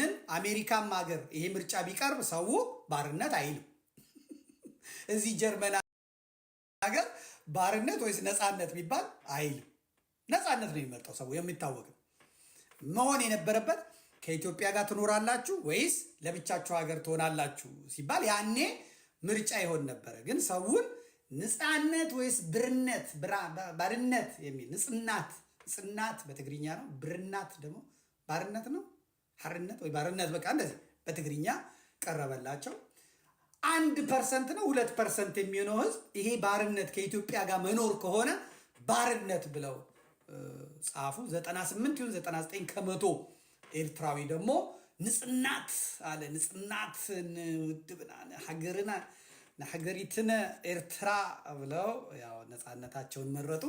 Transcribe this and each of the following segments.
ይሄንን አሜሪካም ሀገር ይሄ ምርጫ ቢቀርብ ሰው ባርነት አይልም። እዚህ ጀርመን ሀገር ባርነት ወይስ ነፃነት ቢባል አይልም። ነፃነት ነው የሚመርጠው ሰው፣ የሚታወቅ ነው። መሆን የነበረበት ከኢትዮጵያ ጋር ትኖራላችሁ ወይስ ለብቻችሁ ሀገር ትሆናላችሁ ሲባል ያኔ ምርጫ ይሆን ነበረ። ግን ሰውን ነፃነት ወይስ ብርነት፣ ባርነት የሚል፣ ንጽናት፣ ጽናት በትግርኛ ነው። ብርናት ደግሞ ባርነት ነው። ሐርነት ወይ ባርነት፣ በቃ እንደዚህ በትግርኛ ቀረበላቸው። 1% ነው 2% የሚሆነው ህዝብ ይሄ ባርነት ከኢትዮጵያ ጋር መኖር ከሆነ ባርነት ብለው ጻፉ። 98 ይሁን 99% ኤርትራዊ ደግሞ ንጽናት አለ። ንጽናት ንውድብና ሃገርና ንሃገሪትነ ኤርትራ ብለው ያው ነፃነታቸውን መረጡ።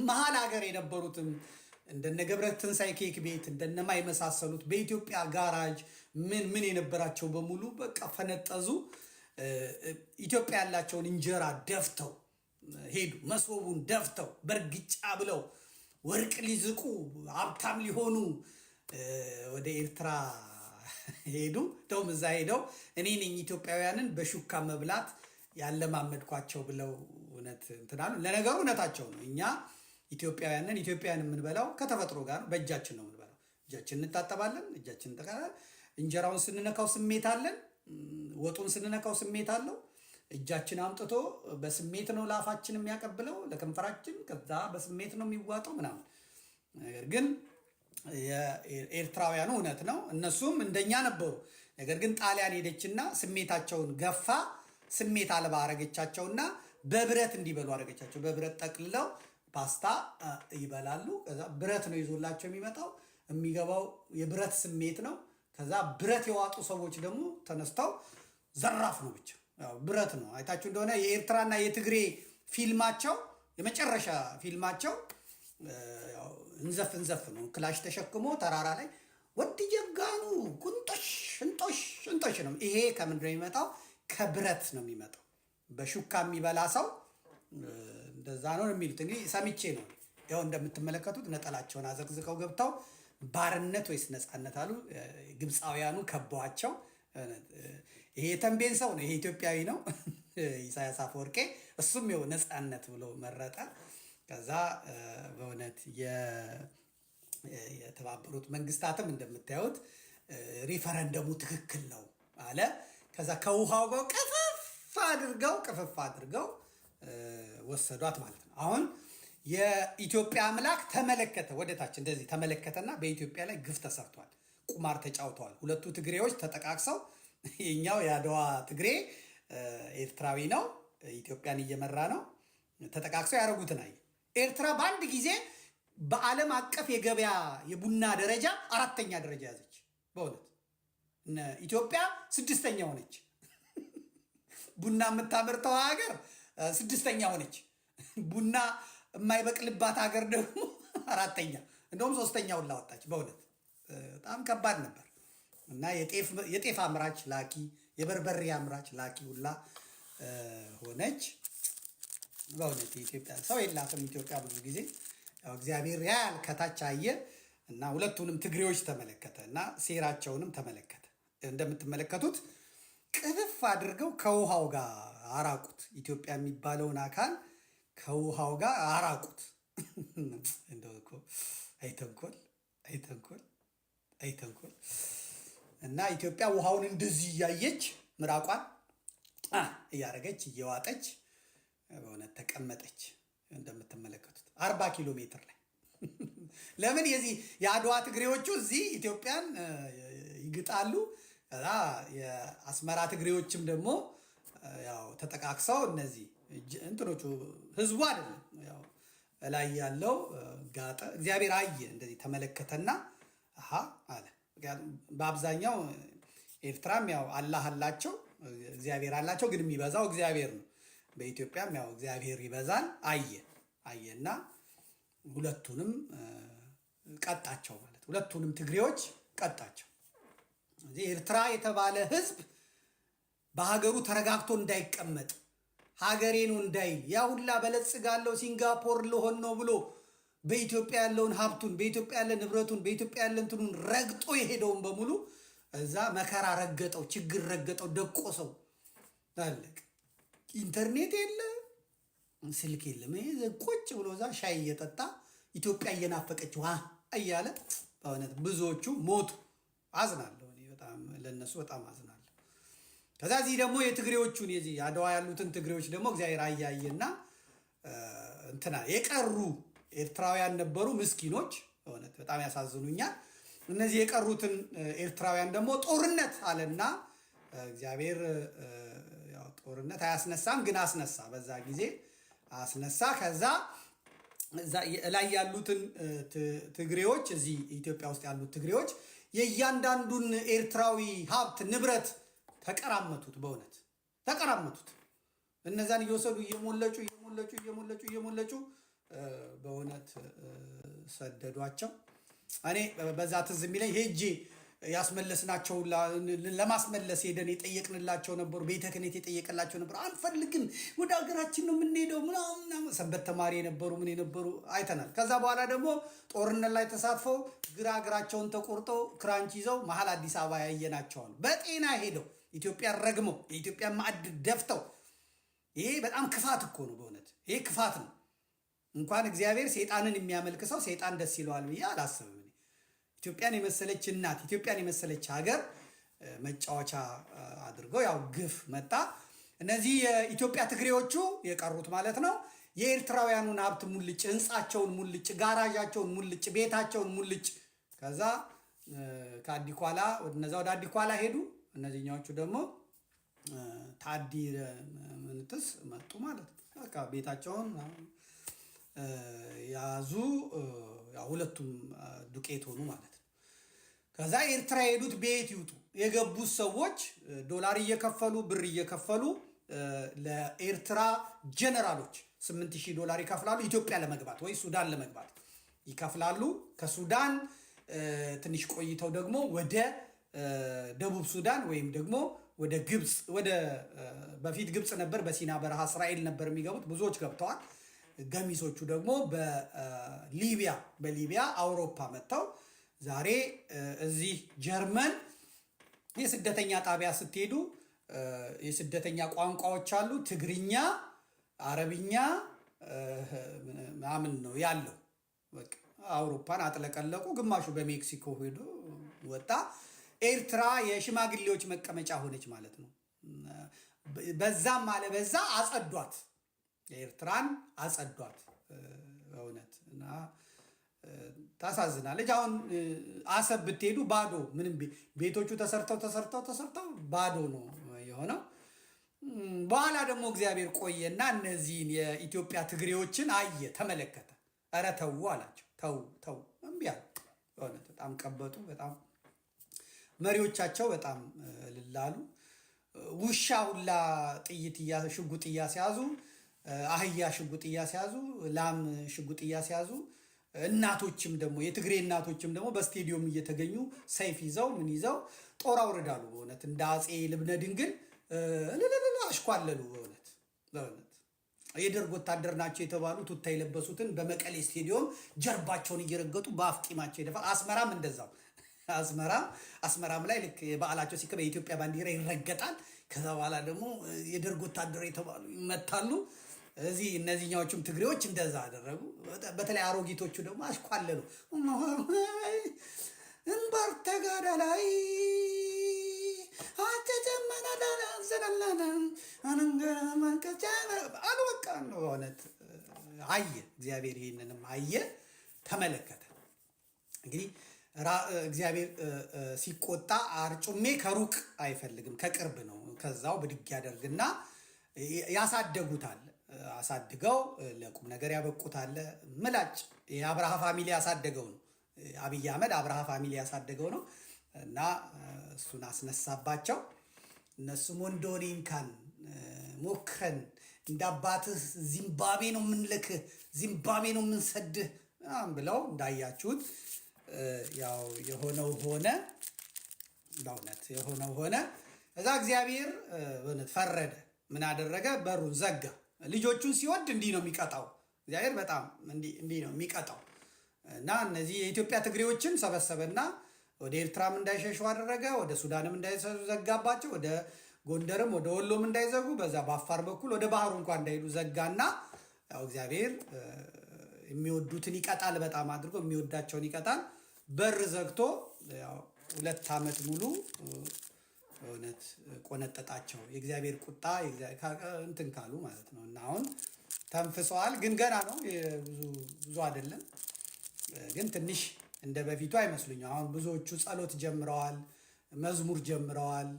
መሀል ሀገር የነበሩትም እንደነ ገብረ ትንሳኤ ኬክ ቤት እንደነማ የመሳሰሉት በኢትዮጵያ ጋራጅ ምን ምን የነበራቸው በሙሉ በቃ ፈነጠዙ። ኢትዮጵያ ያላቸውን እንጀራ ደፍተው ሄዱ። መሶቡን ደፍተው በእርግጫ ብለው ወርቅ ሊዝቁ ሀብታም ሊሆኑ ወደ ኤርትራ ሄዱ። እንደውም እዛ ሄደው እኔ ነኝ ኢትዮጵያውያንን በሹካ መብላት ያለማመድኳቸው ብለው እውነት እንትን አሉ። ለነገሩ እውነታቸው ነው። እኛ ኢትዮጵያውያንን ኢትዮጵያውያን የምንበላው ከተፈጥሮ ጋር በእጃችን ነው የምንበላው። እጃችን እንታጠባለን፣ እጃችን እንጠቃለን። እንጀራውን ስንነካው ስሜት አለን። ወጡን ስንነካው ስሜት አለው። እጃችን አምጥቶ በስሜት ነው ለአፋችን የሚያቀብለው፣ ለከንፈራችን፣ ከዛ በስሜት ነው የሚዋጠው ምናምን። ነገር ግን የኤርትራውያኑ እውነት ነው፣ እነሱም እንደኛ ነበሩ። ነገር ግን ጣሊያን ሄደችና ስሜታቸውን ገፋ፣ ስሜት አልባ አረገቻቸውና በብረት እንዲበሉ አረገቻቸው። በብረት ጠቅልለው ፓስታ ይበላሉ። ከዛ ብረት ነው ይዞላቸው የሚመጣው፣ የሚገባው የብረት ስሜት ነው። ከዛ ብረት የዋጡ ሰዎች ደግሞ ተነስተው ዘራፍ ነው፣ ብቻ ብረት ነው። አይታችሁ እንደሆነ የኤርትራና የትግሬ ፊልማቸው፣ የመጨረሻ ፊልማቸው እንዘፍ እንዘፍ ነው። ክላሽ ተሸክሞ ተራራ ላይ ወዲ ጀጋኑ ቁንጦሽ እንጦሽ እንጦሽ ነው። ይሄ ከምንድን ነው የሚመጣው? ከብረት ነው የሚመጣው። በሹካ የሚበላ ሰው እንደዛ ነው የሚሉት። እንግዲህ ሰምቼ ነው። ያው እንደምትመለከቱት ነጠላቸውን አዘቅዝቀው ገብተው ባርነት ወይስ ነፃነት አሉ። ግብፃውያኑ ከበዋቸው። ይሄ የተንቤን ሰው ነው። ይሄ ኢትዮጵያዊ ነው፣ ኢሳያስ አፈወርቄ። እሱም ይኸው ነፃነት ብሎ መረጠ። ከዛ በእውነት የተባበሩት መንግስታትም እንደምታዩት ሪፈረንደሙ ትክክል ነው አለ። ከዛ ከውሃው ጋር ቅፍፍ አድርገው ቅፍፍ አድርገው ወሰዷት ማለት ነው። አሁን የኢትዮጵያ አምላክ ተመለከተ፣ ወደታች እንደዚህ ተመለከተና በኢትዮጵያ ላይ ግፍ ተሰርቷል፣ ቁማር ተጫውተዋል። ሁለቱ ትግሬዎች ተጠቃቅሰው፣ የኛው የአድዋ ትግሬ ኤርትራዊ ነው፣ ኢትዮጵያን እየመራ ነው። ተጠቃቅሰው ያደረጉትን አየ። ኤርትራ በአንድ ጊዜ በዓለም አቀፍ የገበያ የቡና ደረጃ አራተኛ ደረጃ ያዘች። በእውነት ኢትዮጵያ ስድስተኛ ሆነች። ቡና የምታመርተው ሀገር ስድስተኛ ሆነች። ቡና የማይበቅልባት ሀገር ደግሞ አራተኛ፣ እንደውም ሶስተኛውን ላወጣች። በእውነት በጣም ከባድ ነበር እና የጤፍ አምራች ላኪ፣ የበርበሬ አምራች ላኪ ሁላ ሆነች። በእውነት የኢትዮጵያ ሰው የላትም ኢትዮጵያ ብዙ ጊዜ እግዚአብሔር ያያል፣ ከታች አየ እና ሁለቱንም ትግሬዎች ተመለከተ እና ሴራቸውንም ተመለከተ። እንደምትመለከቱት ቅፍፍ አድርገው ከውሃው ጋር አራቁት። ኢትዮጵያ የሚባለውን አካል ከውሃው ጋር አራቁት። እንደው እኮ አይተንኮል አይተንኮል አይተንኮል። እና ኢትዮጵያ ውሃውን እንደዚህ እያየች ምራቋን እያደረገች እየዋጠች በእውነት ተቀመጠች። እንደምትመለከቱት 40 ኪሎ ሜትር ላይ። ለምን የዚህ የአድዋ ትግሬዎቹ እዚህ ኢትዮጵያን ይግጣሉ። ከዛ የአስመራ ትግሬዎችም ደግሞ ያው ተጠቃቅሰው እነዚህ እንትኖቹ፣ ህዝቡ አይደለም፣ ያው ላይ ያለው ጋጠ። እግዚአብሔር አየ፣ እንደዚህ ተመለከተና አሃ አለ። ምክንያቱም በአብዛኛው ኤርትራም ያው አላህ አላቸው፣ እግዚአብሔር አላቸው፣ ግን የሚበዛው እግዚአብሔር ነው። በኢትዮጵያም ያው እግዚአብሔር ይበዛል። አየ አየና ሁለቱንም ቀጣቸው ማለት፣ ሁለቱንም ትግሬዎች ቀጣቸው። እዚህ ኤርትራ የተባለ ህዝብ በሀገሩ ተረጋግቶ እንዳይቀመጥ፣ ሀገሬ ነው እንዳይል፣ ያ ሁላ በለጽጋለሁ ሲንጋፖር ልሆን ነው ብሎ በኢትዮጵያ ያለውን ሀብቱን፣ በኢትዮጵያ ያለ ንብረቱን፣ በኢትዮጵያ ያለ እንትኑን ረግጦ የሄደውን በሙሉ እዛ መከራ ረገጠው፣ ችግር ረገጠው፣ ደቆሰው። አለቀ። ኢንተርኔት የለ፣ ስልክ የለም። ይሄ ቁጭ ብሎ እዛ ሻይ እየጠጣ ኢትዮጵያ እየናፈቀችው እያለ በእውነት ብዙዎቹ ሞቱ። አዝናለሁ እኔ በጣም ለእነሱ በጣም አዝናለሁ። ከዛ እዚህ ደግሞ የትግሬዎቹን የዚህ አድዋ ያሉትን ትግሬዎች ደግሞ እግዚአብሔር አያየና እንትና የቀሩ ኤርትራውያን ነበሩ፣ ምስኪኖች፣ በእውነት በጣም ያሳዝኑኛል። እነዚህ የቀሩትን ኤርትራውያን ደግሞ ጦርነት አለና እግዚአብሔር ያው ጦርነት አያስነሳም፣ ግን አስነሳ። በዛ ጊዜ አስነሳ። ከዛ ላይ ያሉትን ትግሬዎች፣ እዚህ ኢትዮጵያ ውስጥ ያሉት ትግሬዎች የእያንዳንዱን ኤርትራዊ ሀብት ንብረት ተቀራመቱት፣ በእውነት ተቀራመቱት። እነዛን እየወሰዱ እየሞለጩ እየሞለጩ እየሞለጩ እየሞለጩ በእውነት ሰደዷቸው። እኔ በዛ ትዝ የሚለኝ ሄጄ ያስመለስናቸው፣ ለማስመለስ ሄደን የጠየቅንላቸው ነበሩ። ቤተ ክህነት የጠየቀላቸው ነበሩ። አንፈልግም፣ ወደ ሀገራችን ነው የምንሄደው ምናምን ሰንበት ተማሪ የነበሩ ምን የነበሩ አይተናል። ከዛ በኋላ ደግሞ ጦርነት ላይ ተሳትፈው ግራ እግራቸውን ተቆርጠው ክራንች ይዘው መሀል አዲስ አበባ ያየናቸዋል። በጤና ሄደው ኢትዮጵያ ረግመው የኢትዮጵያ ማዕድ ደፍተው። ይሄ በጣም ክፋት እኮ ነው። በእውነት ይሄ ክፋት ነው። እንኳን እግዚአብሔር ሰይጣንን የሚያመልክ ሰው ሰይጣን ደስ ይለዋል ብዬ አላስብም። ኢትዮጵያን የመሰለች እናት፣ ኢትዮጵያን የመሰለች ሀገር መጫወቻ አድርገው ያው ግፍ መጣ። እነዚህ የኢትዮጵያ ትግሬዎቹ የቀሩት ማለት ነው የኤርትራውያኑን ሀብት ሙልጭ፣ ህንፃቸውን ሙልጭ፣ ጋራዣቸውን ሙልጭ፣ ቤታቸውን ሙልጭ። ከዛ ከአዲኳላ እነዛ ወደ አዲኳላ ሄዱ። እነዚህኛዎቹ ደግሞ ታዲ ምንትስ መጡ ማለት ነው። በቃ ቤታቸውን ያዙ። ሁለቱም ዱቄት ሆኑ ማለት ነው። ከዛ ኤርትራ የሄዱት ቤት ይውጡ የገቡት ሰዎች ዶላር እየከፈሉ ብር እየከፈሉ ለኤርትራ ጀነራሎች 8000 ዶላር ይከፍላሉ። ኢትዮጵያ ለመግባት ወይ ሱዳን ለመግባት ይከፍላሉ። ከሱዳን ትንሽ ቆይተው ደግሞ ወደ ደቡብ ሱዳን ወይም ደግሞ ወደ ግብፅ፣ ወደ በፊት ግብፅ ነበር፣ በሲና በረሃ እስራኤል ነበር የሚገቡት። ብዙዎች ገብተዋል። ገሚሶቹ ደግሞ በሊቢያ አውሮፓ መጥተው ዛሬ እዚህ ጀርመን የስደተኛ ጣቢያ ስትሄዱ የስደተኛ ቋንቋዎች አሉ። ትግርኛ፣ አረብኛ ምናምን ነው ያለው። በቃ አውሮፓን አጥለቀለቁ። ግማሹ በሜክሲኮ ሄዶ ወጣ። ኤርትራ የሽማግሌዎች መቀመጫ ሆነች ማለት ነው። በዛም አለ በዛ አጸዷት፣ ኤርትራን አጸዷት በእውነት እና ታሳዝናለች። አሁን አሰብ ብትሄዱ ባዶ፣ ምንም ቤቶቹ ተሰርተው ተሰርተው ተሰርተው ባዶ ነው የሆነው። በኋላ ደግሞ እግዚአብሔር ቆየና እነዚህን የኢትዮጵያ ትግሬዎችን አየ፣ ተመለከተ። ኧረ ተዉ አላቸው። ተው ተው፣ እምቢ አሉ። በእውነት በጣም ቀበጡ። በጣም መሪዎቻቸው በጣም እልል አሉ። ውሻ ሁላ ጥይት ሽጉጥ እያስያዙ፣ አህያ ሽጉጥ እያስያዙ፣ ላም ሽጉጥ እያስያዙ፣ እናቶችም ደግሞ የትግሬ እናቶችም ደግሞ በስቴዲየም እየተገኙ ሰይፍ ይዘው ምን ይዘው ጦር አውርዳሉ። በእውነት እንደ አፄ ልብነ ድንግል እልልል አሽኳለሉ። በእውነት በእውነት የደርግ ወታደር ናቸው የተባሉ ቱታ የለበሱትን በመቀሌ ስቴዲየም ጀርባቸውን እየረገጡ በአፍጢማቸው ይደፋል። አስመራም እንደዛው፣ አስመራም ላይ ልክ የበዓላቸው ሲከበር የኢትዮጵያ ባንዲራ ይረገጣል። ከዛ በኋላ ደግሞ የደርግ ወታደር የተባሉ ይመታሉ። እዚህ እነዚህኛዎቹም ትግሬዎች እንደዛ አደረጉ። በተለይ አሮጊቶቹ ደግሞ አሽኳለሉ። እምበር ተጋዳላይ አሉ። በቃ በእውነት አየ እግዚአብሔር፣ ይህንንም አየ፣ ተመለከተ። እንግዲህ እግዚአብሔር ሲቆጣ አርጩሜ ከሩቅ አይፈልግም፣ ከቅርብ ነው። ከዛው ብድግ ያደርግና ያሳደጉታል። አሳድገው ለቁም ነገር ያበቁታል። ምላጭ የአብርሃ family ያሳደገው ነው። አብይ አህመድ አብርሃ family ያሳደገው ነው እና እሱን አስነሳባቸው። እነሱም ወንዶኔን ካን ሞክረን እንደ አባትህ ዚምባብዌ ነው የምንልክህ፣ ዚምባብዌ ነው የምንሰድህ ምናምን ብለው እንዳያችሁት ያው የሆነው ሆነ። በእውነት የሆነው ሆነ። እዛ እግዚአብሔር በእውነት ፈረደ። ምን አደረገ? በሩን ዘጋ። ልጆቹን ሲወድ እንዲህ ነው የሚቀጣው። እግዚአብሔር በጣም እንዲህ ነው የሚቀጣው። እና እነዚህ የኢትዮጵያ ትግሬዎችን ሰበሰበና ወደ ኤርትራም እንዳይሸሹ አደረገ። ወደ ሱዳንም እንዳይሸሹ ዘጋባቸው። ወደ ጎንደርም ወደ ወሎም እንዳይዘጉ በዛ በአፋር በኩል ወደ ባህሩ እንኳን እንዳይሄዱ ዘጋና ያው እግዚአብሔር የሚወዱትን ይቀጣል፣ በጣም አድርጎ የሚወዳቸውን ይቀጣል። በር ዘግቶ ያው 2 ዓመት ሙሉ በእውነት ቆነጠጣቸው። የእግዚአብሔር ቁጣ እንትን ካሉ ማለት ነው። እና አሁን ተንፍሰዋል፣ ግን ገና ነው፣ ብዙ ብዙ አይደለም። ግን ትንሽ እንደ በፊቱ አይመስሉኝም። አሁን ብዙዎቹ ጸሎት ጀምረዋል፣ መዝሙር ጀምረዋል፣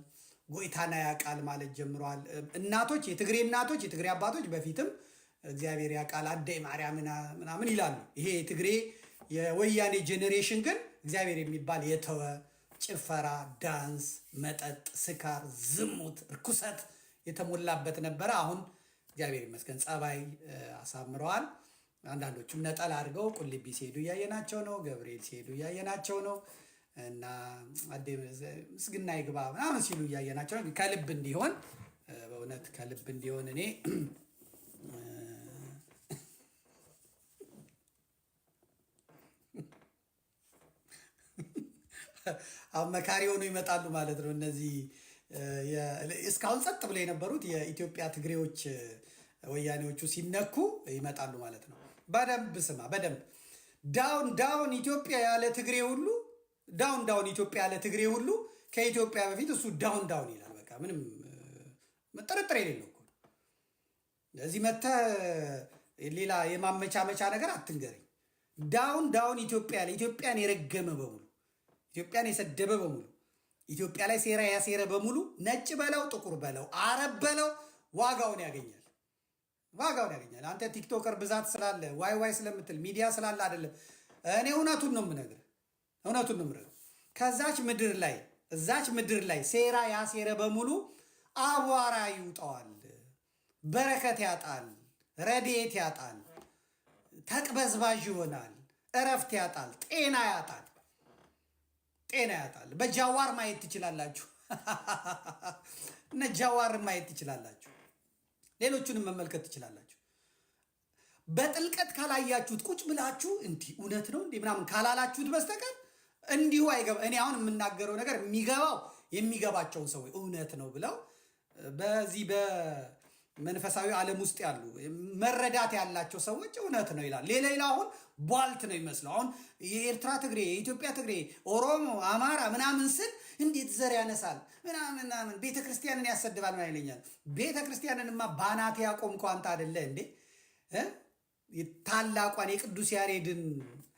ጎይታና ያውቃል ማለት ጀምረዋል። እናቶች፣ የትግሬ እናቶች፣ የትግሬ አባቶች በፊትም እግዚአብሔር ያውቃል አደይ ማርያም ምናምን ይላሉ። ይሄ የትግሬ የወያኔ generation ግን እግዚአብሔር የሚባል የተወ፣ ጭፈራ፣ ዳንስ፣ መጠጥ፣ ስካር፣ ዝሙት፣ እርኩሰት የተሞላበት ነበረ። አሁን እግዚአብሔር ይመስገን ጸባይ አሳምረዋል። አንዳንዶቹም ነጠላ አድርገው ቁልቢ ሲሄዱ እያየናቸው ነው። ገብርኤል ሲሄዱ እያየናቸው ነው። እና ምስግና ይግባ ምናምን ሲሉ እያየናቸው ነው። ከልብ እንዲሆን፣ በእውነት ከልብ እንዲሆን እኔ አሁን መካሪ ሆነው ይመጣሉ ማለት ነው። እነዚህ እስካሁን ጸጥ ብለው የነበሩት የኢትዮጵያ ትግሬዎች ወያኔዎቹ ሲነኩ ይመጣሉ ማለት ነው። በደንብ ስማ፣ በደንብ down down ኢትዮጵያ ያለ ትግሬ ሁሉ፣ down down ኢትዮጵያ ያለ ትግሬ ሁሉ ከኢትዮጵያ በፊት እሱ down down ይላል። በቃ ምንም ጥርጥር የሌለው እኮ ነው። እዚህ መተህ ሌላ የማመቻመቻ ነገር አትንገረኝ። Down down ኢትዮጵያ ያለ፣ ኢትዮጵያን የረገመ በሙሉ፣ ኢትዮጵያን የሰደበ በሙሉ፣ ኢትዮጵያ ላይ ሴራ ያሴረ በሙሉ፣ ነጭ በለው ጥቁር በለው አረብ በለው ዋጋውን ያገኛል። ዋጋውን ያገኛል። አንተ TikToker ብዛት ስላለ፣ ዋይ ዋይ ስለምትል፣ ሚዲያ ስላለ አይደለም። እኔ እውነቱን ነው የምነግርህ፣ እውነቱን ነው የምነግርህ። ከዛች ምድር ላይ፣ እዛች ምድር ላይ ሴራ ያሴረ በሙሉ አቧራ ይውጠዋል፣ በረከት ያጣል፣ ረድኤት ያጣል፣ ተቅበዝባዥ ይሆናል፣ እረፍት ያጣል፣ ጤና ያጣል፣ ጤና ያጣል። በጃዋር ማየት ትችላላችሁ፣ እነ ጃዋር ማየት ትችላላችሁ፣ ሌሎቹንም መመልከት ትችላላችሁ። በጥልቀት ካላያችሁት፣ ቁጭ ብላችሁ እንዲህ እውነት ነው እንዲህ ምናምን ካላላችሁት በስተቀር እንዲሁ አይገባ። እኔ አሁን የምናገረው ነገር የሚገባው የሚገባቸውን ሰዎች፣ እውነት ነው ብለው በዚህ በመንፈሳዊ ዓለም ውስጥ ያሉ መረዳት ያላቸው ሰዎች እውነት ነው ይላል። ሌላ አሁን ቧልት ነው ይመስለው። አሁን የኤርትራ ትግሬ፣ የኢትዮጵያ ትግሬ፣ ኦሮሞ፣ አማራ ምናምን ስል እንዴት ዘር ያነሳል ምናምን ምናምን ቤተ ክርስቲያንን ያሰድባል ምናምን ይለኛል። ቤተ ክርስቲያንንማ ባናቴ ያቆምከው አንተ አይደለ እንዴ? ታላቋን የቅዱስ ያሬድን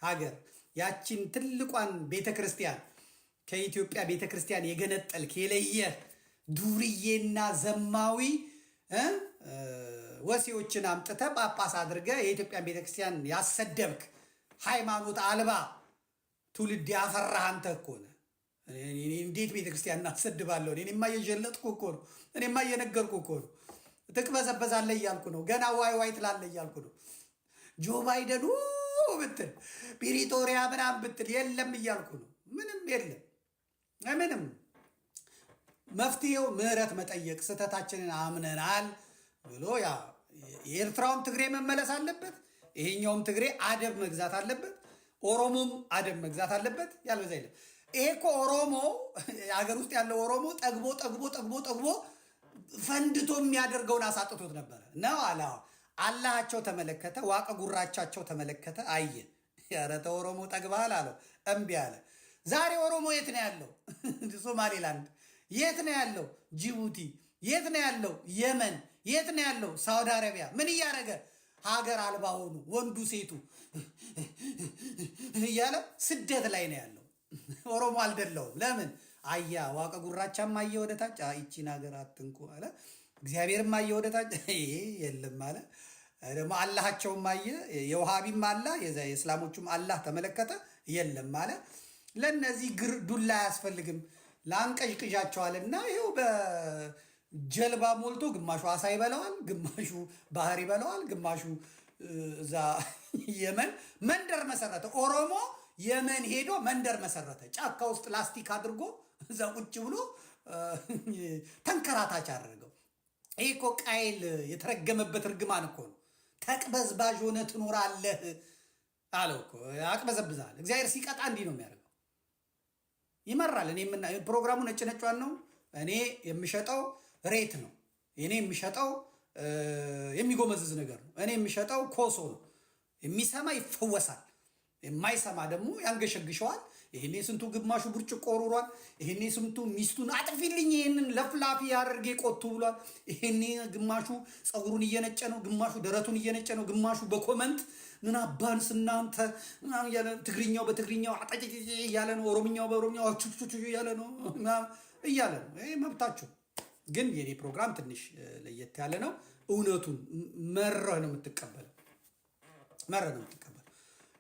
ሀገር፣ ያችን ትልቋን ቤተ ክርስቲያን ከኢትዮጵያ ቤተ ክርስቲያን የገነጠልክ፣ የለየ፣ ዱርዬና ዘማዊ ወሴዎችን አምጥተህ ጳጳስ አድርገህ የኢትዮጵያን ቤተክርስቲያን ያሰደብክ፣ ሃይማኖት አልባ ትውልድ ያፈራህ አንተ እኮ ነህ። እንዴት ቤተክርስቲያን እናሰድባለሁ? እኔማ እየዠለጥኩ እኮ ነው። እኔማ እየነገርኩ እኮ ነው። ትቅበዘበዛለህ እያልኩ ነው። ገና ዋይ ዋይ ትላለህ እያልኩ ነው። ጆ ባይደን ብትል፣ ፕሪቶሪያ ምናምን ብትል የለም እያልኩ ነው። ምንም የለም። ምንም መፍትሄው ምህረት መጠየቅ፣ ስህተታችንን አምነናል ብሎ ያ የኤርትራውም ትግሬ መመለስ አለበት። ይሄኛውም ትግሬ አደብ መግዛት አለበት። ኦሮሞም አደብ መግዛት አለበት። ያልበዛ የለም። ይሄ እኮ ኦሮሞ ሀገር ውስጥ ያለው ኦሮሞ ጠግቦ ጠግቦ ጠግቦ ጠግቦ ፈንድቶ የሚያደርገውን አሳጥቶት ነበረ ነው አለ። አላሃቸው ተመለከተ፣ ዋቀ ጉራቻቸው ተመለከተ፣ አየ። ኧረ ተው ኦሮሞ ጠግበሃል አለው። እምቢ አለ። ዛሬ ኦሮሞ የት ነው ያለው? ሶማሌላንድ። የት ነው ያለው? ጅቡቲ። የት ነው ያለው? የመን። የት ነው ያለው? ሳውዲ አረቢያ። ምን እያደረገ? ሀገር አልባ ሆኑ፣ ወንዱ ሴቱ እያለ ስደት ላይ ነው ያለው። ኦሮሞ አልደለውም። ለምን? አያ ዋቀ ጉራቻም አየ ወደ ታች፣ ይቺን ሀገር አትንኩ አለ። እግዚአብሔርም አየ ወደ ታች፣ ይሄ የለም አለ። ደግሞ አላሃቸውም አየ፣ የውሃቢም አላህ የእስላሞቹም አላህ ተመለከተ፣ የለም አለ። ለእነዚህ ግር ዱላ አያስፈልግም፣ ላንቀዥቅዣቸዋልና ይኸው በጀልባ ሞልቶ ግማሹ አሳ ይበላዋል፣ ግማሹ ባህር ይበላዋል፣ ግማሹ እዛ የመን መንደር መሰረተ። ኦሮሞ የመን ሄዶ መንደር መሰረተ። ጫካ ውስጥ ላስቲክ አድርጎ እዛ ቁጭ ብሎ ተንከራታች አደረገው። ይሄ እኮ ቃይል የተረገመበት እርግማን እኮ ነው። ተቅበዝባዥ ሆነ ትኖራለህ። አለው እኮ አቅበዘብዛል። እግዚአብሔር ሲቀጣ እንዲህ ነው የሚያደርገው። ይመራል። እኔ ፕሮግራሙ ነጭ ነጯን ነው። እኔ የምሸጠው ሬት ነው። እኔ የምሸጠው የሚጎመዝዝ ነገር ነው። እኔ የምሸጠው ኮሶ ነው። የሚሰማ ይፈወሳል፣ የማይሰማ ደግሞ ያንገሸግሸዋል። ይህኔ ስንቱ ግማሹ ብርጭቆ ወርውሯል። ይህኔ ስንቱ ሚስቱን አጥፊልኝ ይህንን ለፍላፊ ያደርጌ ቆቱ ብሏል። ይህኔ ግማሹ ፀጉሩን እየነጨ ነው፣ ግማሹ ደረቱን እየነጨ ነው፣ ግማሹ በ comment ምን አባን ስናንተ እያለ ትግርኛው በትግርኛው አጠጭ እያለ ነው፣ ኦሮምኛው በኦሮምኛው ቹቹቹ እያለ ነው እያለ ነው። ይሄ መብታችሁ። ግን የኔ ፕሮግራም ትንሽ ለየት ያለ ነው። እውነቱን መረህ ነው የምትቀበለው፣ መረህ ነው የምትቀበለው።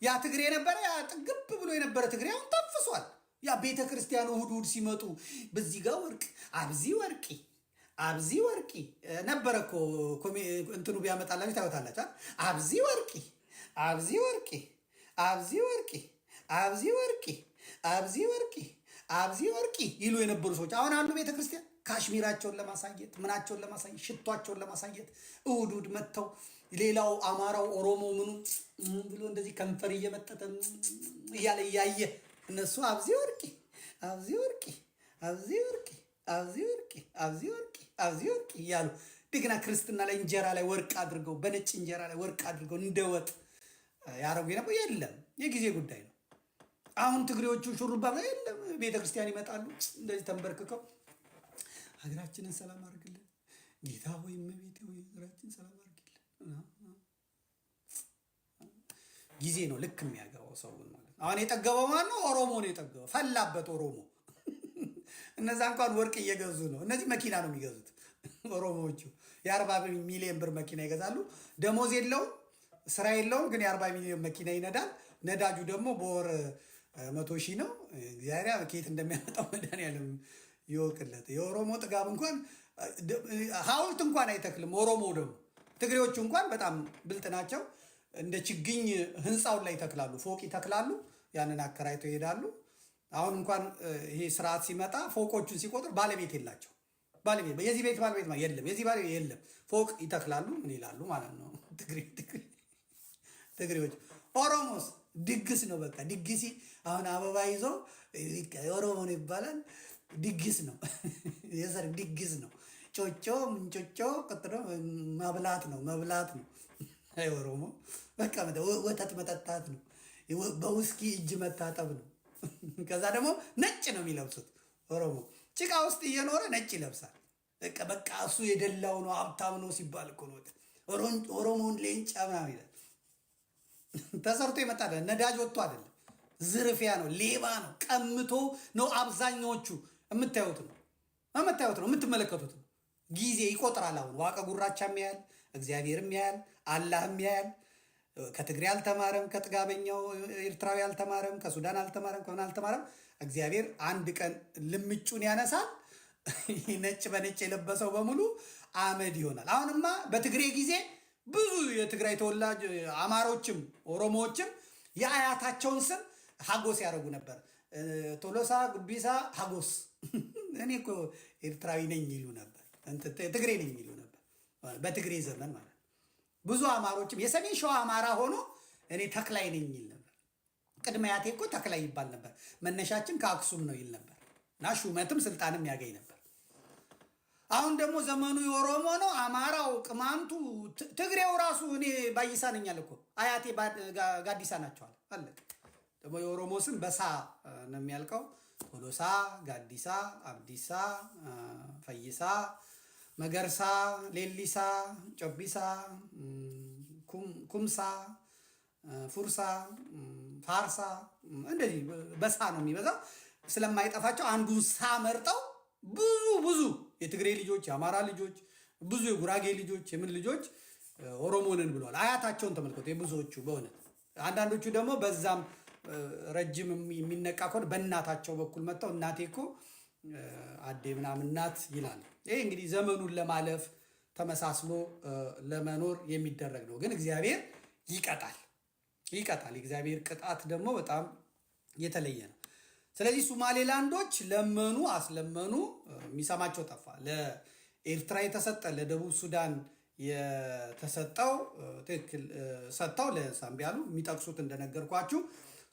ያ ትግሬ የነበረ፣ ያ ጥግብ ብሎ የነበረ ትግሬ አሁን ተፍሷል። ያ ቤተ ክርስቲያን እሑድ እሑድ ሲመጡ በዚህ ጋር ወርቅ አብዚ ወርቂ አብዚ ወርቂ ነበረ እኮ፣ እንትኑ ቢያመጣላችሁ ታዩታላችሁ። አብዚ ወርቂ አብዚ ወርቂ አብዚ ወርቂ አብዚ ወርቂ አብዚ ወርቂ አብዚ ወርቂ ይሉ የነበሩ ሰዎች አሁን አሉ ቤተ ክርስቲያን? ካሽሚራቸውን ለማሳየት፣ ምናቸውን ለማሳየት፣ ሽቷቸውን ለማሳየት እሑድ እሑድ መጥተው ሌላው አማራው፣ ኦሮሞ ምኑ ብሎ እንደዚህ ከንፈር እየመጠጠ እያለ እያየ እነሱ አብዚ ወርቂ አብዚ ወርቂ አብዚ ወርቂ አብዚ ወርቂ አብዚ ወርቂ አብዚ ወርቂ እያሉ እንደገና ክርስትና ላይ እንጀራ ላይ ወርቅ አድርገው፣ በነጭ እንጀራ ላይ ወርቅ አድርገው እንደ ወጥ ያደረጉ የነበሩ የለም። የጊዜ ጉዳይ ነው። አሁን ትግሬዎቹ ሹሩባ የለም። ቤተክርስቲያን ይመጣሉ እንደዚህ ተንበርክከው፣ ሀገራችንን ሰላም አድርግልን ጌታ ሆይ፣ እመቤቴ ሆይ፣ ሀገራችን ሰላም አድርግልን። ጊዜ ነው ልክ የሚያገባው ሰውን ማለት ነው። አሁን የጠገበው ማን ነው? ኦሮሞ ነው የጠገበው። ፈላበት ኦሮሞ። እነዛ እንኳን ወርቅ እየገዙ ነው። እነዚህ መኪና ነው የሚገዙት። ኦሮሞዎቹ የ40 ሚሊዮን ብር መኪና ይገዛሉ። ደሞዝ የለውም፣ ስራ የለውም፣ ግን የ40 ሚሊዮን መኪና ይነዳል። ነዳጁ ደግሞ በወር 100,000 ነው። እግዚአብሔር ከየት እንደሚያመጣው መድኃኒዓለም ይወቅለት። የኦሮሞ ጥጋብ እንኳን ሐውልት እንኳን አይተክልም። ኦሮሞ ደግሞ፣ ትግሬዎቹ እንኳን በጣም ብልጥ ናቸው። እንደ ችግኝ ህንፃውን ላይ ይተክላሉ፣ ፎቅ ይተክላሉ። ያንን አከራይተው ይሄዳሉ። አሁን እንኳን ይሄ ስርዓት ሲመጣ ፎቆቹን ሲቆጥር ባለቤት የላቸው። ባለቤት፣ የዚህ ቤት ባለቤት የለም፣ የዚህ ባለቤት የለም። ፎቅ ይተክላሉ፣ ምን ይላሉ ማለት ነው። ትግሬዎች። ኦሮሞስ ድግስ ነው፣ በቃ ድግሲ። አሁን አበባ ይዞ ኦሮሞ ነው ይባላል። ድግስ ነው፣ የሰርግ ድግስ ነው። ጮጮ ምንጮጮ ቀጥሎ መብላት ነው፣ መብላት ነው። አይ ኦሮሞ በቃ ወተት መጠጣት ነው። በውስኪ እጅ መታጠብ ነው። ከዛ ደግሞ ነጭ ነው የሚለብሱት። ኦሮሞ ጭቃ ውስጥ እየኖረ ነጭ ይለብሳል። በቃ በቃ እሱ የደላው ነው፣ ሀብታም ነው ሲባል እኮ ነው። ኦሮሞን ሌንጫ ምናምን ይላል። ተሰርቶ የመጣ ነዳጅ ወጥቶ አይደለም፣ ዝርፊያ ነው፣ ሌባ ነው፣ ቀምቶ ነው። አብዛኛዎቹ የምታዩት ነው፣ የምታዩት ነው፣ የምትመለከቱት ነው። ጊዜ ይቆጥራል። አሁን ዋቀ ጉራቻም ያያል፣ እግዚአብሔርም ያያል፣ አላህም ያያል። ከትግሬ አልተማረም፣ ከጥጋበኛው ኤርትራዊ አልተማረም፣ ከሱዳን አልተማረም፣ ከምን አልተማረም። እግዚአብሔር አንድ ቀን ልምጩን ያነሳል። ነጭ በነጭ የለበሰው በሙሉ አመድ ይሆናል። አሁንማ በትግሬ ጊዜ ብዙ የትግራይ ተወላጅ አማሮችም ኦሮሞዎችም የአያታቸውን ስም ሀጎስ ያደረጉ ነበር። ቶሎሳ፣ ጉቢሳ፣ ሀጎስ፣ እኔ እኮ ኤርትራዊ ነኝ ይሉ ነበር፣ ትግሬ ነኝ ይሉ ነበር። በትግሬ ዘመን ማለት ነው። ብዙ አማሮችም የሰሜን ሸዋ አማራ ሆኖ እኔ ተክላይ ነኝ ይል ነበር። ቅድመ አያቴ እኮ ተክላይ ይባል ነበር። መነሻችን ከአክሱም ነው ይል ነበር እና ሹመትም ስልጣንም ያገኝ ነበር። አሁን ደግሞ ዘመኑ የኦሮሞ ነው። አማራው፣ ቅማንቱ፣ ትግሬው ራሱ እኔ ባይሳ ነኝ አለ እኮ፣ አያቴ ጋዲሳ ናቸዋል። አለቀ። ደግሞ የኦሮሞ ስም በሳ ነው የሚያልቀው። ቶሎሳ፣ ጋዲሳ፣ አብዲሳ፣ ፈይሳ፣ መገርሳ፣ ሌሊሳ፣ ጮቢሳ፣ ኩምሳ፣ ፉርሳ፣ ፋርሳ፣ እንደዚህ በሳ ነው የሚበዛው። ስለማይጠፋቸው አንዱን ሳ መርጠው ብዙ ብዙ የትግሬ ልጆች፣ የአማራ ልጆች፣ ብዙ የጉራጌ ልጆች፣ የምን ልጆች ኦሮሞ ነን ብለዋል። አያታቸውን ተመልከቱ። የብዙዎቹ በእውነት፣ አንዳንዶቹ ደግሞ በዛም ረጅም የሚነቃ ከሆነ በእናታቸው በኩል መጥተው እናቴ እኮ አዴ ምናምን ናት ይላል። ይሄ እንግዲህ ዘመኑን ለማለፍ ተመሳስሎ ለመኖር የሚደረግ ነው። ግን እግዚአብሔር ይቀጣል፣ ይቀጣል። የእግዚአብሔር ቅጣት ደግሞ በጣም የተለየ ነው። ስለዚህ ሶማሌላንዶች ለመኑ፣ አስለመኑ፣ የሚሰማቸው ጠፋ። ለኤርትራ የተሰጠ፣ ለደቡብ ሱዳን የተሰጠው ትክክል ሰጥተው ለዛምቢያ ያሉ የሚጠቅሱት እንደነገርኳችሁ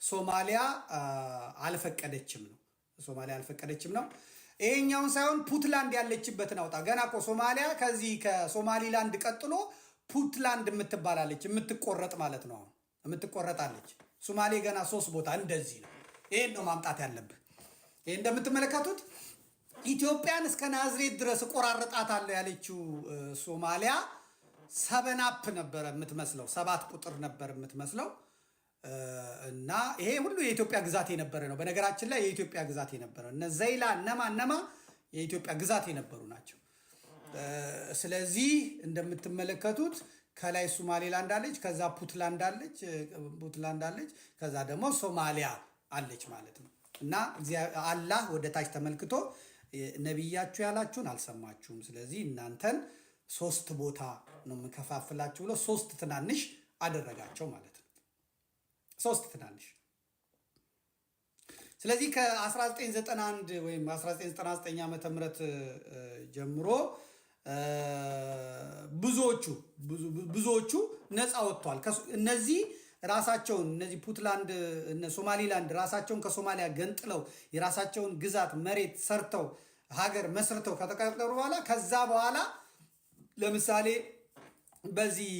ሶማሊያ አልፈቀደችም ነው። ሶማሊያ አልፈቀደችም ነው። ይሄኛውን ሳይሆን ፑንትላንድ ያለችበትን አውጣ። ገና እኮ ሶማሊያ ከዚህ ከሶማሊላንድ ቀጥሎ ፑንትላንድ የምትባላለች የምትቆረጥ ማለት ነው። አሁን የምትቆረጣለች ሶማሌ ገና ሶስት ቦታ እንደዚህ ነው። ይሄን ነው ማምጣት ያለብህ። ይሄ እንደምትመለከቱት ኢትዮጵያን እስከ ናዝሬት ድረስ እቆራርጣታለሁ ያለችው ሶማሊያ seven up ነበረ የምትመስለው፣ 7 ቁጥር ነበር የምትመስለው። እና ይሄ ሁሉ የኢትዮጵያ ግዛት የነበረ ነው። በነገራችን ላይ የኢትዮጵያ ግዛት የነበረ እነ ዘይላ እነማ እነማ የኢትዮጵያ ግዛት የነበሩ ናቸው። ስለዚህ እንደምትመለከቱት ከላይ ሶማሌላንድ አለች፣ ከዛ ፑንትላንድ አለች፣ ፑንትላንድ አለች፣ ከዛ ደግሞ ሶማሊያ አለች ማለት ነው። እና አላህ ወደ ታች ተመልክቶ ነቢያችሁ ያላችሁን አልሰማችሁም፣ ስለዚህ እናንተን ሶስት ቦታ ነው የምከፋፍላችሁ ብሎ ሶስት ትናንሽ አደረጋቸው ማለት ነው። ሶስት ትናንሽ። ስለዚህ ከ1991 ወይም 1999 ዓ.ም ጀምሮ ብዙዎቹ ብዙዎቹ ነፃ ወጥተዋል። እነዚህ ራሳቸውን እነዚህ ፑንትላንድ ሶማሊላንድ ራሳቸውን ከሶማሊያ ገንጥለው የራሳቸውን ግዛት መሬት ሰርተው ሀገር መስርተው ከተቀጠሩ በኋላ ከዛ በኋላ ለምሳሌ በዚህ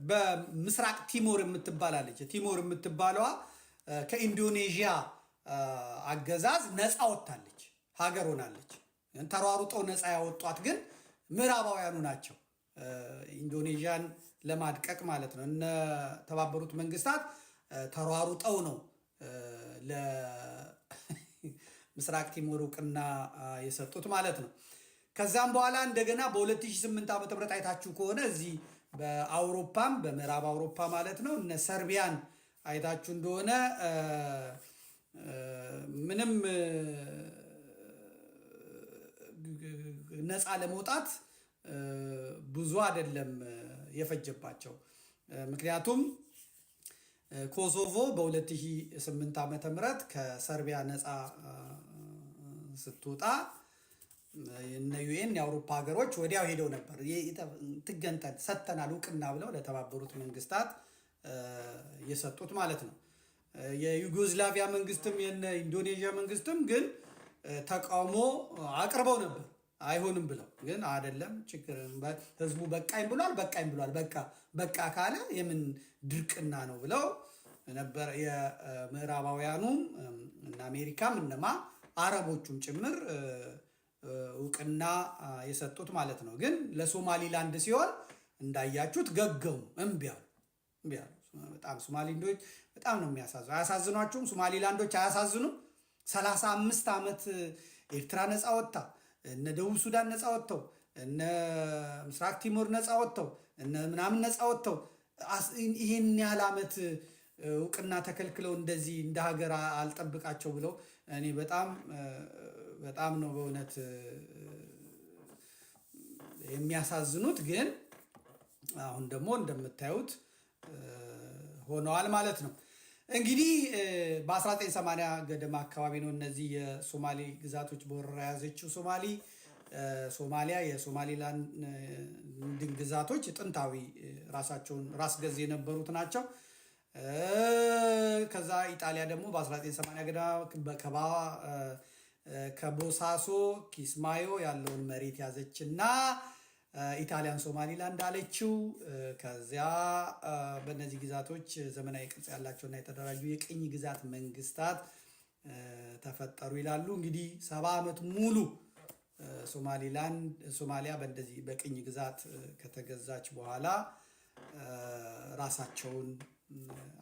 በምስራቅ ቲሞር የምትባላለች ቲሞር የምትባለዋ ከኢንዶኔዥያ አገዛዝ ነፃ ወጥታለች፣ ሀገር ሆናለች። ተሯሩጠው ነፃ ያወጧት ግን ምዕራባውያኑ ናቸው። ኢንዶኔዥያን ለማድቀቅ ማለት ነው። እነ ተባበሩት መንግስታት ተሯሩጠው ነው ለምስራቅ ቲሞር እውቅና የሰጡት ማለት ነው። ከዛም በኋላ እንደገና በ2008 ዓ.ም አይታችሁ ከሆነ እዚህ በአውሮፓም በምዕራብ አውሮፓ ማለት ነው እነ ሰርቢያን አይታችሁ እንደሆነ ምንም ነፃ ለመውጣት ብዙ አይደለም የፈጀባቸው። ምክንያቱም ኮሶቮ በ2008 ዓ.ም ከሰርቢያ ነፃ ስትወጣ እነ UN የአውሮፓ ሀገሮች ወዲያው ሄደው ነበር ትገንጠል ሰጥተናል እውቅና ብለው ለተባበሩት መንግስታት የሰጡት ማለት ነው። የዩጎዝላቪያ መንግስትም የነ ኢንዶኔዥያ መንግስትም ግን ተቃውሞ አቅርበው ነበር አይሆንም ብለው ግን አይደለም ችግር ህዝቡ በቃኝ ብሏል፣ በቃኝ ብሏል፣ በቃ በቃ ካለ የምን ድርቅና ነው ብለው ነበር። የምዕራባውያኑም እነ አሜሪካም እነማ አረቦቹም ጭምር እውቅና የሰጡት ማለት ነው። ግን ለሶማሊላንድ ሲሆን እንዳያችሁት ገገሙ፣ እምቢ አሉ፣ እምቢ አሉ። በጣም ሶማሊንዶች በጣም ነው የሚያሳዝኑ። አያሳዝኗችሁም? ሶማሊላንዶች አያሳዝኑም? 35 ዓመት ኤርትራ ነፃ ወጥታ፣ እነ ደቡብ ሱዳን ነፃ ወጥተው፣ እነ ምስራቅ ቲሞር ነፃ ወጥተው፣ እነ ምናምን ነፃ ወጥተው ይህን ያህል ዓመት እውቅና ተከልክለው እንደዚህ እንደ ሀገር አልጠብቃቸው ብለው እኔ በጣም በጣም ነው በእውነት የሚያሳዝኑት። ግን አሁን ደግሞ እንደምታዩት ሆነዋል ማለት ነው። እንግዲህ በ1980 ገደማ አካባቢ ነው እነዚህ የሶማሌ ግዛቶች በወረራ የያዘችው ሶማሊ ሶማሊያ የሶማሊላንድን ግዛቶች ጥንታዊ ራሳቸውን ራስ ገዝ የነበሩት ናቸው። ከዛ ኢጣሊያ ደግሞ በ1980 ገደማ ከቦሳሶ ኪስማዮ ያለውን መሬት ያዘችና ኢጣሊያን ሶማሊላንድ አለችው። ከዚያ በእነዚህ ግዛቶች ዘመናዊ ቅርጽ ያላቸውና የተደራጁ የቅኝ ግዛት መንግስታት ተፈጠሩ ይላሉ። እንግዲህ 70 ዓመት ሙሉ ሶማሊላንድ ሶማሊያ በእንደዚህ በቅኝ ግዛት ከተገዛች በኋላ ራሳቸውን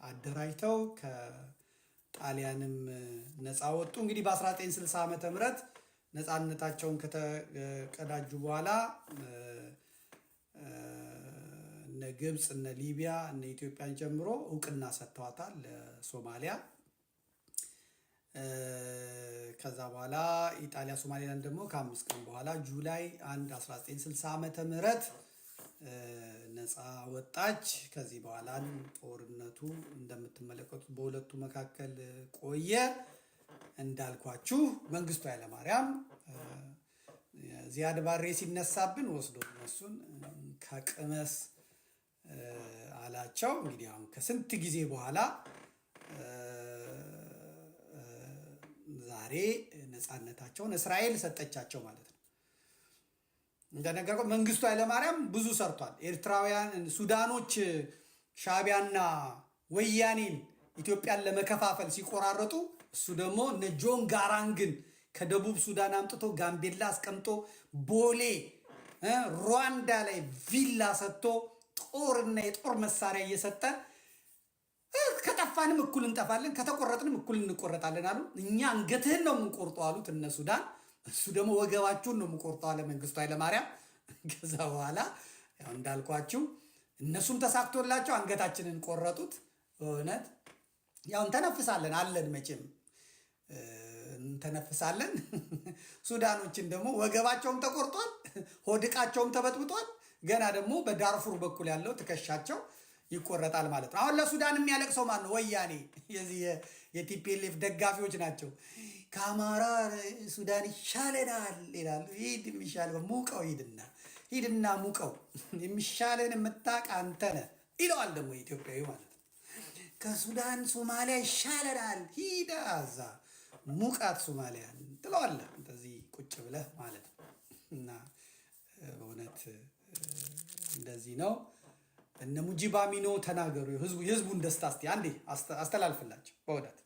አደራጅተው ከጣሊያንም ነፃ ወጡ። እንግዲህ በ1960 ዓ.ም ነፃነታቸውን ከተቀዳጁ በኋላ እነ ግብፅ፣ እነ ሊቢያ፣ እነ ኢትዮጵያን ጨምሮ እውቅና ሰጥተዋታል ለሶማሊያ። ከዛ በኋላ ኢጣሊያ ሶማሊላንድ ደግሞ ከ5 ቀን በኋላ July 1 1960 ዓ.ም ነፃ ወጣች። ከዚህ በኋላ ጦርነቱ እንደምትመለከቱት በሁለቱ መካከል ቆየ። እንዳልኳችሁ መንግስቱ ኃይለማርያም ዚያድ ባሬ ሲነሳብን ወስዶ እነሱን ከቅመስ አላቸው። እንግዲህ አሁን ከስንት ጊዜ በኋላ ዛሬ ነፃነታቸውን እስራኤል ሰጠቻቸው ማለት ነው። እንደነገርኩህ መንግስቱ ኃይለማርያም ብዙ ሰርቷል። ኤርትራውያን፣ ሱዳኖች ሻዕቢያና ወያኔን ኢትዮጵያን ለመከፋፈል ሲቆራረጡ እሱ ደግሞ እነ ጆን ጋራንግን ከደቡብ ሱዳን አምጥቶ ጋምቤላ አስቀምጦ ቦሌ ሩዋንዳ ላይ ቪላ ሰጥቶ ጦርና የጦር መሳሪያ እየሰጠ ከጠፋንም እኩል እንጠፋለን፣ ከተቆረጥንም እኩል እንቆረጣለን አሉ። እኛ አንገትህን ነው የምንቆርጠው አሉት እነ ሱዳን። እሱ ደግሞ ወገባችሁን ነው የምቆርጠው አለ መንግስቱ ኃይለማርያም። ከዛ በኋላ ያው እንዳልኳችሁ እነሱም ተሳክቶላቸው አንገታችንን ቆረጡት። እውነት ያው እንተነፍሳለን አለን መቼም እንተነፍሳለን። ሱዳኖችን ደግሞ ወገባቸውም ተቆርጧል፣ ሆድቃቸውም ተበጥብጧል። ገና ደግሞ በዳርፉር በኩል ያለው ትከሻቸው ይቆረጣል ማለት ነው። አሁን ለሱዳን የሚያለቅሰው ማን ነው? ወያኔ፣ የዚህ የ TPLF ደጋፊዎች ናቸው። ከአማራ ሱዳን ይሻለናል ይላሉ። ሂድ፣ የሚሻል ሙቀው፣ ሂድና ሂድና ሙቀው፣ የሚሻለን የምታውቅ አንተ ነህ ይለዋል ደግሞ ኢትዮጵያዊ ማለት ነው። ከሱዳን ሶማሊያ ይሻለናል፣ ሂዳ እዛ ሙቃት ሶማሊያን ትለዋለህ፣ እንደዚህ ቁጭ ብለህ ማለት ነው። እና በእውነት እንደዚህ ነው። እነ ሙጂብ አሚኖ ተናገሩ። የህዝቡን ደስታ እስቲ አንዴ አስተላልፍላቸው በእውነት።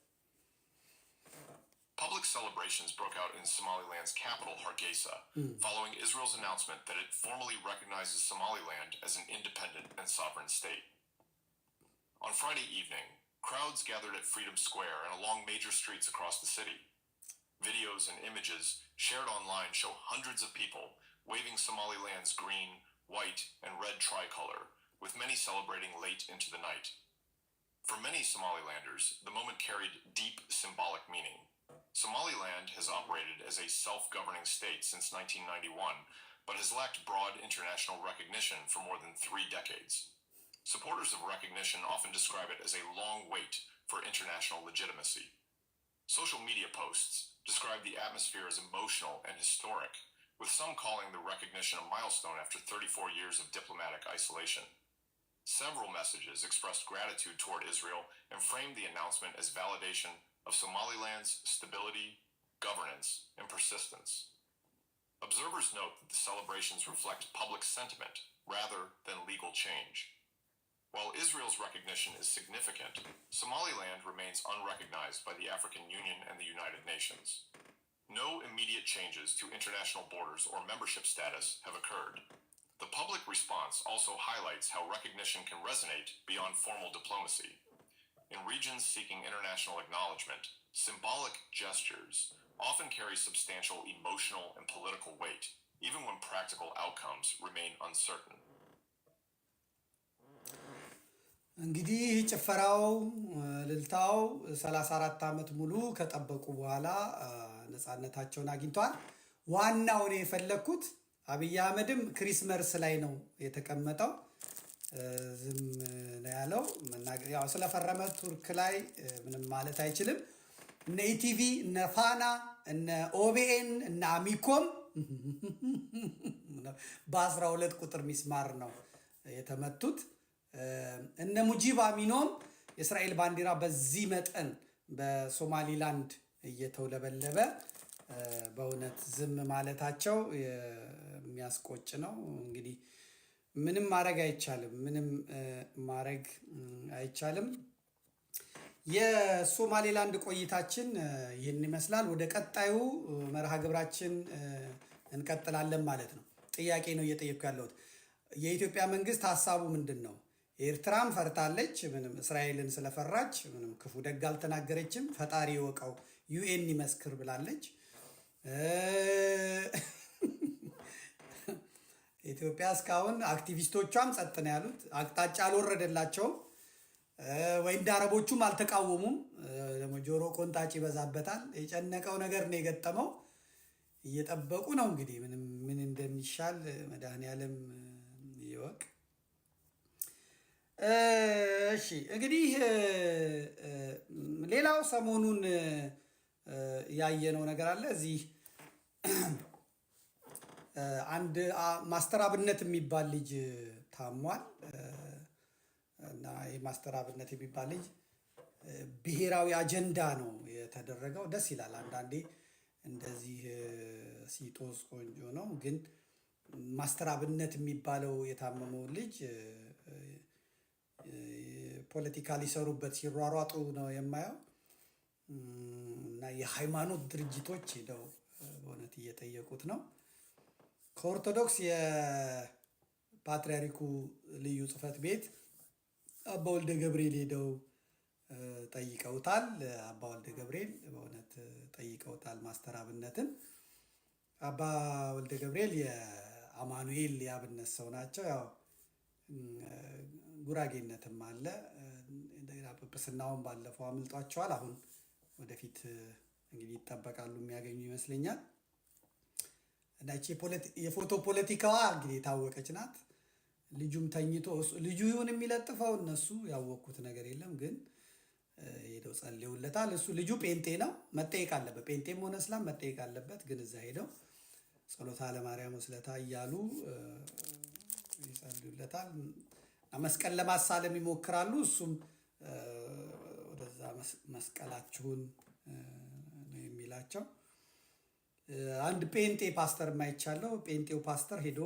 Public celebrations broke out in Somaliland's capital, Hargeisa, following Israel's announcement that it formally recognizes Somaliland as an independent and sovereign state. On Friday evening, crowds gathered at Freedom Square and along major streets across the city. Videos and images shared online show hundreds of people waving Somaliland's green, white, and red tricolor, with many celebrating late into the night. For many Somalilanders, the moment carried deep symbolic meaning. Somaliland has operated as a self governing state since 1991, but has lacked broad international recognition for more than 3 decades. Supporters of recognition often describe it as a long wait for international legitimacy. Social media posts describe the atmosphere as emotional and historic, with some calling the recognition a milestone after 34 years of diplomatic isolation. Several messages expressed gratitude toward Israel and framed the announcement as validation of Somaliland's stability, governance, and persistence. Observers note that the celebrations reflect public sentiment rather than legal change. While Israel's recognition is significant, Somaliland remains unrecognized by the African Union and the United Nations. No immediate changes to international borders or membership status have occurred. The public response also highlights how recognition can resonate beyond formal diplomacy. In regions seeking international acknowledgement, symbolic gestures often carry substantial emotional and political weight, even when practical outcomes remain uncertain. እንግዲህ ጭፈራው እልልታው 34 ዓመት ሙሉ ከጠበቁ በኋላ ነፃነታቸውን አግኝተዋል። ዋናው እኔ የፈለግኩት አብይ አህመድም Christmas ላይ ነው የተቀመጠው። ዝም ነው ያለው። ያው ስለፈረመ ቱርክ ላይ ምንም ማለት አይችልም። እነ ኢቲቪ፣ እነ ፋና፣ እነ ኦቢኤን፣ እነ አሚኮም በ12 ቁጥር ሚስማር ነው የተመቱት። እነ ሙጂብ አሚኖም የእስራኤል ባንዲራ በዚህ መጠን በሶማሊላንድ እየተውለበለበ በእውነት ዝም ማለታቸው የሚያስቆጭ ነው። እንግዲህ ምንም ማድረግ አይቻልም። ምንም ማድረግ አይቻልም። የሶማሌላንድ ቆይታችን ይህን ይመስላል። ወደ ቀጣዩ መርሃ ግብራችን እንቀጥላለን ማለት ነው። ጥያቄ ነው እየጠየቅኩ ያለሁት። የኢትዮጵያ መንግስት ሀሳቡ ምንድን ነው? ኤርትራም ፈርታለች። ምንም እስራኤልን ስለፈራች ምንም ክፉ ደግ አልተናገረችም። ፈጣሪ ይወቀው፣ UN ይመስክር ብላለች። ኢትዮጵያ እስካሁን አክቲቪስቶቿም ጸጥ ነው ያሉት። አቅጣጫ አልወረደላቸውም ወይ እንደ አረቦቹም አልተቃወሙም። ደግሞ ጆሮ ቆንጣጭ ይበዛበታል። የጨነቀው ነገር ነው የገጠመው። እየጠበቁ ነው እንግዲህ ምንም ምን እንደሚሻል መድኃኒዓለም ይወቅ። እሺ፣ እንግዲህ ሌላው ሰሞኑን ያየነው ነገር አለ። እዚህ አንድ ማስተር አብነት የሚባል ልጅ ታሟል እና ይህ ማስተር አብነት የሚባል ልጅ ብሔራዊ አጀንዳ ነው የተደረገው። ደስ ይላል። አንዳንዴ እንደዚህ ሲጦዝ ቆንጆ ነው። ግን ማስተር አብነት የሚባለው የታመመው ልጅ ፖለቲካ ሊሰሩበት ሲሯሯጡ ነው የማየው እና የሃይማኖት ድርጅቶች ሄደው በእውነት እየጠየቁት ነው። ከኦርቶዶክስ የፓትርያርኩ ልዩ ጽሕፈት ቤት አባ ወልደ ገብርኤል ሄደው ጠይቀውታል። አባ ወልደ ገብርኤል በእውነት ጠይቀውታል ማስተር አብነትን። አባ ወልደ ገብርኤል የአማኑኤል የአብነት ሰው ናቸው። ያው ጉራጌነትም አለ። እንደገና ጵጵስናውን ባለፈው አምልጧቸዋል። አሁን ወደፊት እንግዲህ ይጠበቃሉ፣ የሚያገኙ ይመስለኛል። እና ይቺ የፎቶ ፖለቲካዋ እንግዲህ የታወቀች ናት። ልጁም ተኝቶ፣ ልጁ ይሁን የሚለጥፈው እነሱ ያወቅኩት ነገር የለም፣ ግን ሄደው ጸልየውለታል። እሱ ልጁ ጴንጤ ነው፣ መጠየቅ አለበት። ጴንጤም ሆነ እስላም መጠየቅ አለበት። ግን እዛ ሄደው ጸሎታ ለማርያም ወስለታ እያሉ ይጸልዩለታል። መስቀል ለማሳለም ይሞክራሉ። እሱም ወደዛ መስቀላችሁን ነው የሚላቸው። አንድ ጴንጤ ፓስተር የማይቻለው ጴንጤው ፓስተር ሄዶ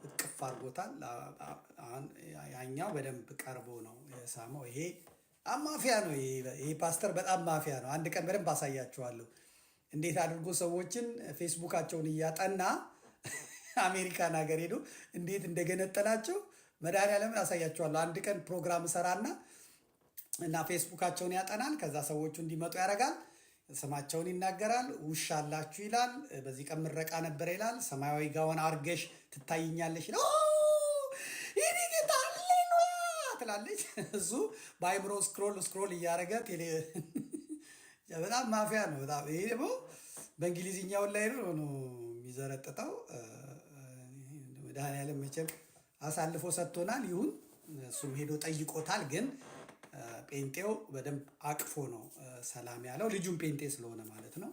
እቅፍ አድርጎታል። ያኛው በደንብ ቀርቦ ነው የሳመው። ይሄ ማፊያ ነው። ይሄ ፓስተር በጣም ማፊያ ነው። አንድ ቀን በደንብ አሳያችኋለሁ እንዴት አድርጎ ሰዎችን ፌስቡካቸውን እያጠና አሜሪካን ሀገር ሄዶ እንዴት እንደገነጠላቸው መድኃኒዓለምን አሳያችኋለሁ። አንድ ቀን ፕሮግራም እሰራና እና ፌስቡካቸውን ያጠናል። ከዛ ሰዎቹ እንዲመጡ ያደርጋል። ስማቸውን ይናገራል። ውሻ አላችሁ ይላል። በዚህ ቀን ምረቃ ነበረ ይላል። ሰማያዊ ጋውን አርገሽ ትታይኛለሽ ይላል። ይህ ጌታ ሃሌሉያ ትላለች። እሱ በአይምሮ scroll scroll እያደረገ በጣም ማፊያ ነው። በጣም ይሄ ደግሞ በእንግሊዝኛው ላይ ነው የሚዘረጥጠው። መድኃኒዓለም መቼም አሳልፎ ሰጥቶናል። ይሁን፣ እሱም ሄዶ ጠይቆታል። ግን ጴንጤው በደንብ አቅፎ ነው ሰላም ያለው። ልጁም ጴንጤ ስለሆነ ማለት ነው።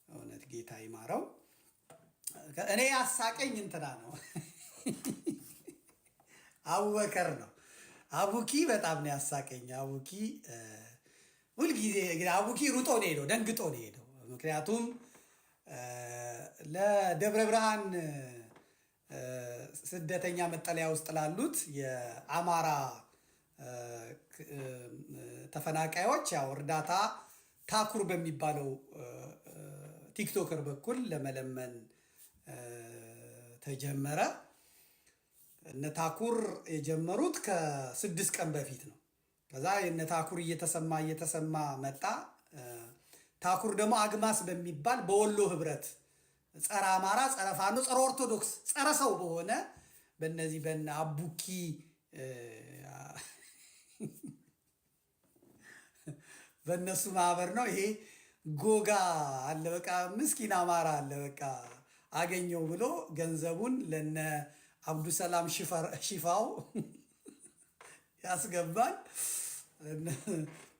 እውነት ጌታ ይማረው። እኔ ያሳቀኝ እንትና ነው፣ አቡበከር ነው። አቡኪ በጣም ነው ያሳቀኝ። አቡኪ ሁልጊዜ አቡኪ ሩጦ ነው ሄደው፣ ደንግጦ ነው ሄደው። ምክንያቱም ለደብረ ብርሃን ስደተኛ መጠለያ ውስጥ ላሉት የአማራ ተፈናቃዮች ያው እርዳታ ታኩር በሚባለው TikToker በኩል ለመለመን ተጀመረ። እነ ታኩር የጀመሩት ከ6 ቀን በፊት ነው። ከዛ የእነ ታኩር እየተሰማ እየተሰማ መጣ። ታኩር ደግሞ አግማስ በሚባል በወሎ ህብረት ጸረ አማራ፣ ጸረ ፋኖ፣ ጸረ ኦርቶዶክስ፣ ጸረ ሰው በሆነ በእነዚህ በነ አቡኪ በእነሱ ማህበር ነው። ይሄ ጎጋ አለ፣ በቃ ምስኪን አማራ አለ፣ በቃ አገኘው ብሎ ገንዘቡን ለነ አብዱሰላም ሽፋው ያስገባል።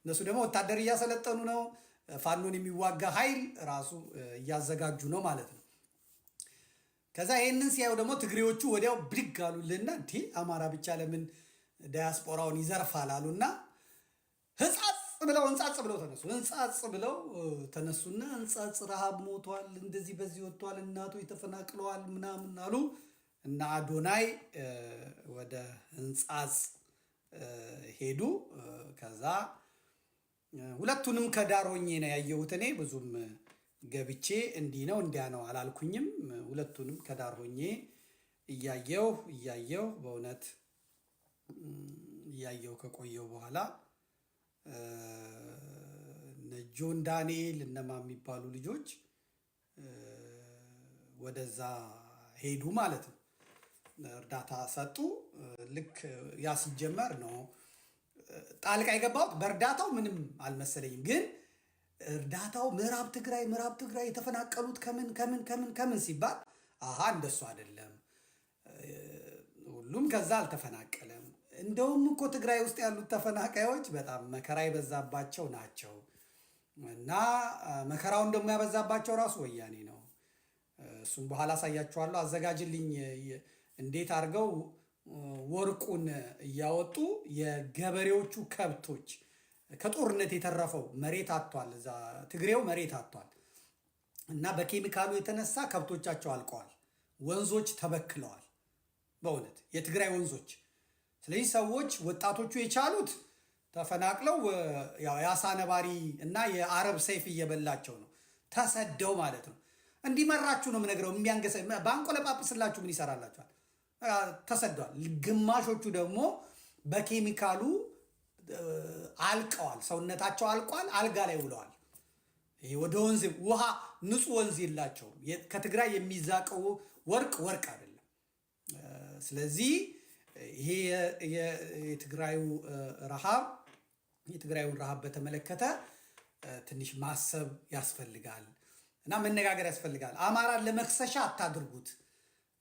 እነሱ ደግሞ ወታደር እያሰለጠኑ ነው። ፋኖን የሚዋጋ ኃይል ራሱ እያዘጋጁ ነው ማለት ነው። ከዛ ይህንን ሲያዩ ደግሞ ትግሬዎቹ ወዲያው ብድግ አሉልና እንዴ፣ አማራ ብቻ ለምን ዳያስፖራውን ይዘርፋል አሉና ህጻጽ ብለው እንጻጽ ብለው ተነሱ። እንጻጽ ብለው ተነሱና እንጻጽ ረሃብ ሞቷል፣ እንደዚህ በዚህ ወጥቷል፣ እናቶች ተፈናቅለዋል ምናምን አሉ እና አዶናይ ወደ ህንጻጽ ሄዱ። ከዛ ሁለቱንም ከዳር ሆኜ ነው ያየሁት። እኔ ብዙም ገብቼ እንዲህ ነው እንዲያ ነው አላልኩኝም። ሁለቱንም ከዳር ሆኜ እያየሁ እያየሁ በእውነት እያየሁ ከቆየሁ በኋላ እነ ጆን ዳንኤል እነማ የሚባሉ ልጆች ወደዛ ሄዱ ማለት ነው። እርዳታ ሰጡ። ልክ ያ ሲጀመር ነው ጣልቃ የገባሁት። በእርዳታው ምንም አልመሰለኝም፣ ግን እርዳታው ምዕራብ ትግራይ የተፈናቀሉት ከምን ከምን ከምን ከምን ሲባል አሃ እንደሱ አይደለም፣ ሁሉም ከዛ አልተፈናቀለም። እንደውም እኮ ትግራይ ውስጥ ያሉት ተፈናቃዮች በጣም መከራ የበዛባቸው ናቸው እና መከራውን ደግሞ ያበዛባቸው ራሱ ወያኔ ነው። እሱም በኋላ አሳያችኋለሁ። አዘጋጅልኝ እንዴት አድርገው ወርቁን እያወጡ የገበሬዎቹ ከብቶች ከጦርነት የተረፈው መሬት አጥቷል። እዛ ትግሬው መሬት አጥቷል እና በኬሚካሉ የተነሳ ከብቶቻቸው አልቀዋል። ወንዞች ተበክለዋል። በእውነት የትግራይ ወንዞች። ስለዚህ ሰዎች ወጣቶቹ የቻሉት ተፈናቅለው የአሳ ነባሪ እና የአረብ ሰይፍ እየበላቸው ነው፣ ተሰደው ማለት ነው። እንዲመራችሁ ነው የምነግረው። የሚያንገሰ ባንቆለጳጵስላችሁ ምን ይሰራላችኋል? ተሰደዋል። ግማሾቹ ደግሞ በኬሚካሉ አልቀዋል። ሰውነታቸው አልቋል። አልጋ ላይ ውለዋል። ይሄ ወደ ወንዝ ውሃ ንጹህ ወንዝ የላቸውም። ከትግራይ የሚዛቀው ወርቅ ወርቅ አይደለም። ስለዚህ ይሄ የትግራዩ ረሃብ የትግራዩን ረሃብ በተመለከተ ትንሽ ማሰብ ያስፈልጋል እና መነጋገር ያስፈልጋል። አማራን ለመክሰሻ አታድርጉት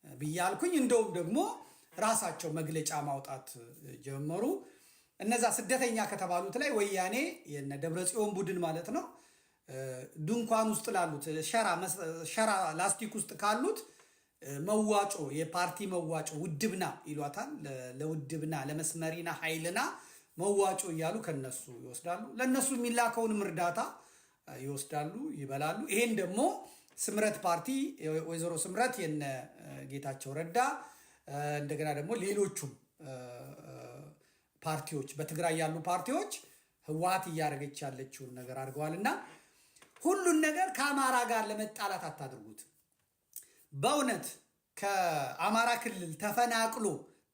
ብያልኩኝ። እንደውም ደግሞ ራሳቸው መግለጫ ማውጣት ጀመሩ። እነዛ ስደተኛ ከተባሉት ላይ ወያኔ የነ ደብረ ጽዮን ቡድን ማለት ነው ድንኳን ውስጥ ላሉት ሸራ ላስቲክ ውስጥ ካሉት መዋጮ የፓርቲ መዋጮ ውድብና ይሏታል። ለውድብና ለመስመሪና ኃይልና መዋጮ እያሉ ከነሱ ይወስዳሉ። ለእነሱ የሚላከውንም እርዳታ ይወስዳሉ፣ ይበላሉ። ይሄን ደግሞ ስምረት ፓርቲ ወይዘሮ ስምረት የነ ጌታቸው ረዳ እንደገና ደግሞ ሌሎቹም ፓርቲዎች በትግራይ ያሉ ፓርቲዎች ህወሓት እያደረገች ያለችውን ነገር አድርገዋል እና ሁሉን ነገር ከአማራ ጋር ለመጣላት አታድርጉት። በእውነት ከአማራ ክልል ተፈናቅሎ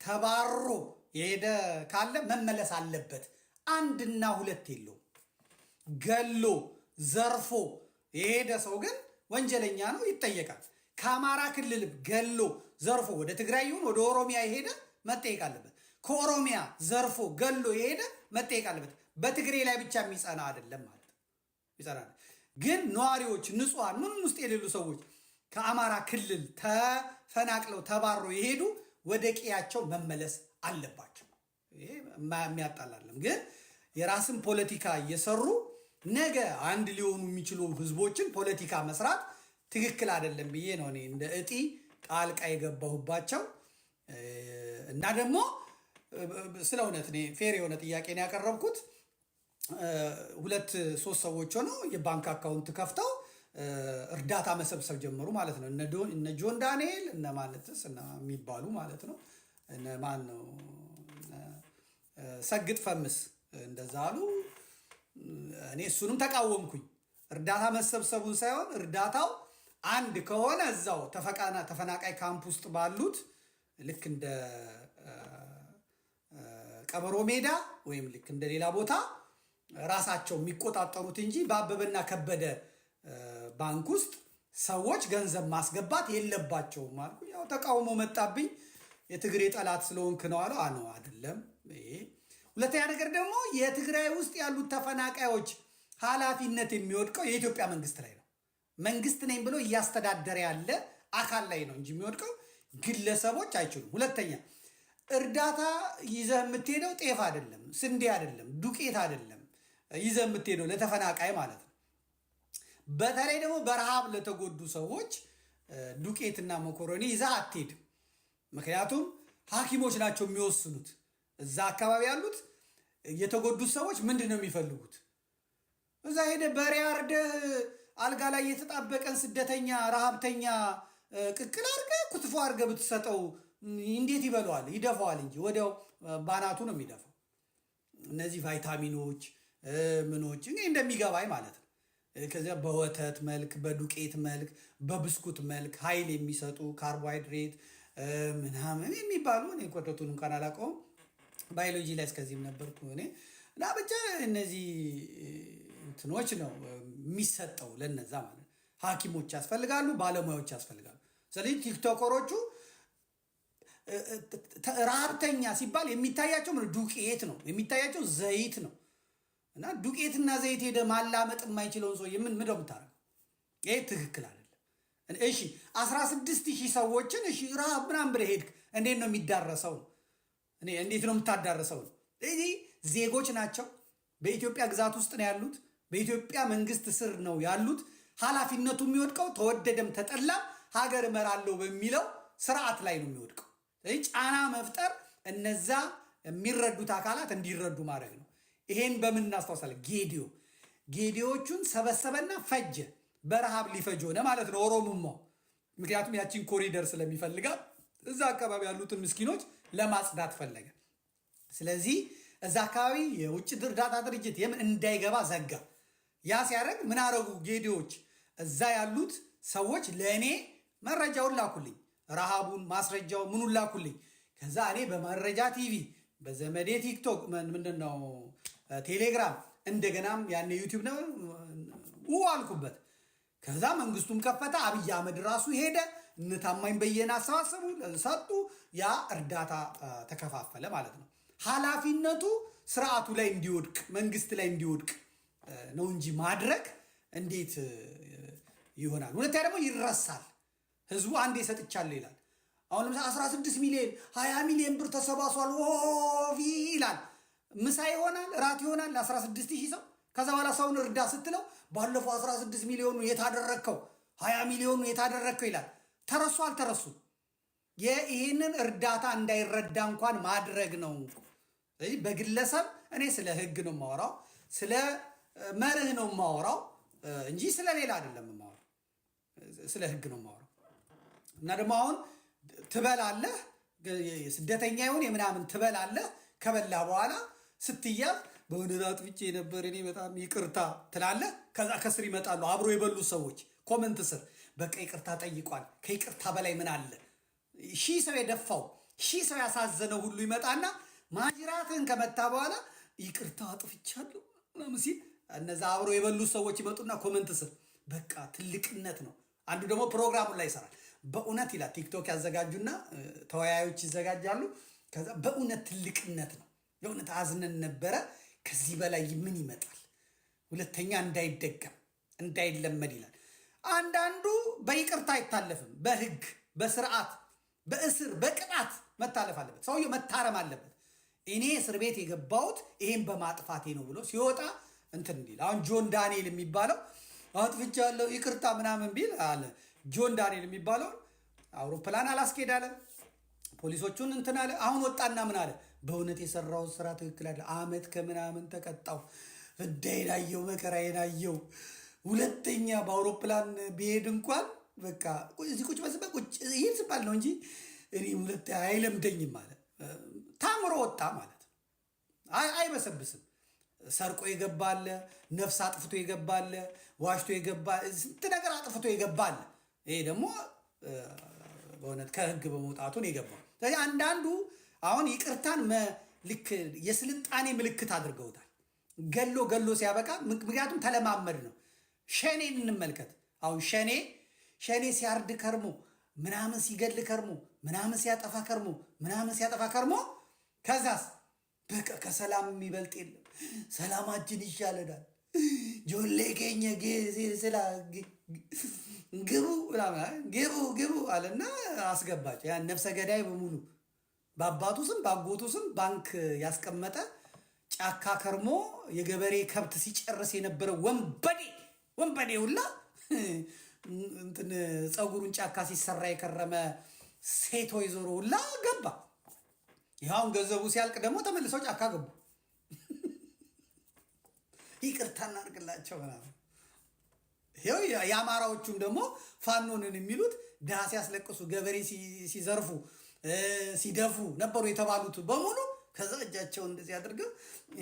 ተባሮ የሄደ ካለ መመለስ አለበት። አንድና ሁለት የለውም። ገሎ ዘርፎ የሄደ ሰው ግን ወንጀለኛ ነው፣ ይጠየቃል። ከአማራ ክልልም ገሎ ዘርፎ ወደ ትግራይ ይሁን ወደ ኦሮሚያ የሄደ መጠየቅ አለበት። ከኦሮሚያ ዘርፎ ገሎ የሄደ መጠየቅ አለበት። በትግሬ ላይ ብቻ የሚጸና አይደለም ማለት ነው። የሚጸና ግን ነዋሪዎች፣ ንጹሐን፣ ምንም ውስጥ የሌሉ ሰዎች ከአማራ ክልል ተፈናቅለው ተባሮ የሄዱ ወደ ቀያቸው መመለስ አለባቸው። ይሄ የሚያጣላለም ግን የራስን ፖለቲካ እየሰሩ ነገ አንድ ሊሆኑ የሚችሉ ህዝቦችን ፖለቲካ መስራት ትክክል አይደለም ብዬ ነው እኔ እንደ እጢ ጣልቃ የገባሁባቸው። እና ደግሞ ስለ እውነት እኔ fair የሆነ ጥያቄ ነው ያቀረብኩት። ሁለት ሶስት ሰዎች ሆነው የባንክ account ከፍተው እርዳታ መሰብሰብ ጀመሩ ማለት ነው። እነ ጆን ዳንኤል እነ ማለትስ እና የሚባሉ ማለት ነው። እነ ማን ነው ሰግጥ ፈምስ እንደዛ አሉ። እኔ እሱንም ተቃወምኩኝ። እርዳታ መሰብሰቡን ሳይሆን እርዳታው አንድ ከሆነ እዛው ተፈናቃይ ካምፕ ውስጥ ባሉት ልክ እንደ ቀበሮ ሜዳ ወይም ልክ እንደ ሌላ ቦታ ራሳቸው የሚቆጣጠሩት እንጂ በአበበና ከበደ ባንክ ውስጥ ሰዎች ገንዘብ ማስገባት የለባቸውም አልኩ። ያው ተቃውሞ መጣብኝ። የትግሬ ጠላት ስለሆንክ ነው አለው። አነው አይደለም። ይሄ ሁለተኛ ነገር ደግሞ የትግራይ ውስጥ ያሉት ተፈናቃዮች ኃላፊነት የሚወድቀው የኢትዮጵያ መንግስት ላይ ነው። መንግስት ነኝ ብሎ እያስተዳደረ ያለ አካል ላይ ነው እንጂ የሚወድቀው ግለሰቦች አይችሉም። ሁለተኛ እርዳታ ይዘህ የምትሄደው ጤፍ አይደለም፣ ስንዴ አይደለም፣ ዱቄት አይደለም ይዘህ የምትሄደው ለተፈናቃይ ማለት ነው። በተለይ ደግሞ በረሃብ ለተጎዱ ሰዎች ዱቄትና መኮረኒ ይዘህ አትሄድም። ምክንያቱም ሐኪሞች ናቸው የሚወስኑት። እዛ አካባቢ ያሉት የተጎዱት ሰዎች ምንድን ነው የሚፈልጉት? እዛ ሄደ በሬ አርደህ አልጋ ላይ የተጣበቀን ስደተኛ ረሃብተኛ ቅቅል አርገህ ክትፎ አርገህ ብትሰጠው እንዴት ይበለዋል? ይደፋዋል እንጂ ወዲያው ባናቱ ነው የሚደፋው። እነዚህ ቫይታሚኖች ምኖች እንግዲህ እንደሚገባኝ ማለት ነው። ከዚያ በወተት መልክ፣ በዱቄት መልክ፣ በብስኩት መልክ ኃይል የሚሰጡ ካርቦሃይድሬት ምናምን የሚባሉ እኔ ቆጠቱን እንኳን አላውቀውም። ባዮሎጂ ላይ እስከዚህም ነበርኩ እኔ እና ብቻ እነዚህ እንትኖች ነው የሚሰጠው ለነዛ ማለት ነው። ሐኪሞች ያስፈልጋሉ፣ ባለሙያዎች ያስፈልጋሉ። ስለዚህ ቲክቶከሮቹ ረሃብተኛ ሲባል የሚታያቸው ምን ዱቄት ነው የሚታያቸው፣ ዘይት ነው። እና ዱቄትና ዘይት ሄደ ማላመጥ የማይችለውን ሰው ምን ምንድነው የምታደርገው? ይሄ ትክክል አይደለም። እሺ 16,000 ሰዎችን እሺ ረሃብ ምናምን ብለህ ሄድክ፣ እንዴት ነው የሚዳረሰው? እኔ እንዴት ነው የምታዳርሰው? እዚህ ዜጎች ናቸው። በኢትዮጵያ ግዛት ውስጥ ነው ያሉት። በኢትዮጵያ መንግስት ስር ነው ያሉት። ኃላፊነቱ የሚወድቀው ተወደደም ተጠላም ሀገር እመራለሁ በሚለው ስርዓት ላይ ነው የሚወድቀው። ስለዚህ ጫና መፍጠር እነዛ የሚረዱት አካላት እንዲረዱ ማድረግ ነው። ይሄን በምን እናስታውሳለን? ጌዲዮ ጌዲዮቹን ሰበሰበና ፈጀ። በረሃብ ሊፈጅ ሆነ ማለት ነው ኦሮሙማው። ምክንያቱም ያቺን ኮሪደር ስለሚፈልጋት እዛ አካባቢ ያሉትን ምስኪኖች ለማጽዳት ፈለገ። ስለዚህ እዛ አካባቢ የውጭ እርዳታ ድርጅት የምን እንዳይገባ ዘጋ። ያ ሲያደርግ ምን አረጉ ጌዲዎች? እዛ ያሉት ሰዎች ለእኔ መረጃውን ላኩልኝ፣ ረሃቡን፣ ማስረጃው ምኑን ላኩልኝ። ከዛ እኔ በመረጃ ቲቪ፣ በዘመዴ ቲክቶክ፣ ምንድን ነው ቴሌግራም፣ እንደገናም ያኔ ዩቲዩብ ነው አልኩበት። ከዛ መንግስቱም ከፈተ። አብይ አህመድ ራሱ ሄደ። እነ ታማኝ በየነ አሰባሰቡ፣ ሰጡ። ያ እርዳታ ተከፋፈለ ማለት ነው። ኃላፊነቱ ስርዓቱ ላይ እንዲወድቅ፣ መንግስት ላይ እንዲወድቅ ነው እንጂ ማድረግ እንዴት ይሆናል? ሁለተኛ ደግሞ ይረሳል። ህዝቡ አንዴ ሰጥቻለሁ ይላል። አሁን ለምሳሌ 16 ሚሊዮን 20 ሚሊዮን ብር ተሰባስቧል ኦቪ ይላል። ምሳ ይሆናል፣ እራት ይሆናል ለ16 ሺህ ሰው። ከዛ በኋላ ሰውን እርዳ ስትለው ባለፈው 16 ሚሊዮኑ የታደረግከው፣ 20 ሚሊዮኑ የታደረግከው ይላል። ተረሱ አልተረሱ ይህንን እርዳታ እንዳይረዳ እንኳን ማድረግ ነው። ስለዚህ በግለሰብ እኔ ስለ ህግ ነው የማወራው፣ ስለ መርህ ነው የማወራው እንጂ ስለ ሌላ አይደለም የማወራው። ስለ ህግ ነው የማወራው። እና ደግሞ አሁን ትበላለህ፣ ስደተኛ ይሁን የምናምን ትበላለህ። ከበላ በኋላ ስትያዝ በእውነት አጥፍቼ ነበር እኔ በጣም ይቅርታ ትላለህ። ከዛ ከስር ይመጣሉ አብሮ የበሉ ሰዎች comment ስር፣ በቃ ይቅርታ ጠይቋል። ከይቅርታ በላይ ምን አለ? ሺህ ሰው የደፋው፣ ሺህ ሰው ያሳዘነው ሁሉ ይመጣና ማጅራትህን ከመታ በኋላ ይቅርታ አጥፍቻለሁ ምናምን ሲል እነዛ አብሮ የበሉ ሰዎች ይመጡና comment ስር በቃ ትልቅነት ነው። አንዱ ደግሞ ፕሮግራሙን ላይ ይሰራል። በእውነት ይላል። ቲክቶክ ያዘጋጁና ተወያዮች ይዘጋጃሉ። ከዛ በእውነት ትልቅነት ነው። በእውነት አዝነን ነበረ። ከዚህ በላይ ምን ይመጣል? ሁለተኛ እንዳይደገም እንዳይለመድ ይላል። አንዳንዱ በይቅርታ አይታለፍም። በህግ፣ በስርዓት፣ በእስር፣ በቅጣት መታለፍ አለበት። ሰውየው መታረም አለበት። እኔ እስር ቤት የገባሁት ይሄን በማጥፋቴ ነው ብሎ ሲወጣ እንትን እንዲል። አሁን ጆን ዳንኤል የሚባለው አጥፍቻለሁ ይቅርታ ምናምን ቢል አለ። ጆን ዳንኤል የሚባለው አውሮፕላን አላስኬድ አለ። ፖሊሶቹን እንትን አለ። አሁን ወጣና ምን አለ? በእውነት የሰራው ስራ ትክክል አለ። አመት ከምናምን ተቀጣው። ፍዳዬን አየሁ፣ መከራዬን አየሁ። ሁለተኛ በአውሮፕላን ብሄድ እንኳን በቃ እዚህ ቁጭ በስበ ቁጭ ይህ ስባል ነው እንጂ እኔ ሁለት አይለምደኝም አለ። ታምሮ ወጣ ማለት ነው። አይበሰብስም። ሰርቆ የገባለ፣ ነፍስ አጥፍቶ የገባለ፣ ዋሽቶ የገባ፣ ስንት ነገር አጥፍቶ የገባለ። ይሄ ደግሞ በእውነት ከህግ በመውጣቱ ነው የገባው። ስለዚህ አንዳንዱ አሁን ይቅርታን ልክ የስልጣኔ ምልክት አድርገውታል። ገሎ ገሎ ሲያበቃ ምክንያቱም ተለማመድ ነው። ሸኔን እንመልከት። አሁን ሸኔ ሲያርድ ከርሞ፣ ምናምን ሲገድል ከርሞ፣ ምናምን ሲያጠፋ ከርሞ፣ ምናምን ሲያጠፋ ከርሞ ከዛስ በቃ ከሰላም የሚበልጥ የለም፣ ሰላማችን ይሻለናል፣ ijoollee keenya ስላ ግቡ ግቡ ግቡ አለና አስገባቸው። ያን ነፍሰ ገዳይ በሙሉ በአባቱ ስም በአጎቱ ስም ባንክ ያስቀመጠ፣ ጫካ ከርሞ የገበሬ ከብት ሲጨርስ የነበረ ወንበዴ ወንበዴ ሁላ፣ እንትን ፀጉሩን ጫካ ሲሰራ የከረመ ሴት ወይዘሮ ሁላ ገባ። ይኸውን ገንዘቡ ሲያልቅ ደግሞ ተመልሰው ጫካ ገቡ። ይቅርታ እናድርግላቸው ምናምን። ይኸው የአማራዎቹም ደግሞ ፋኖንን የሚሉት ድሃ ሲያስለቅሱ፣ ገበሬ ሲዘርፉ፣ ሲደፍሩ ነበሩ የተባሉት በሙሉ ከዛ እጃቸውን እንደዚህ አድርገው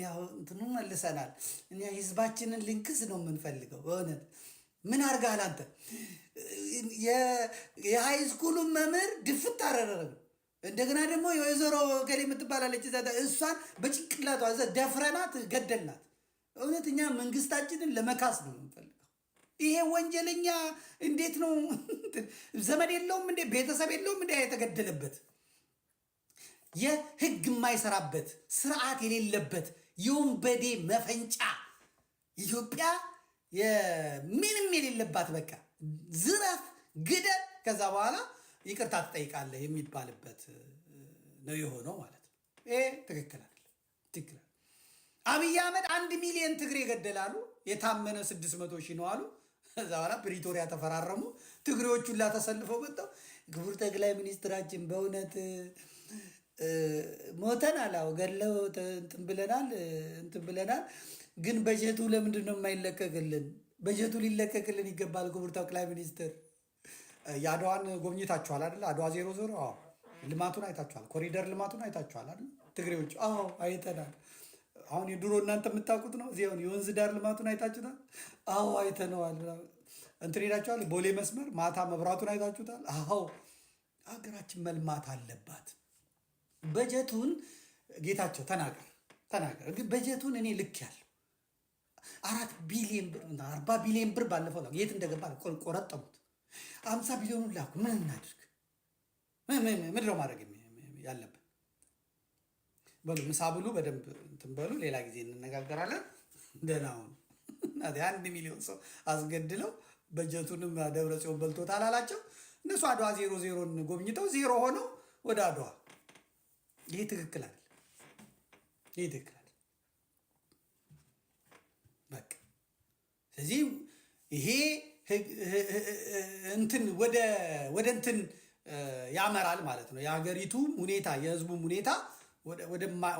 ያው እንትኑ መልሰናል። እኛ ህዝባችንን ልንክስ ነው የምንፈልገው። በእውነት ምን አድርገሃል አንተ? የ high school ኡን መምህር ድፍት አደረግነው። እንደገና ደግሞ የወይዘሮ ገሌ የምትባላለች እሷን በጭንቅላቷ ደፍረናት ገደልናት። እውነት እኛ መንግስታችንን ለመካስ ነው የምንፈልገው። ይሄ ወንጀለኛ እንዴት ነው? ዘመድ የለውም እንዴ? ቤተሰብ የለውም እንዴ? የተገደለበት፣ የህግ የማይሰራበት፣ ስርዓት የሌለበት የወንበዴ መፈንጫ ኢትዮጵያ፣ ምንም የሌለባት፣ በቃ ዝረፍ፣ ግደል፣ ከዛ በኋላ ይቅርታ ትጠይቃለህ የሚባልበት ነው የሆነው ማለት ነው። ይሄ ትክክል አይደለም። ትክክል። አብይ አህመድ 1 ሚሊዮን ትግሬ ገደላሉ። የታመነ 600 ሺህ ነው አሉ። ከዛ በኋላ ፕሪቶሪያ ተፈራረሙ። ትግሬዎቹ ሁላ ተሰልፈው መጥተው ክቡር ጠቅላይ ሚኒስትራችን በእውነት ሞተናል፣ አዎ ገድለው እንትን ብለናል፣ እንትን ብለናል። ግን በጀቱ ለምንድን ነው የማይለቀቅልን? በጀቱ ሊለቀቅልን ይገባል። ክቡር ጠቅላይ ሚኒስትር፣ የአድዋን ጎብኝታችኋል አይደል? አድዋ 00፣ አዎ ልማቱን አይታችኋል። ኮሪደር ልማቱን አይታችኋል አይደል? ትግሬዎቹ አዎ አይተናል። አሁን የድሮ እናንተ የምታውቁት ነው። እዚህ አሁን የወንዝ ዳር ልማቱን አይታችሁታል? አዎ አይተነዋል። እንትን ሄዳችኋል? ቦሌ መስመር ማታ መብራቱን አይታችሁታል? አዎ። ሀገራችን መልማት አለባት። በጀቱን ጌታቸው ተናገር ተናገር። በጀቱን እኔ ልክ ያለው 4 ቢሊዮን ብር፣ 40 ቢሊዮን ብር ባለፈው ላኩ። የት እንደገባ ቆረጠሙት። 50 ቢሊዮኑን ላኩ። ምን እናድርግ? ምንድን ነው ማድረግ ያለብን? በሉ ምሳ ብሉ፣ በደንብ እንትን በሉ። ሌላ ጊዜ እንነጋገራለን። ደህና ሁኑ። 1 ሚሊዮን ሰው አስገድለው በጀቱንም ደብረ ጽዮን በልቶታል አላቸው። እነሱ አድዋ 00ን ጎብኝተው ዜሮ ሆነው ወደ አድዋ። ይሄ ትክክል አይደል? ይሄ ትክክል አይደል? በቃ ስለዚህ ይሄ እንትን ወደ እንትን ያመራል ማለት ነው። የሀገሪቱም ሁኔታ የህዝቡም ሁኔታ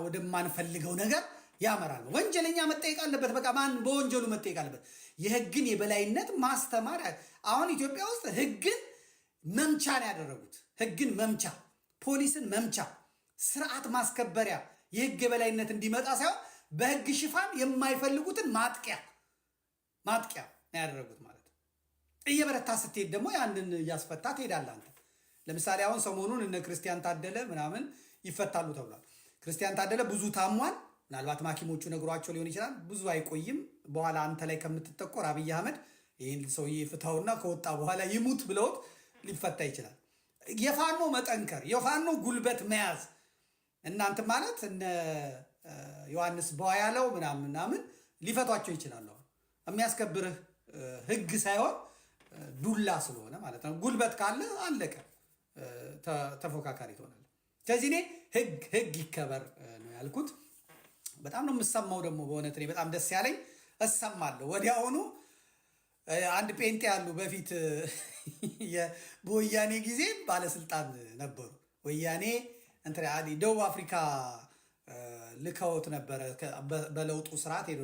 ወደማንፈልገው ነገር ያመራል። ወንጀለኛ መጠየቅ አለበት። በቃ ማን በወንጀሉ መጠየቅ አለበት። የህግን የበላይነት ማስተማር። አሁን ኢትዮጵያ ውስጥ ህግን መምቻ ነው ያደረጉት። ህግን መምቻ፣ ፖሊስን መምቻ፣ ስርዓት ማስከበሪያ፣ የህግ የበላይነት እንዲመጣ ሳይሆን በህግ ሽፋን የማይፈልጉትን ማጥቂያ ማጥቂያ ነው ያደረጉት ማለት ነው። እየበረታ ስትሄድ ደግሞ ያንን እያስፈታ ትሄዳለህ አንተ። ለምሳሌ አሁን ሰሞኑን እነ ክርስቲያን ታደለ ምናምን ይፈታሉ ተብሏል። ክርስቲያን ታደለ ብዙ ታሟል። ምናልባት ሐኪሞቹ ነግሯቸው ሊሆን ይችላል። ብዙ አይቆይም። በኋላ አንተ ላይ ከምትጠቆር አብይ አህመድ ይህን ሰውዬ ፍታውና ከወጣ በኋላ ይሙት ብለውት ሊፈታ ይችላል። የፋኖ መጠንከር፣ የፋኖ ጉልበት መያዝ እናንተ ማለት እነ ዮሐንስ በያለው ምናምን ምናምን ሊፈቷቸው ይችላሉ። የሚያስከብርህ ህግ ሳይሆን ዱላ ስለሆነ ማለት ነው። ጉልበት ካለ አለቀ፣ ተፎካካሪ ትሆናለህ። ስለዚህ እኔ ህግ ህግ ይከበር ነው ያልኩት። በጣም ነው የምሰማው ደግሞ፣ በእውነት እኔ በጣም ደስ ያለኝ እሰማለሁ። ወዲያውኑ አንድ ጴንጤ ያሉ፣ በፊት በወያኔ ጊዜ ባለስልጣን ነበሩ። ወያኔ ደቡብ አፍሪካ ልከውት ነበረ። በለውጡ ስርዓት ሄዶ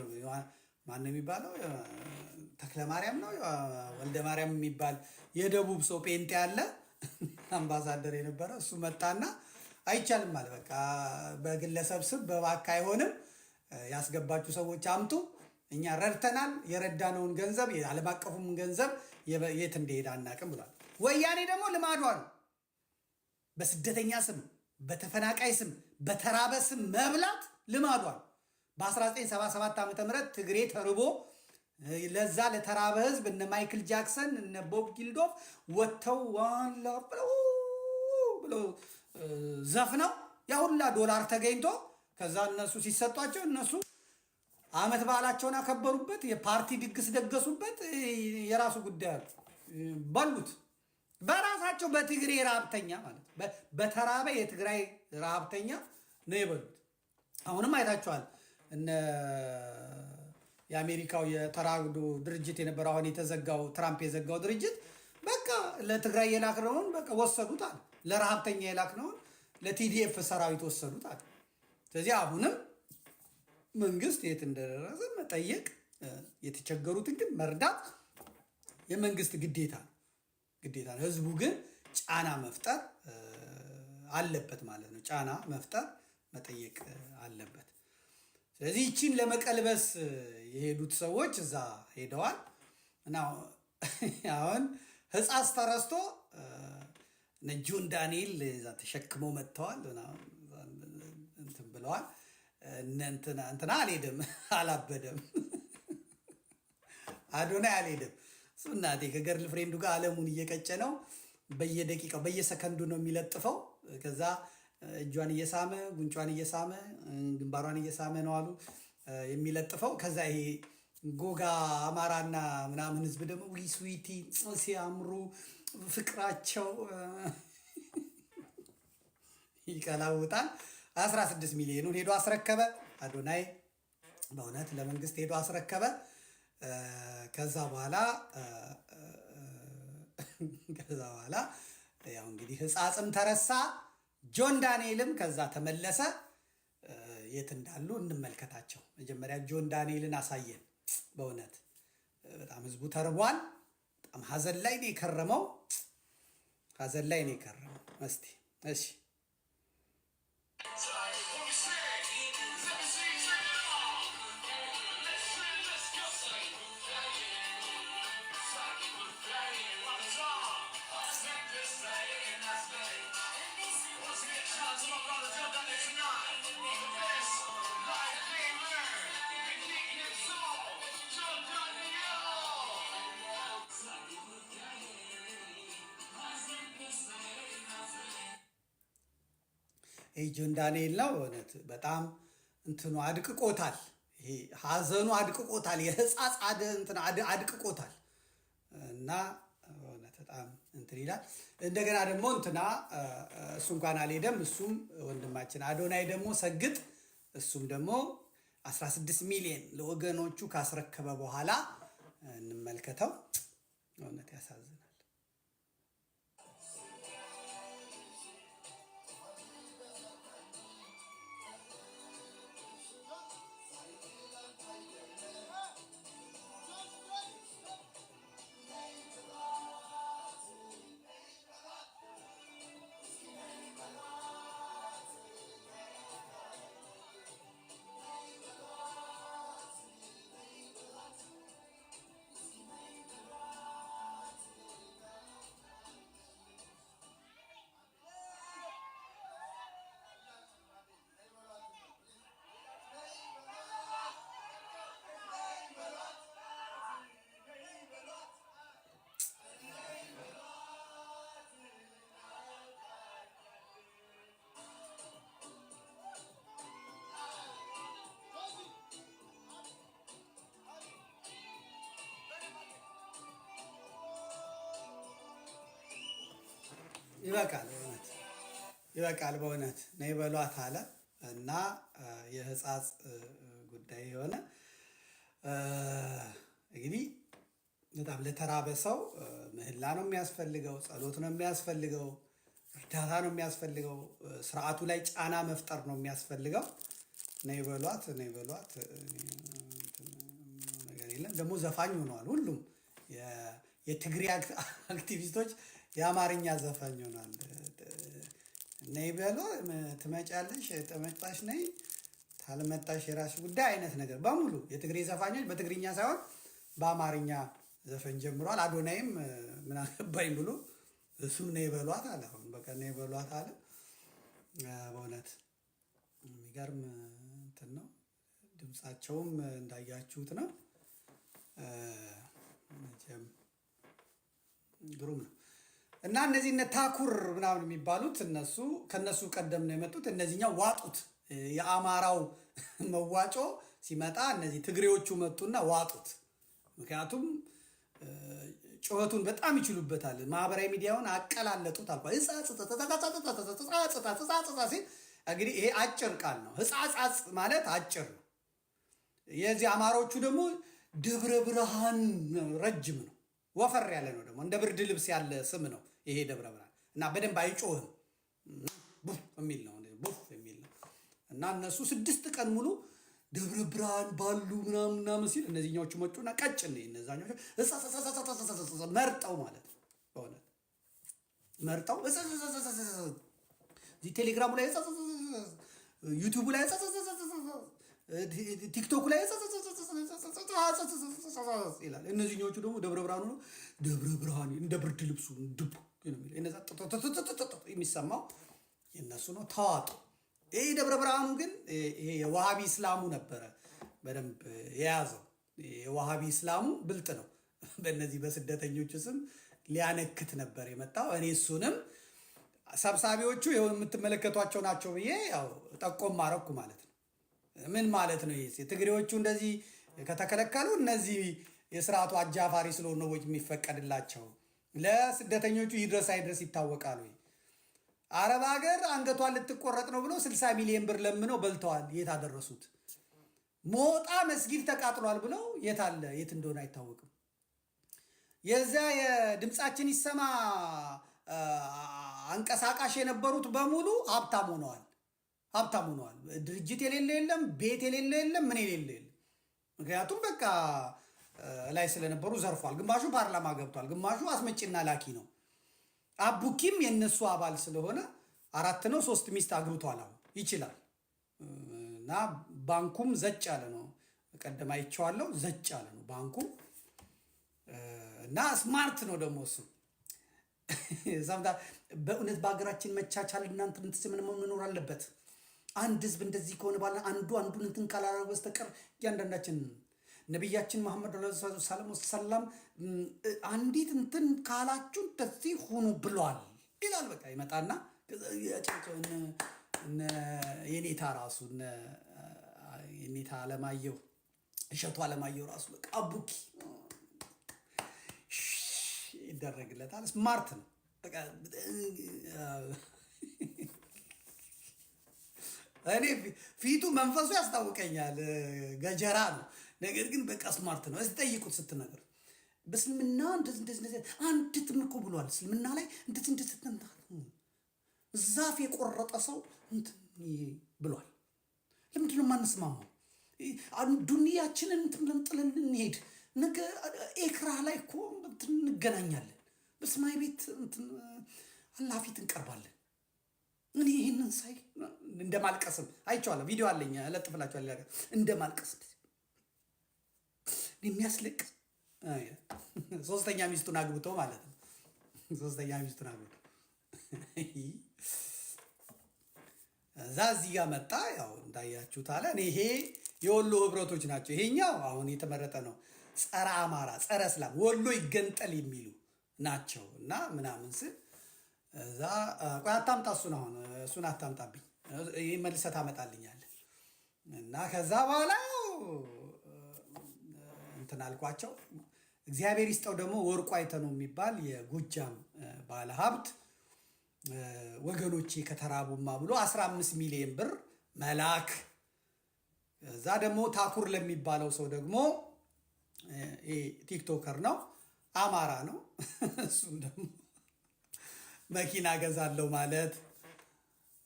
ማነው የሚባለው፣ ተክለ ማርያም ነው ወልደ ማርያም የሚባል የደቡብ ሰው ጴንጤ ያለ አምባሳደር የነበረ፣ እሱ መጣና አይቻልም አለ። በቃ በግለሰብ ስም በባንክ አይሆንም፣ ያስገባችሁ ሰዎች አምጡ፣ እኛ ረድተናል። የረዳነውን ገንዘብ የዓለም አቀፉም ገንዘብ የት እንደሄደ አናውቅም ብሏል። ወያኔ ደግሞ ልማዷ ነው። በስደተኛ ስም፣ በተፈናቃይ ስም፣ በተራበ ስም መብላት ልማዷ ነው። በ1977 ዓ ም ትግሬ ተርቦ ለዛ ለተራበ ህዝብ እነ ማይክል ጃክሰን እነ ቦብ ጊልዶፍ ወጥተው "One Love" ብለው ዘፍነው ያ ሁላ ዶላር ተገኝቶ ከዛ እነሱ ሲሰጧቸው እነሱ አመት በዓላቸውን አከበሩበት፣ የፓርቲ ድግስ ደገሱበት። የራሱ ጉዳይ አሉ፣ በሉት። በራሳቸው በትግሬ ረሀብተኛ ማለት በተራበ የትግራይ ረሀብተኛ ነው የበሉት። አሁንም አይታችኋል። እነ የአሜሪካው የተራድኦ ድርጅት የነበረው፣ አሁን የተዘጋው፣ ትራምፕ የዘጋው ድርጅት፣ በቃ ለትግራይ የላክነውን በቃ ወሰዱት አለ። ለረሀብተኛ የላክነውን ለ TDF ሰራዊት ወሰዱት አለ። ስለዚህ አሁንም መንግስት የት እንደደረሰ መጠየቅ፣ የተቸገሩትን ግን መርዳት የመንግስት ግዴታ ነው። ህዝቡ ግን ጫና መፍጠር አለበት ማለት ነው። ጫና መፍጠር፣ መጠየቅ አለበት። ስለዚህ ይቺን ለመቀልበስ የሄዱት ሰዎች እዛ ሄደዋል እና አሁን ሕጻጽ ተረስቶ እነ ጆን ዳንኤል እዛ ተሸክመው መጥተዋል፣ እንትን ብለዋል። እነ እንትና አልሄደም፣ አላበደም። አዶናይ አልሄደም። እሱ እናቴ ከ girlfriend ኡ ጋር አለሙን እየቀጨ ነው። በየደቂቃው በየሰከንዱ ነው የሚለጥፈው። ከዛ እጇን እየሳመ፣ ጉንጯን እየሳመ፣ ግንባሯን እየሳመ ነው አሉ የሚለጥፈው። ከዛ ይሄ ጎጋ አማራና ምናምን ህዝብ ደግሞ "ዊ sweetie፣ ሲያምሩ፣ ፍቅራቸው" ይቀላውጣል። 16 ሚሊዮኑን ሄዶ አስረከበ። አዶናይ በእውነት ለመንግስት ሄዶ አስረከበ። ከዛ በኋላ ከዛ በኋላ ያው እንግዲህ ሕጻጽም ተረሳ፣ ጆን ዳንኤልም ከዛ ተመለሰ። የት እንዳሉ እንመልከታቸው። መጀመሪያ ጆን ዳንኤልን አሳየን። በእውነት በጣም ህዝቡ ተርቧል። በጣም ሀዘን ላይ ነው የከረመው። ሀዘን ላይ ነው የከረመው። እስቲ እሺ። ይህ ጆን ዳንኤል ነው። በእውነት በጣም እንትኑ አድቅቆታል። ይሄ ሀዘኑ አድቅቆታል። የህፃጽ አድቅቆታል እና በእውነት በጣም እንትን ይላል። እንደገና ደግሞ እንትና እሱ እንኳን አልሄደም። እሱም ወንድማችን አዶናይ ደግሞ ሰግጥ እሱም ደግሞ 16 ሚሊዮን ለወገኖቹ ካስረከበ በኋላ እንመልከተው። እውነት ያሳዝናል። ይበቃል፣ በእውነት ይበቃል። በእውነት ነይ በሏት አለ እና የህፃጽ ጉዳይ የሆነ እንግዲህ በጣም ለተራበ ሰው ምህላ ነው የሚያስፈልገው፣ ጸሎት ነው የሚያስፈልገው፣ እርዳታ ነው የሚያስፈልገው፣ ስርዓቱ ላይ ጫና መፍጠር ነው የሚያስፈልገው። ነይ በሏት፣ ነይ በሏት ነገር የለም። ደግሞ ዘፋኝ ሆነዋል ሁሉም የትግሬ አክቲቪስቶች የአማርኛ ዘፋኝ ሆኗል። ነይ በሎ ትመጫለሽ፣ ተመጣሽ ነይ፣ ታልመጣሽ የራስሽ ጉዳይ አይነት ነገር በሙሉ የትግሬ ዘፋኞች በትግርኛ ሳይሆን በአማርኛ ዘፈን ጀምሯል። አዶናይም ምን አገባኝ ብሎ እሱም ነይ በሏት አለ። አሁን በቃ ነይ በሏት አለ። በእውነት የሚገርም እንትን ነው። ድምፃቸውም እንዳያችሁት ነው። መቼም ግሩም ነው። እና እነዚህ እነ ታኩር ምናምን የሚባሉት እነሱ ከነሱ ቀደም ነው የመጡት። እነዚህኛው ዋጡት። የአማራው መዋጮ ሲመጣ እነዚህ ትግሬዎቹ መጡና ዋጡት። ምክንያቱም ጩኸቱን በጣም ይችሉበታል። ማህበራዊ ሚዲያውን አቀላለጡት። አልኳ ሲል እንግዲህ ይሄ አጭር ቃል ነው። ህጻጻጽ ማለት አጭር ነው። የዚህ አማሮቹ ደግሞ ደብረ ብርሃን ረጅም ነው፣ ወፈር ያለ ነው። ደግሞ እንደ ብርድ ልብስ ያለ ስም ነው ይሄ ደብረ ብርሃን እና በደንብ አይጮህም። ቡፍ የሚል ነው፣ ቡፍ የሚል ነው። እና እነሱ 6 ቀን ሙሉ ደብረ ብርሃን ባሉ ምናምን ምናምን ሲል እነዚህኛዎቹ መጡና ቀጭን እነዛኞቹ መርጠው ማለት ነው። በእውነት መርጠው እዚህ ቴሌግራሙ ላይ፣ ዩቲዩቡ ላይ፣ ቲክቶኩ ላይ ይላል። እነዚህኛዎቹ ደግሞ ደብረ ብርሃኑ ነው። ደብረ ብርሃን እንደ ብርድ ልብሱ ድብ የሚሰማው የእነሱ ነው። ተዋጡ። ይህ ደብረ ብርሃኑ ግን ይሄ የዋሃቢ እስላሙ ነበረ በደንብ የያዘው። የዋሃቢ እስላሙ ብልጥ ነው። በእነዚህ በስደተኞቹ ስም ሊያነክት ነበር የመጣው። እኔ እሱንም ሰብሳቢዎቹ የምትመለከቷቸው ናቸው ብዬ ያው ጠቆም ማረኩ ማለት ነው። ምን ማለት ነው? ይሄ ትግሬዎቹ እንደዚህ ከተከለከሉ እነዚህ የስርዓቱ አጃፋሪ ስለሆኑ ነው ወይ የሚፈቀድላቸው? ለስደተኞቹ ይድረስ አይድረስ ይታወቃል ወይ? አረብ ሀገር አንገቷን ልትቆረጥ ነው ብሎ 60 ሚሊዮን ብር ለምነው በልተዋል። የት አደረሱት? ሞጣ መስጊድ ተቃጥሏል ብለው የት አለ፣ የት እንደሆነ አይታወቅም። የዚያ የድምፃችን ይሰማ አንቀሳቃሽ የነበሩት በሙሉ ሀብታም ሆነዋል። ሀብታም ሆነዋል። ድርጅት የሌለ የለም፣ ቤት የሌለ የለም፣ ምን የሌለ የለም። ምክንያቱም በቃ ላይ ስለነበሩ ዘርፏል። ግማሹ ፓርላማ ገብቷል፣ ግማሹ አስመጪና ላኪ ነው። አቡኪም የነሱ አባል ስለሆነ አራት ነው ሶስት ሚስት አግብቷል። አሁን ይችላል እና ባንኩም ዘጭ ያለ ነው። ቀደም አይቼዋለሁ። ዘጭ ያለ ነው ባንኩ እና smart ነው ደግሞ እሱ። በእውነት በሀገራችን መቻቻል እናንተ ምን መኖር አለበት። አንድ ህዝብ እንደዚህ ከሆነ ባለ አንዱ አንዱን እንትን ካላደረገ በስተቀር እያንዳንዳችን ነቢያችን መሐመድ ሰላም አንዲት እንትን ካላችሁ እንደዚህ ሁኑ ብሏል ይላል። በቃ ይመጣና የኔታ ራሱ የኔታ አለማየሁ፣ እሸቱ አለማየሁ ራሱ በቃ አቡኪ ይደረግለታል። Smart ነው። እኔ ፊቱ መንፈሱ ያስታውቀኛል፣ ገጀራ ነው። ነገር ግን በቃ smart ነው። እስቲ ጠይቁት ስትነግር በእስልምና እንደዚህ እንደዚህ እንደዚህ አንዲትም እኮ ብሏል። እስልምና ላይ እንደዚህ እንደዚህ ዛፍ የቆረጠ ሰው እንትን ብሏል። ለምንድን ነው የማንስማማው? ዱንያችንን እንትን ብለን ጥለን እንሄድ። ነገ ኤክራ ላይ እኮ እንትን እንገናኛለን። በሰማይ ቤት እንትን አላህ ፊት እንቀርባለን። እኔ ይህንን ሳይ እንደማልቀስም አይቼዋለሁ። ቪዲዮ አለኝ እለጥፍላችኋለሁ። እንደማልቀስ የሚያስለቅስ ሶስተኛ ሚስቱን አግብቶ ማለት ነው። ሶስተኛ ሚስቱን አግብቶ እዛ እዚህ ጋር መጣ። ያው እንዳያችሁት አለ። ይሄ የወሎ ህብረቶች ናቸው። ይሄኛው አሁን የተመረጠ ነው። ጸረ አማራ፣ ጸረ እስላም፣ ወሎ ይገንጠል የሚሉ ናቸው እና ምናምን ስል እዛ ቆይ አታምጣ፣ እሱን አሁን እሱን አታምጣብኝ፣ ይህ መልሰህ ታመጣልኛለህ። እና ከዛ በኋላ እንትን አልኳቸው። እግዚአብሔር ይስጠው ደግሞ ወርቁ አይተነው የሚባል የጎጃም ባለሀብት ወገኖቼ ከተራቡማ ብሎ 15 ሚሊዮን ብር መላክ። እዛ ደግሞ ታኩር ለሚባለው ሰው ደግሞ TikToker ነው፣ አማራ ነው። እሱም ደግሞ መኪና ገዛለው ማለት።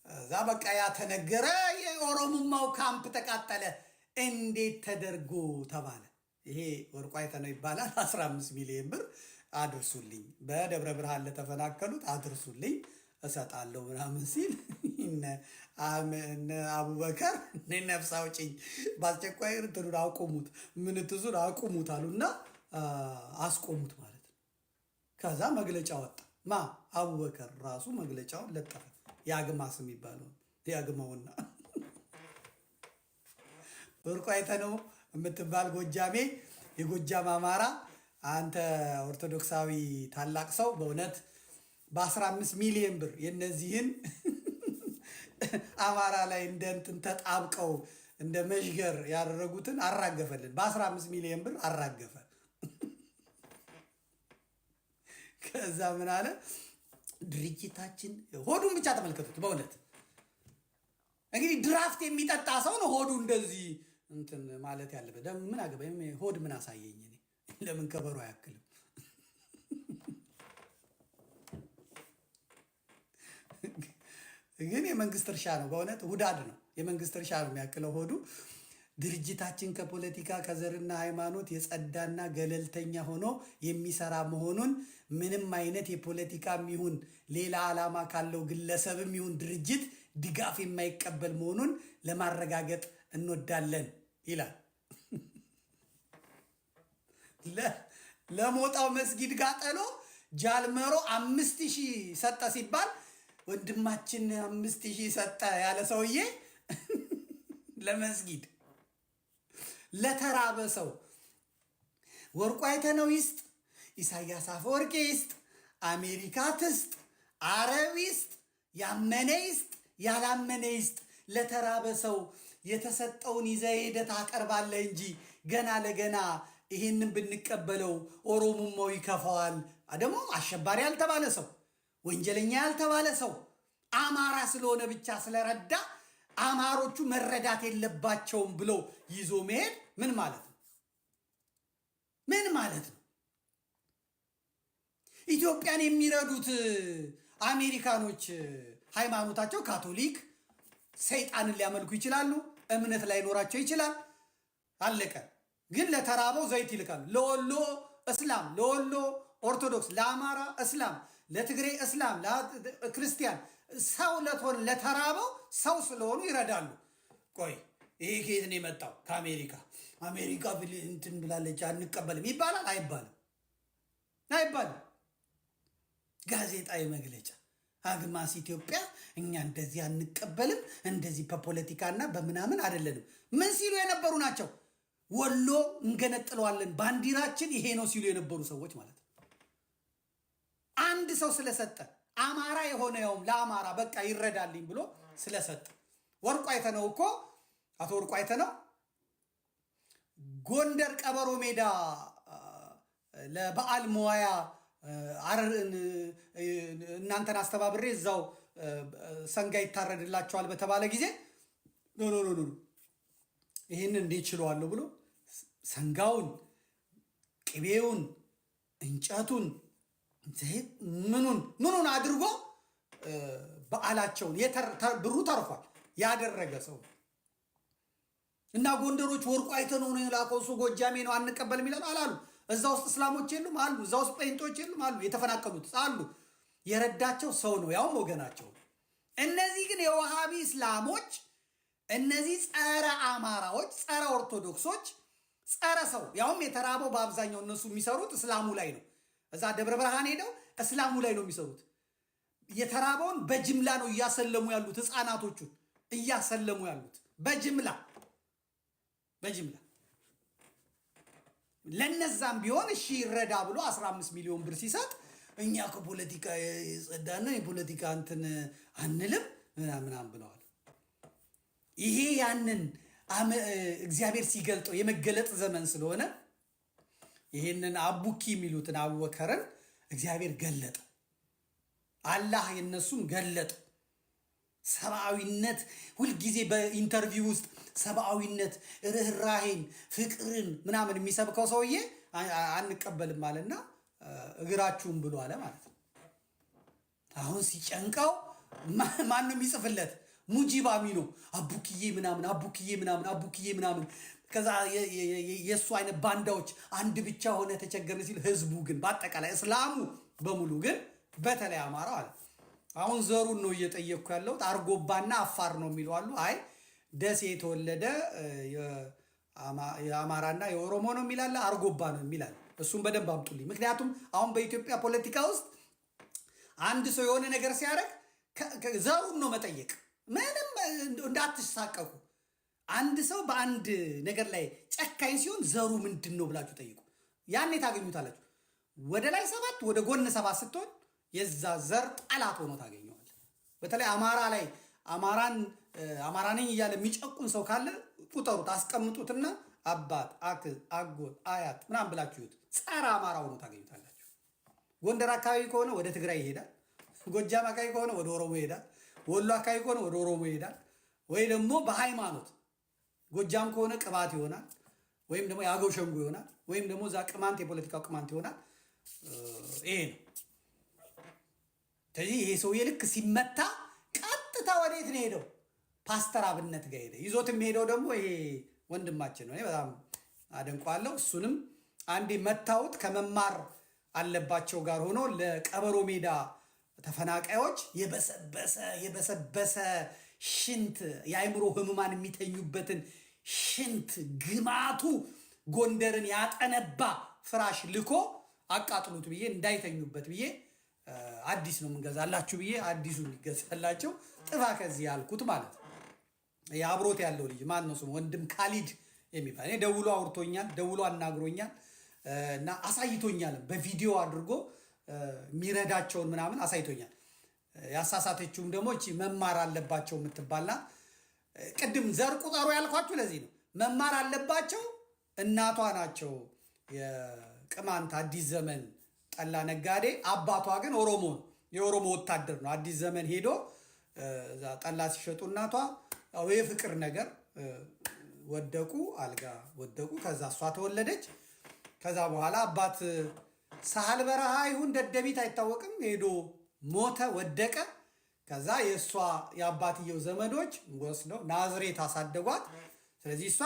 እዛ በቃ ያ ተነገረ። የኦሮሙማው ካምፕ ተቃጠለ። እንዴት ተደርጎ ተባለ። ይሄ ወርቁ አይተነው ይባላል። 15 ሚሊዮን ብር አድርሱልኝ፣ በደብረ ብርሃን ለተፈናቀሉት አድርሱልኝ እሰጣለሁ ምናምን ሲል እነ አቡበከር ነፍስ አውጪኝ በአስቸኳይ እንትኑን አቁሙት፣ ምንትሱን አቁሙት አሉና አስቆሙት ማለት ነው። ከዛ መግለጫ ወጣ። ማ አቡበከር ራሱ መግለጫውን ለጠፈ። የአግማስ የሚባለው ያግማውና ወርቁ አይተነው የምትባል ጎጃሜ፣ የጎጃም አማራ፣ አንተ ኦርቶዶክሳዊ ታላቅ ሰው በእውነት በ15 ሚሊዮን ብር የነዚህን አማራ ላይ እንደ እንትን ተጣብቀው እንደ መዥገር ያደረጉትን አራገፈልን። በ15 ሚሊዮን ብር አራገፈ። ከዛ ምን አለ? ድርጅታችን ሆዱን ብቻ ተመልከቱት። በእውነት እንግዲህ ድራፍት የሚጠጣ ሰው ነው ሆዱ እንደዚህ እንትን ማለት ያለበት። ምን አገባኝ ሆድ ምን አሳየኝ እኔ ለምን ከበሮ አያክልም? ግን የመንግስት እርሻ ነው፣ በእውነት ሁዳድ ነው። የመንግስት እርሻ ነው የሚያክለው ሆዱ። ድርጅታችን ከፖለቲካ፣ ከዘርና ሃይማኖት የጸዳና ገለልተኛ ሆኖ የሚሰራ መሆኑን ምንም አይነት የፖለቲካም ይሁን ሌላ ዓላማ ካለው ግለሰብም ይሁን ድርጅት ድጋፍ የማይቀበል መሆኑን ለማረጋገጥ እንወዳለን ይላል። ለሞጣው መስጊድ ጋጠሎ ጃልመሮ 5000 ሰጠ ሲባል ወንድማችን 5000 ሰጠ ያለ ሰውዬ ለመስጊድ ለተራበ ሰው ወርቁ አይተነው ይስጥ፣ ኢሳያስ አፈወርቂ ይስጥ፣ አሜሪካ ትስጥ፣ አረብ ይስጥ፣ ያመነ ይስጥ፣ ያላመነ ይስጥ፣ ለተራበ ሰው የተሰጠውን ይዘህ ሄደህ ታቀርባለህ እንጂ ገና ለገና ይሄንን ብንቀበለው ኦሮሙማው ይከፋዋል። ደግሞ አሸባሪ ያልተባለ ሰው፣ ወንጀለኛ ያልተባለ ሰው አማራ ስለሆነ ብቻ ስለረዳ አማሮቹ መረዳት የለባቸውም ብለው ይዞ መሄድ ምን ማለት ነው? ምን ማለት ነው? ኢትዮጵያን የሚረዱት አሜሪካኖች ሃይማኖታቸው ካቶሊክ፣ ሰይጣንን ሊያመልኩ ይችላሉ። እምነት ላይኖራቸው ይችላል። አለቀ። ግን ለተራበው ዘይት ይልካሉ። ለወሎ እስላም፣ ለወሎ ኦርቶዶክስ፣ ለአማራ እስላም፣ ለትግሬ እስላም፣ ክርስቲያን ሰው ለትሆን ለተራበው ሰው ስለሆኑ ይረዳሉ። ቆይ ይሄ ከየት ነው የመጣው? ከአሜሪካ። አሜሪካ እንትን ብላለች አንቀበልም ይባላል አይባልም? አይባልም። ጋዜጣዊ መግለጫ አግማስ ኢትዮጵያ እኛ እንደዚህ አንቀበልም፣ እንደዚህ በፖለቲካና በምናምን አይደለንም። ምን ሲሉ የነበሩ ናቸው? ወሎ እንገነጥለዋለን፣ ባንዲራችን ይሄ ነው ሲሉ የነበሩ ሰዎች ማለት ነው። አንድ ሰው ስለሰጠ፣ አማራ የሆነ፣ ያውም ለአማራ በቃ ይረዳልኝ ብሎ ስለሰጠ፣ ወርቁ አይተነው እኮ፣ አቶ ወርቁ አይተነው ጎንደር ቀበሮ ሜዳ ለበዓል መዋያ እናንተን አስተባብሬ እዛው ሰንጋ ይታረድላቸዋል በተባለ ጊዜ "No, no, no, ይህንን እንዴት ችለዋለሁ" ብሎ ሰንጋውን፣ ቅቤውን፣ እንጨቱን፣ ምኑን ምኑን አድርጎ በዓላቸውን ብሩ ተርፏል ያደረገ ሰው። እና ጎንደሮች ወርቁ አይተነው ነው የላከው፣ እሱ ጎጃሜ ነው አንቀበልም ይላሉ አላሉ። እዛ ውስጥ እስላሞች የሉም? አሉ። እዛ ውስጥ ጴንጦች የሉም? አሉ። የተፈናቀሉት አሉ። የረዳቸው ሰው ነው፣ ያውም ወገናቸው። እነዚህ ግን የዋሃቢ እስላሞች፣ እነዚህ ጸረ አማራዎች፣ ጸረ ኦርቶዶክሶች፣ ጸረ ሰው፣ ያውም የተራበው በአብዛኛው እነሱ የሚሰሩት እስላሙ ላይ ነው። እዛ ደብረ ብርሃን ሄደው እስላሙ ላይ ነው የሚሰሩት። የተራበውን በጅምላ ነው እያሰለሙ ያሉት፣ ህፃናቶቹን እያሰለሙ ያሉት በጅምላ በጅምላ። ለነዛም ቢሆን እሺ ይረዳ ብሎ 15 ሚሊዮን ብር ሲሰጥ እኛ ከፖለቲካ የጸዳና የፖለቲካ እንትን አንልም ምናምን ብለዋል። ይሄ ያንን እግዚአብሔር ሲገልጠው የመገለጥ ዘመን ስለሆነ ይሄንን አቡኪ የሚሉትን አቡበከርን እግዚአብሔር ገለጠ። አላህ የነሱን ገለጠ። ሰብአዊነት ሁልጊዜ በ interview ውስጥ ሰብአዊነት፣ ርኅራሄን፣ ፍቅርን ምናምን የሚሰብከው ሰውዬ አንቀበልም አለና እግራችሁን ብሎ አለ ማለት ነው። አሁን ሲጨንቀው ማን ነው የሚጽፍለት? ሙጂብ አሚኖ፣ አቡክዬ ምናምን፣ አቡክዬ ምናምን፣ አቡክዬ ምናምን። ከዛ የእሱ አይነት ባንዳዎች አንድ ብቻ ሆነ ተቸገርን ሲል ህዝቡ ግን በአጠቃላይ እስላሙ በሙሉ ግን በተለይ አማራው አለ። አሁን ዘሩን ነው እየጠየቅኩ ያለሁት። አርጎባና አፋር ነው የሚሉ አሉ። አይ ደሴ የተወለደ የአማራና የኦሮሞ ነው የሚላለ፣ አርጎባ ነው የሚላለ። እሱም በደንብ አምጡልኝ። ምክንያቱም አሁን በኢትዮጵያ ፖለቲካ ውስጥ አንድ ሰው የሆነ ነገር ሲያደርግ ዘሩን ነው መጠየቅ። ምንም እንዳትሳቀቁ። አንድ ሰው በአንድ ነገር ላይ ጨካኝ ሲሆን ዘሩ ምንድን ነው ብላችሁ ጠይቁ። ያኔ ታገኙታላችሁ። ወደ ላይ ሰባት ወደ ጎን ሰባት ስትሆን የዛ ዘር ጠላት ሆኖ ታገኘዋል። በተለይ አማራ ላይ አማራን አማራ ነኝ እያለ የሚጨቁን ሰው ካለ ቁጠሩት፣ አስቀምጡትና አባት፣ አክስት፣ አጎት፣ አያት ምናምን ብላችሁ ጸረ አማራ ሆኖ ታገኙታላችሁ። ጎንደር አካባቢ ከሆነ ወደ ትግራይ ይሄዳል። ጎጃም አካባቢ ከሆነ ወደ ኦሮሞ ይሄዳል። ወሎ አካባቢ ከሆነ ወደ ኦሮሞ ይሄዳል። ወይ ደግሞ በሃይማኖት ጎጃም ከሆነ ቅባት ይሆናል፣ ወይም ደግሞ የአገው ሸንጎ ይሆናል፣ ወይም ደግሞ እዛ ቅማንት የፖለቲካው ቅማንት ይሆናል። ይሄ ነው። ስለዚህ ይሄ ሰውዬ ልክ ሲመታ ቀጥታ ወዴት ነው ሄደው? ፓስተር አብነት ጋር ሄደ። ይዞት የሚሄደው ደግሞ ይሄ ወንድማችን ነው። እኔ በጣም አደንቀዋለሁ። እሱንም አንዴ መታወት ከመማር አለባቸው ጋር ሆኖ ለቀበሮ ሜዳ ተፈናቃዮች የበሰበሰ የበሰበሰ ሽንት፣ የአእምሮ ህሙማን የሚተኙበትን ሽንት ግማቱ ጎንደርን ያጠነባ ፍራሽ ልኮ አቃጥሉት ብዬ፣ እንዳይተኙበት ብዬ፣ አዲስ ነው የምንገዛላችሁ ብዬ አዲሱ እንዲገዛላቸው ጥፋ ከዚህ ያልኩት ማለት ነው። የአብሮት ያለው ልጅ ማን ነው ስሙ? ወንድም ካሊድ የሚባል፣ እኔ ደውሎ አውርቶኛል፣ ደውሎ አናግሮኛል እና አሳይቶኛል። በቪዲዮ አድርጎ የሚረዳቸውን ምናምን አሳይቶኛል። ያሳሳተችውም ደግሞ እቺ መማር አለባቸው የምትባል ናት። ቅድም ዘር ቁጠሩ ያልኳችሁ ለዚህ ነው። መማር አለባቸው እናቷ ናቸው የቅማንት አዲስ ዘመን ጠላ ነጋዴ፣ አባቷ ግን ኦሮሞ ነው፣ የኦሮሞ ወታደር ነው። አዲስ ዘመን ሄዶ ጠላ ሲሸጡ እናቷ ያው የፍቅር ነገር ወደቁ፣ አልጋ ወደቁ። ከዛ እሷ ተወለደች። ከዛ በኋላ አባት ሳህል በረሃ ይሁን ደደቢት አይታወቅም፣ ሄዶ ሞተ፣ ወደቀ። ከዛ የእሷ የአባትየው ዘመዶች ወስደው ናዝሬት አሳደጓት። ስለዚህ እሷ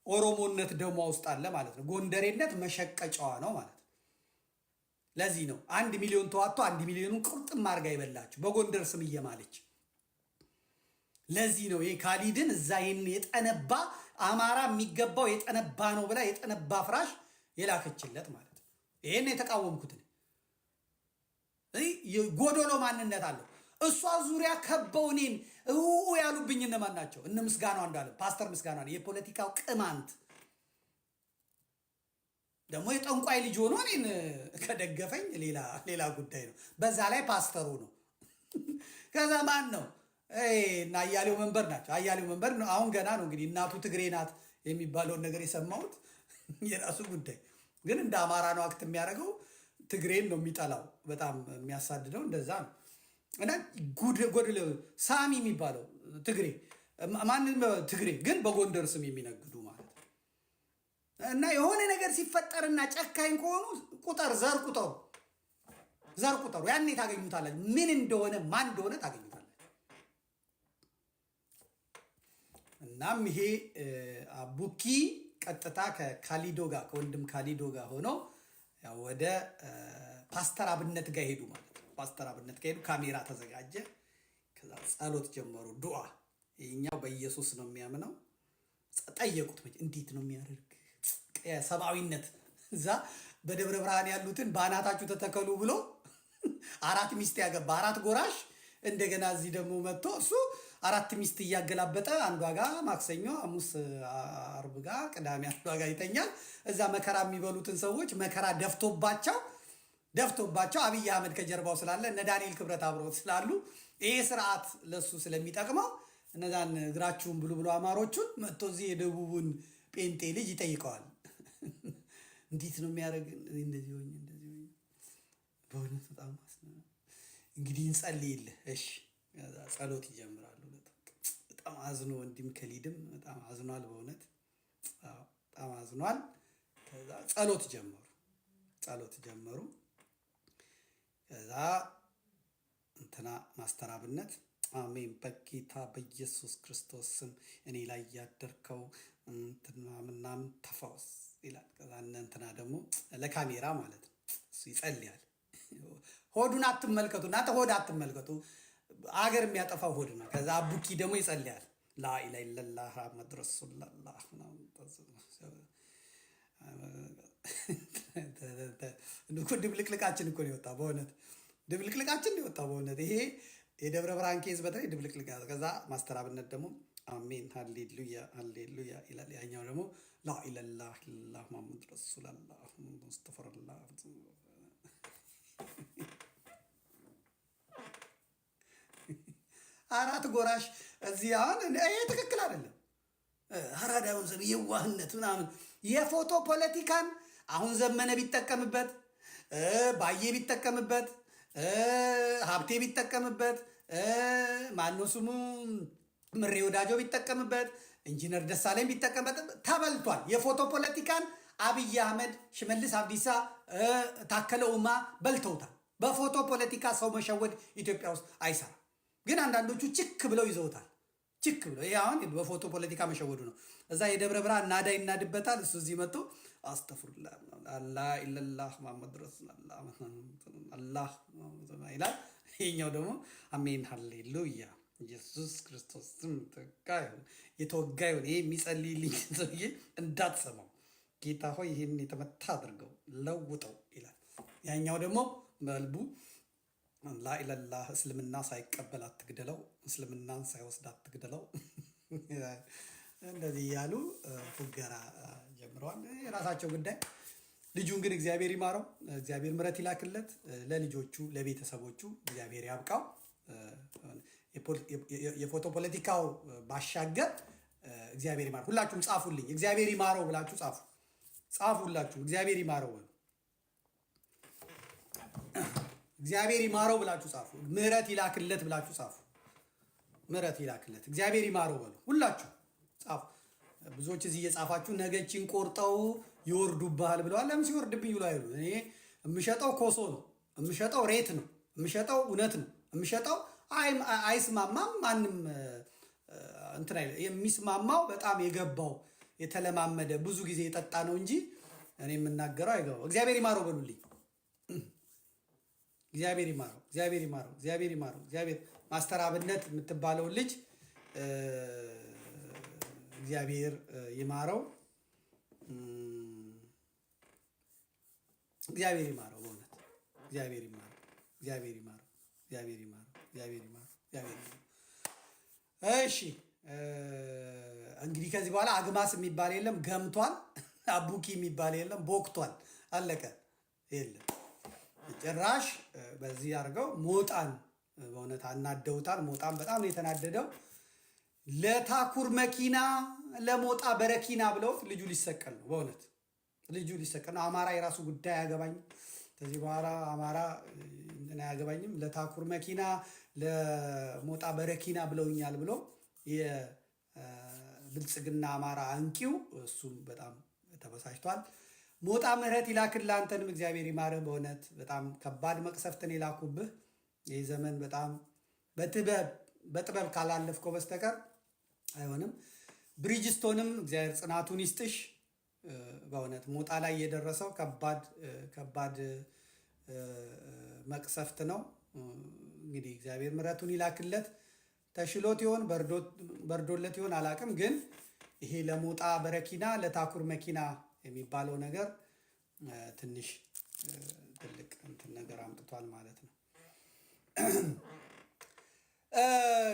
ኦሮሞነት ደሟ ውስጥ አለ ማለት ነው። ጎንደሬነት መሸቀጫዋ ነው ማለት ነው። ለዚህ ነው 1 ሚሊዮን ተዋጥቶ 1 ሚሊዮኑን ቁርጥም አድርጋ የበላችው በጎንደር ስም እየማለች። ለዚህ ነው ይሄ ካሊድን እዛ ይህን የጠነባ አማራ የሚገባው የጠነባ ነው ብላ የጠነባ ፍራሽ የላከችለት ማለት ነው። ይሄን የተቃወምኩትን ጎዶሎ ማንነት አለው። እሷ ዙሪያ ከበው እኔን እው ያሉብኝ እነማን ናቸው? እነ ምስጋናው አንዱዓለም፣ ፓስተር ምስጋናው የፖለቲካው ቅማንት ደግሞ የጠንቋይ ልጅ ሆኖ እኔን ከደገፈኝ ሌላ ጉዳይ ነው። በዛ ላይ ፓስተሩ ነው። ከዛ ማን ነው እና አያሌው መንበር ናቸው። አያሌው መንበር አሁን ገና ነው እንግዲህ እናቱ ትግሬ ናት የሚባለውን ነገር የሰማሁት፣ የራሱ ጉዳይ። ግን እንደ አማራ ነው act የሚያደርገው። ትግሬን ነው የሚጠላው፣ በጣም የሚያሳድደው እንደዛ ነው። እና ጎድል ሳሚ የሚባለው ትግሬ፣ ማንም ትግሬ ግን በጎንደር ስም የሚነግዱ ማለት ነው። እና የሆነ ነገር ሲፈጠርና ጨካኝ ከሆኑ ቁጠር፣ ዘር ቁጠሩ፣ ዘር ቁጠሩ። ያኔ ታገኙታላችሁ። ምን እንደሆነ ማን እንደሆነ ታገኙታላችሁ። እናም ይሄ አቡኪ ቀጥታ ከካሊዶ ጋር፣ ከወንድም ካሊዶ ጋር ሆኖ ወደ ፓስተር አብነት ጋር ሄዱ ማለት ነው። ፓስተር አብነት ጋር ሄዱ። ካሜራ ተዘጋጀ። ከዛ ጸሎት ጀመሩ፣ ዱዓ። ይሄኛው በኢየሱስ ነው የሚያምነው። ጠየቁት፣ እንዴት ነው የሚያደርግ ሰብአዊነት እዛ በደብረ ብርሃን ያሉትን በአናታችሁ ተተከሉ ብሎ አራት ሚስት ያገባ አራት ጎራሽ፣ እንደገና እዚህ ደግሞ መጥቶ እሱ አራት ሚስት እያገላበጠ አንዷ ጋ ማክሰኞ፣ ሐሙስ፣ አርብ ጋ፣ ቅዳሜ አንዷ ጋ ይተኛል። እዛ መከራ የሚበሉትን ሰዎች መከራ ደፍቶባቸው ደፍቶባቸው አብይ አህመድ ከጀርባው ስላለ፣ እነ ዳንኤል ክብረት አብረውት ስላሉ፣ ይሄ ስርዓት ለሱ ስለሚጠቅመው እነዛን እግራችሁን ብሉ ብሎ አማሮቹን መጥቶ እዚህ የደቡቡን ጴንጤ ልጅ ይጠይቀዋል። እንዴት ነው የሚያደርግ? እንደዚህ ሆኜ እንደዚህ ሆኜ በእውነት በጣም እንግዲህ እንጸልይልህ። እሺ፣ ጸሎት ይጀምራሉ። በጣም አዝኖ ወንድም ከሊድም በጣም አዝኗል። በእውነት በጣም አዝኗል። ከዛ ጸሎት ጀመሩ። ጸሎት ጀመሩ። ከዛ እንትና ማስተር አብነት አሜን፣ በጌታ በኢየሱስ ክርስቶስ ስም እኔ ላይ ያደርከው እንትና ምናምን ተፈወስ ይላል። ከዛ እነ እንትና ደግሞ ለካሜራ ማለት ነው እሱ ይጸልያል። ሆዱን አትመልከቱ እናንተ፣ ሆድ አትመልከቱ። አገር የሚያጠፋው ሆድ ነው። ከዛ አቡኪ ደግሞ ይጸልያል። لا إله إلا الله محمد رسول الله። እኮ ድብልቅልቃችን እኮ ነው የወጣው በእውነት፣ ድብልቅልቃችን ነው የወጣው በእውነት። ይሄ የደብረ ብርሃን case በተለይ ድብልቅልቅ። ከዛ ማስተር አብነት ደግሞ አሜን ሃሌሉያ ሃሌሉያ ይላል። ያኛው ደግሞ لا إله إلا الله محمد رسول الله أستغفر الله። አራት ጎራሽ እዚህ አሁን ይሄ ትክክል አይደለም። አራዳውን ዘ የዋህነት ምናምን የፎቶ ፖለቲካን አሁን ዘመነ ቢጠቀምበት፣ ባዬ ቢጠቀምበት፣ ሀብቴ ቢጠቀምበት፣ ማነው ስሙ ምሬ ወዳጆ ቢጠቀምበት፣ ኢንጂነር ደሳለኝ ቢጠቀምበት ተበልቷል። የፎቶ ፖለቲካን አብይ አህመድ፣ ሽመልስ አብዲሳ፣ ታከለ ኡማ በልተውታል። በፎቶ ፖለቲካ ሰው መሸወድ ኢትዮጵያ ውስጥ አይሰራም። ግን አንዳንዶቹ ችክ ብለው ይዘውታል። ችክ ብለው ይሄ አሁን በፎቶ ፖለቲካ መሸወዱ ነው። እዛ የደብረ ብርሃን ናዳ ይናድበታል። እሱ እዚህ መጥቶ أستغفر الله لا إله إلا الله محمد رسول الله ይላል። ይሄኛው ደግሞ አሜን ሃሌሉያ ኢየሱስ ክርስቶስ ስም የተወጋ ይሁን፣ የተወጋ ይሁን። ይሄ የሚጸልይልኝ ሰውዬ እንዳትሰማው፣ ጌታ ሆይ ይህን የተመታ አድርገው ለውጠው ይላል። ያኛው ደግሞ በልቡ لا إله إلا الله እስልምና ሳይቀበል አትግደለው፣ እስልምናን ሳይወስድ አትግደለው፣ እንደዚህ እያሉ ፉገራ ጀምረዋል። የራሳቸው ጉዳይ። ልጁን ግን እግዚአብሔር ይማረው፣ እግዚአብሔር ምሕረት ይላክለት፣ ለልጆቹ ለቤተሰቦቹ እግዚአብሔር ያብቃው። የፎቶ ፖለቲካው ባሻገር እግዚአብሔር ይማረው። ሁላችሁም ጻፉልኝ፣ እግዚአብሔር ይማረው ብላችሁ ጻፉ፣ ጻፉ ሁላችሁም እግዚአብሔር ይማረው በሉ። እግዚአብሔር ይማረው ብላችሁ ጻፉ። ምሕረት ይላክለት ብላችሁ ጻፉ። ምሕረት ይላክለት፣ እግዚአብሔር ይማረው በሉ ሁላችሁ ጻፉ። ብዙዎች እዚህ እየጻፋችሁ ነገችን ቆርጠው ይወርዱብሃል ብለዋል። ለምን ሲወርድብኝ ብሎ አይሉ። እኔ የምሸጠው ኮሶ ነው፣ የምሸጠው ሬት ነው፣ የምሸጠው እውነት ነው፣ የምሸጠው አይስማማም። ማንም እንትን አይልም። የሚስማማው በጣም የገባው፣ የተለማመደ፣ ብዙ ጊዜ የጠጣ ነው እንጂ እኔ የምናገረው አይገባው። እግዚአብሔር ይማረው በሉልኝ። እግዚአብሔር ይማረው፣ እግዚአብሔር ይማረው፣ እግዚአብሔር ይማረው። እግዚአብሔር ማስተር አብነት የምትባለውን ልጅ እግዚአብሔር ይማረው፣ እግዚአብሔር ይማረው። በእውነት እግዚአብሔር ይማረው፣ እግዚአብሔር ይማረው፣ እግዚአብሔር ይማረው፣ እግዚአብሔር ይማረው፣ እግዚአብሔር ይማረው። እሺ፣ እንግዲህ ከዚህ በኋላ አግማስ የሚባል የለም፣ ገምቷል። አቡኪ የሚባል የለም፣ ቦክቷል። አለቀ። የለም ጭራሽ። በዚህ አድርገው ሞጣን በእውነት አናደውታል። ሞጣን በጣም ነው የተናደደው። ለታኩር መኪና ለሞጣ በረኪና ብለውት ልጁ ሊሰቀል ነው። በእውነት ልጁ ሊሰቀል ነው። አማራ የራሱ ጉዳይ አያገባኝም። ከዚህ በኋላ አማራ እንትን አያገባኝም። ለታኩር መኪና ለሞጣ በረኪና ብለውኛል ብሎ የብልጽግና አማራ አንቂው እሱም በጣም ተበሳጭቷል። ሞጣ ምሕረት ይላክልህ፣ አንተንም እግዚአብሔር ይማርህ። በእውነት በጣም ከባድ መቅሰፍትን የላኩብህ። ይህ ዘመን በጣም በጥበብ ካላለፍከው በስተቀር አይሆንም። ብሪጅስቶንም እግዚአብሔር ጽናቱን ይስጥሽ። በእውነት ሞጣ ላይ የደረሰው ከባድ ከባድ መቅሰፍት ነው። እንግዲህ እግዚአብሔር ምሕረቱን ይላክለት። ተሽሎት ይሆን፣ በርዶለት ይሆን አላቅም። ግን ይሄ ለሞጣ በረኪና ለታኩር መኪና የሚባለው ነገር ትንሽ ትልቅ እንትን ነገር አምጥቷል ማለት ነው።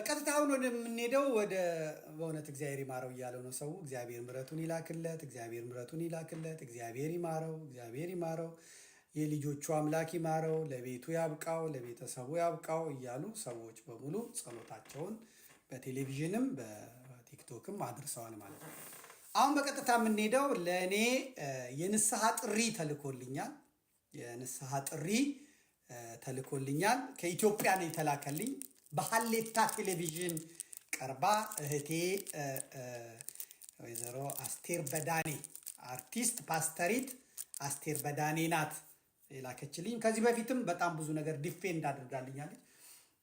ቀጥታ አሁን ወደ የምንሄደው ወደ በእውነት እግዚአብሔር ይማረው እያለው ነው ሰው። እግዚአብሔር ምሕረቱን ይላክለት፣ እግዚአብሔር ምሕረቱን ይላክለት፣ እግዚአብሔር ይማረው፣ እግዚአብሔር ይማረው፣ የልጆቹ አምላክ ይማረው፣ ለቤቱ ያብቃው፣ ለቤተሰቡ ያብቃው እያሉ ሰዎች በሙሉ ጸሎታቸውን በቴሌቪዥንም በቲክቶክም አድርሰዋል ማለት ነው። አሁን በቀጥታ የምንሄደው ለእኔ የንስሐ ጥሪ ተልኮልኛል። የንስሐ ጥሪ ተልኮልኛል። ከኢትዮጵያ ነው የተላከልኝ። በሀሌታ ቴሌቪዥን ቀርባ እህቴ ወይዘሮ አስቴር በዳኔ፣ አርቲስት ፓስተሪት አስቴር በዳኔ ናት የላከችልኝ። ከዚህ በፊትም በጣም ብዙ ነገር defend አድርጋልኛለች።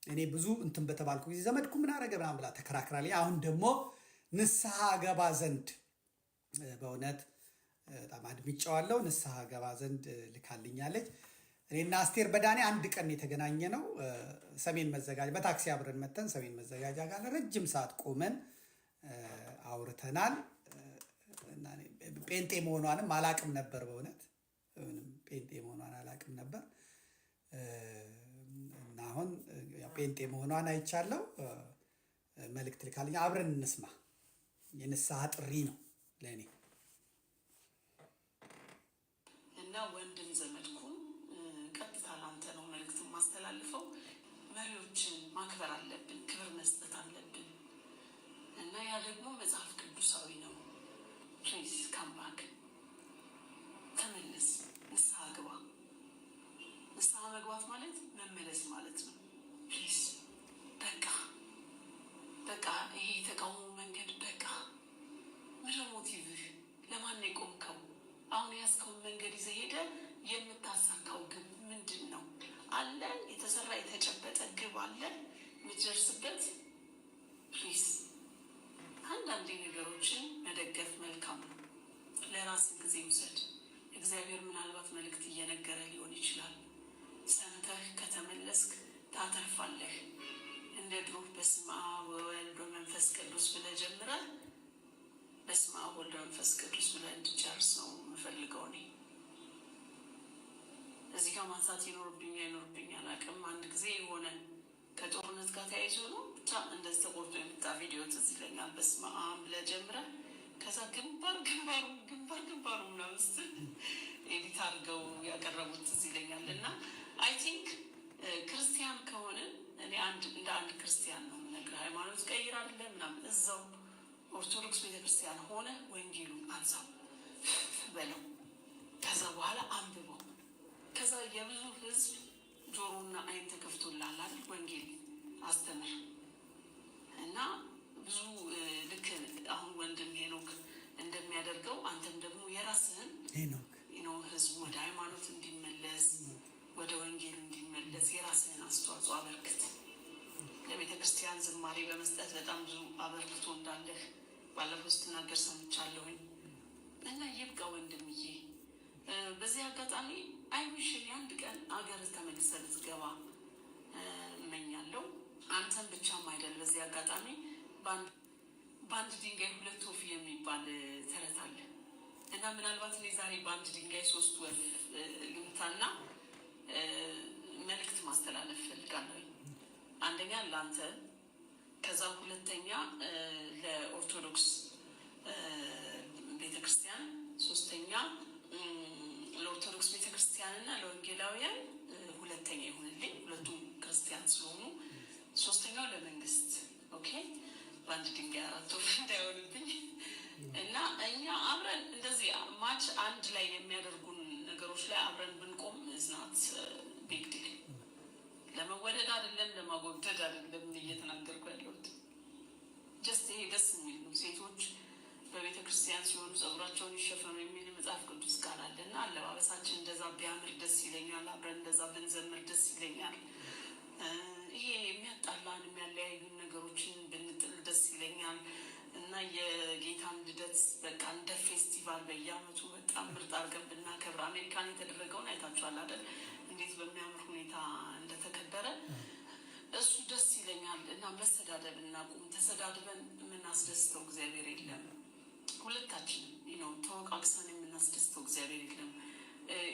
እኔ ብዙ እንትን በተባልኩ ጊዜ ዘመድኩ ምን አረገ ምናምን ብላ ተከራክራለች። አሁን ደግሞ ንስሐ ገባ ዘንድ በእውነት በጣም አድምጬዋለሁ። ንስሐ ገባ ዘንድ ልካልኛለች። እኔና አስቴር በዳኔ አንድ ቀን የተገናኘ ነው። ሰሜን መዘጋጃ በታክሲ አብረን መተን ሰሜን መዘጋጃ ጋር ረጅም ሰዓት ቆመን አውርተናል። ጴንጤ መሆኗንም አላቅም ነበር፣ በእውነት ምንም ጴንጤ መሆኗን አላቅም ነበር። እና አሁን ጴንጤ መሆኗን አይቻለሁ። መልእክት ልካልኝ አብረን እንስማ። የንስሐ ጥሪ ነው ለእኔ። እና ወንድም ዘመድኩን፣ ቀጥታ ላንተ ነው መልእክት የማስተላልፈው። መሪዎችን ማክበር አለብን፣ ክብር መስጠት አለብን እና ያ ደግሞ መጽሐፍ ቅዱሳዊ ነው። Please come back፣ ተመለስ፣ ንስሐ ግባ። ንስሐ መግባት ማለት መመለስ ማለት ነው። Please በቃ በቃ፣ ይሄ የተቃውሞ መንገድ በቃ። ምንድነው motive ህ? ለማን ነው የቆምከው? አሁን የያዝከውን መንገድ ይዘህ ሄደህ የምታሳካው ግብ ምንድን ነው? አለ የተሰራ የተጨበጠ ግብ አለ የምትደርስበት? Please አንዳንዴ ነገሮችን መደገፍ መልካም ነው። ለራስ ጊዜ ውሰድ። እግዚአብሔር ምናልባት መልእክት እየነገረ ሊሆን ይችላል። ሰምተህ ከተመለስክ ታተርፋለህ። እንደ ድሮ በስመ አብ ወወልድ ወመንፈስ ቅዱስ ብለህ ጀምረህ በስመ አብ ወወልድ ወመንፈስ ቅዱስ ብለህ እንድጨርስ ነው የምፈልገው እኔ። እዚህ ጋር ማንሳት ይኖርብኝ አይኖርብኝ አላውቅም። አንድ ጊዜ የሆነ ከጦርነት ጋር ተያይዞ ነው ብቻ እንደዚህ ተቆርጦ የመጣ ቪዲዮ ትዝ ይለኛል። በስመ አብ ብለህ ጀምረህ ከዛ ግንባር ግንባሩ ግንባር ግንባሩ ምናምን ስትል edit አድርገው ያቀረቡት ትዝ ይለኛል። እና I think ክርስቲያን ከሆንን እኔ አንድ እንደ አንድ ክርስቲያን ነው የምነግርህ። ሃይማኖት ቀይር አይደለም ምናምን፣ እዛው ኦርቶዶክስ ቤተክርስቲያን ሆነ ወንጌሉን አንሳው በለው፣ ከዛ በኋላ አንብበው። ከዛ የብዙ ህዝብ ጆሮና አይን ተከፍቶልሃል አይደል? ወንጌል አስተምር። እና ብዙ ልክ አሁን ወንድም ሄኖክ እንደሚያደርገው አንተም ደግሞ የራስህን ሄኖክ ህዝቡ ወደ ሃይማኖት እንዲመለስ፣ ወደ ወንጌል እንዲመለስ የራስህን አስተዋጽኦ አበርክት። ለቤተ ክርስቲያን ዝማሬ በመስጠት በጣም ብዙ አበርክቶ እንዳለህ ባለፈው ስትናገር ሰምቻለሁኝ። እና ይብቃ ወንድምዬ። በዚህ አጋጣሚ I wish አንድ ቀን አገር ተመልሰህ ብትገባ እመኛለሁ። አንተም ብቻም አይደል። በዚህ አጋጣሚ በአንድ ድንጋይ ሁለት ወፍ የሚባል ተረት አለ እና ምናልባት እኔ ዛሬ በአንድ ድንጋይ ሶስት ወፍ ልምታና መልእክት ማስተላለፍ እፈልጋለሁ። አንደኛ ለአንተ፣ ከዛ ሁለተኛ ለኦርቶዶክስ ቤተክርስቲያን፣ ሶስተኛ ለኦርቶዶክስ ቤተክርስቲያን እና ለወንጌላውያን ሁለተኛ ይሁንልኝ፣ ሁለቱም ክርስቲያን ስለሆኑ፣ ሶስተኛው ለመንግስት። Okay፣ በአንድ ድንጋይ አራት ወፍ እንዳይሆንብኝ። እና እኛ አብረን እንደዚህ match አንድ ላይ የሚያደርጉን ነገሮች ላይ አብረን ብንቆም it's not big deal። ለመወደድ አይደለም፣ ለማጎብደድ አይደለም እየተናገርኩ ያለሁት። Just ይሄ ደስ የሚል ነው። ሴቶች በቤተ ክርስቲያን ሲሆኑ ጸጉራቸውን ይሸፈኑ የሚል መጽሐፍ ቅዱስ ቃል አለ እና አለባበሳችን እንደዛ ቢያምር ደስ ይለኛል። አብረን እንደዛ ብንዘምር ደስ ይለኛል። ይሄ የሚያጣላን የሚያለያዩን ነገሮችን ብንጥል ደስ ይለኛል። እና የጌታን ልደት በቃ እንደ ፌስቲቫል በየዓመቱ በጣም ምርጥ አድርገን ብናከብር፣ አሜሪካን የተደረገውን አይታችኋል አይደል? እንዴት በሚያምር ሁኔታ እንደተከበረ፣ እሱ ደስ ይለኛል። እና መሰዳደብ እናቁም። ተሰዳድበን የምናስደስተው እግዚአብሔር የለም። ሁለታችንም ነው ተወቃቅሰን የምናስደስተው እግዚአብሔር የለም።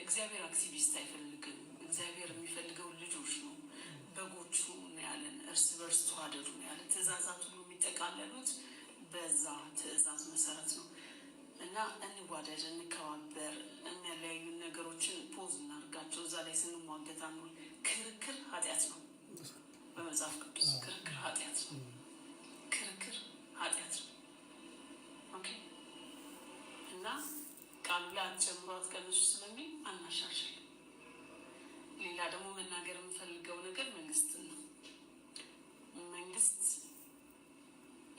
እግዚአብሔር አክቲቪስት አይፈልግም። እግዚአብሔር የሚፈልገው ልጆች ነው፣ በጎቹ ነው ያለን። እርስ በርስ ተዋደዱ ነው ያለን። ትእዛዛት ሁሉ የሚጠቃለሉት በዛ ትእዛዝ መሰረት ነው። እና እንዋደድ፣ እንከባበር። የሚያለያዩን ነገሮችን pause እናድርጋቸው። እዛ ላይ ስንሟገት አንውል። ክርክር ኃጢአት ነው። በመጽሐፍ ቅዱስ ክርክር ኃጢአት ነው። ክርክር ኃጢአት ነው። Okay፣ እና ቃሉ ላይ አትጨምሩ አትቀንሱ ስለሚል አናሻሽል። ሌላ ደግሞ መናገር የምፈልገው ነገር መንግስትን ነው። መንግስት፣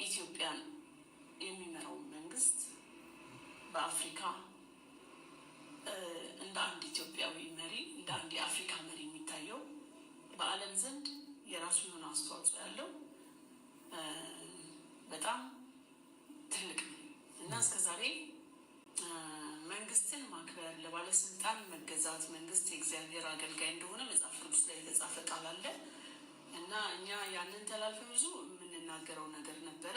ኢትዮጵያን የሚመራው መንግስት በአፍሪካ እንደ አንድ ኢትዮጵያዊ መሪ፣ እንደ አንድ የአፍሪካ መሪ የሚታየው፣ በዓለም ዘንድ የራሱ የሆነ አስተዋጽኦ ያለው በጣም ትልቅ ነው። እና እስከ ዛሬ መንግስትን ማክበር፣ ለባለስልጣን መገዛት፣ መንግስት የእግዚአብሔር አገልጋይ እንደሆነ መጽሐፍ ቅዱስ ላይ የተጻፈ ቃል አለ። እና እኛ ያንን ተላልፈን ብዙ የምንናገረው ነገር ነበረ።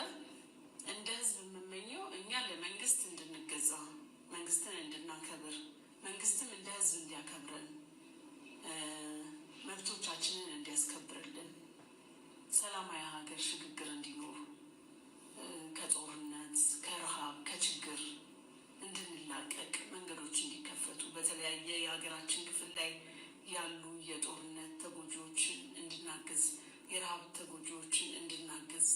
እንደ ህዝብ የምመኘው እኛ ለመንግስት እንድንገዛ፣ መንግስትን እንድናከብር፣ መንግስትም እንደ ህዝብ እንዲያከብረን፣ መብቶቻችንን እንዲያስከብርልን፣ ሰላማዊ ሀገር ሽግግር እንዲኖር፣ ከጦርነት፣ ከረሃብ፣ ከችግር እንድንላቀቅ መንገዶች እንዲከፈቱ፣ በተለያየ የሀገራችን ክፍል ላይ ያሉ የጦርነት ተጎጂዎችን እንድናግዝ፣ የረሃብ ተጎጂዎችን እንድናግዝ፣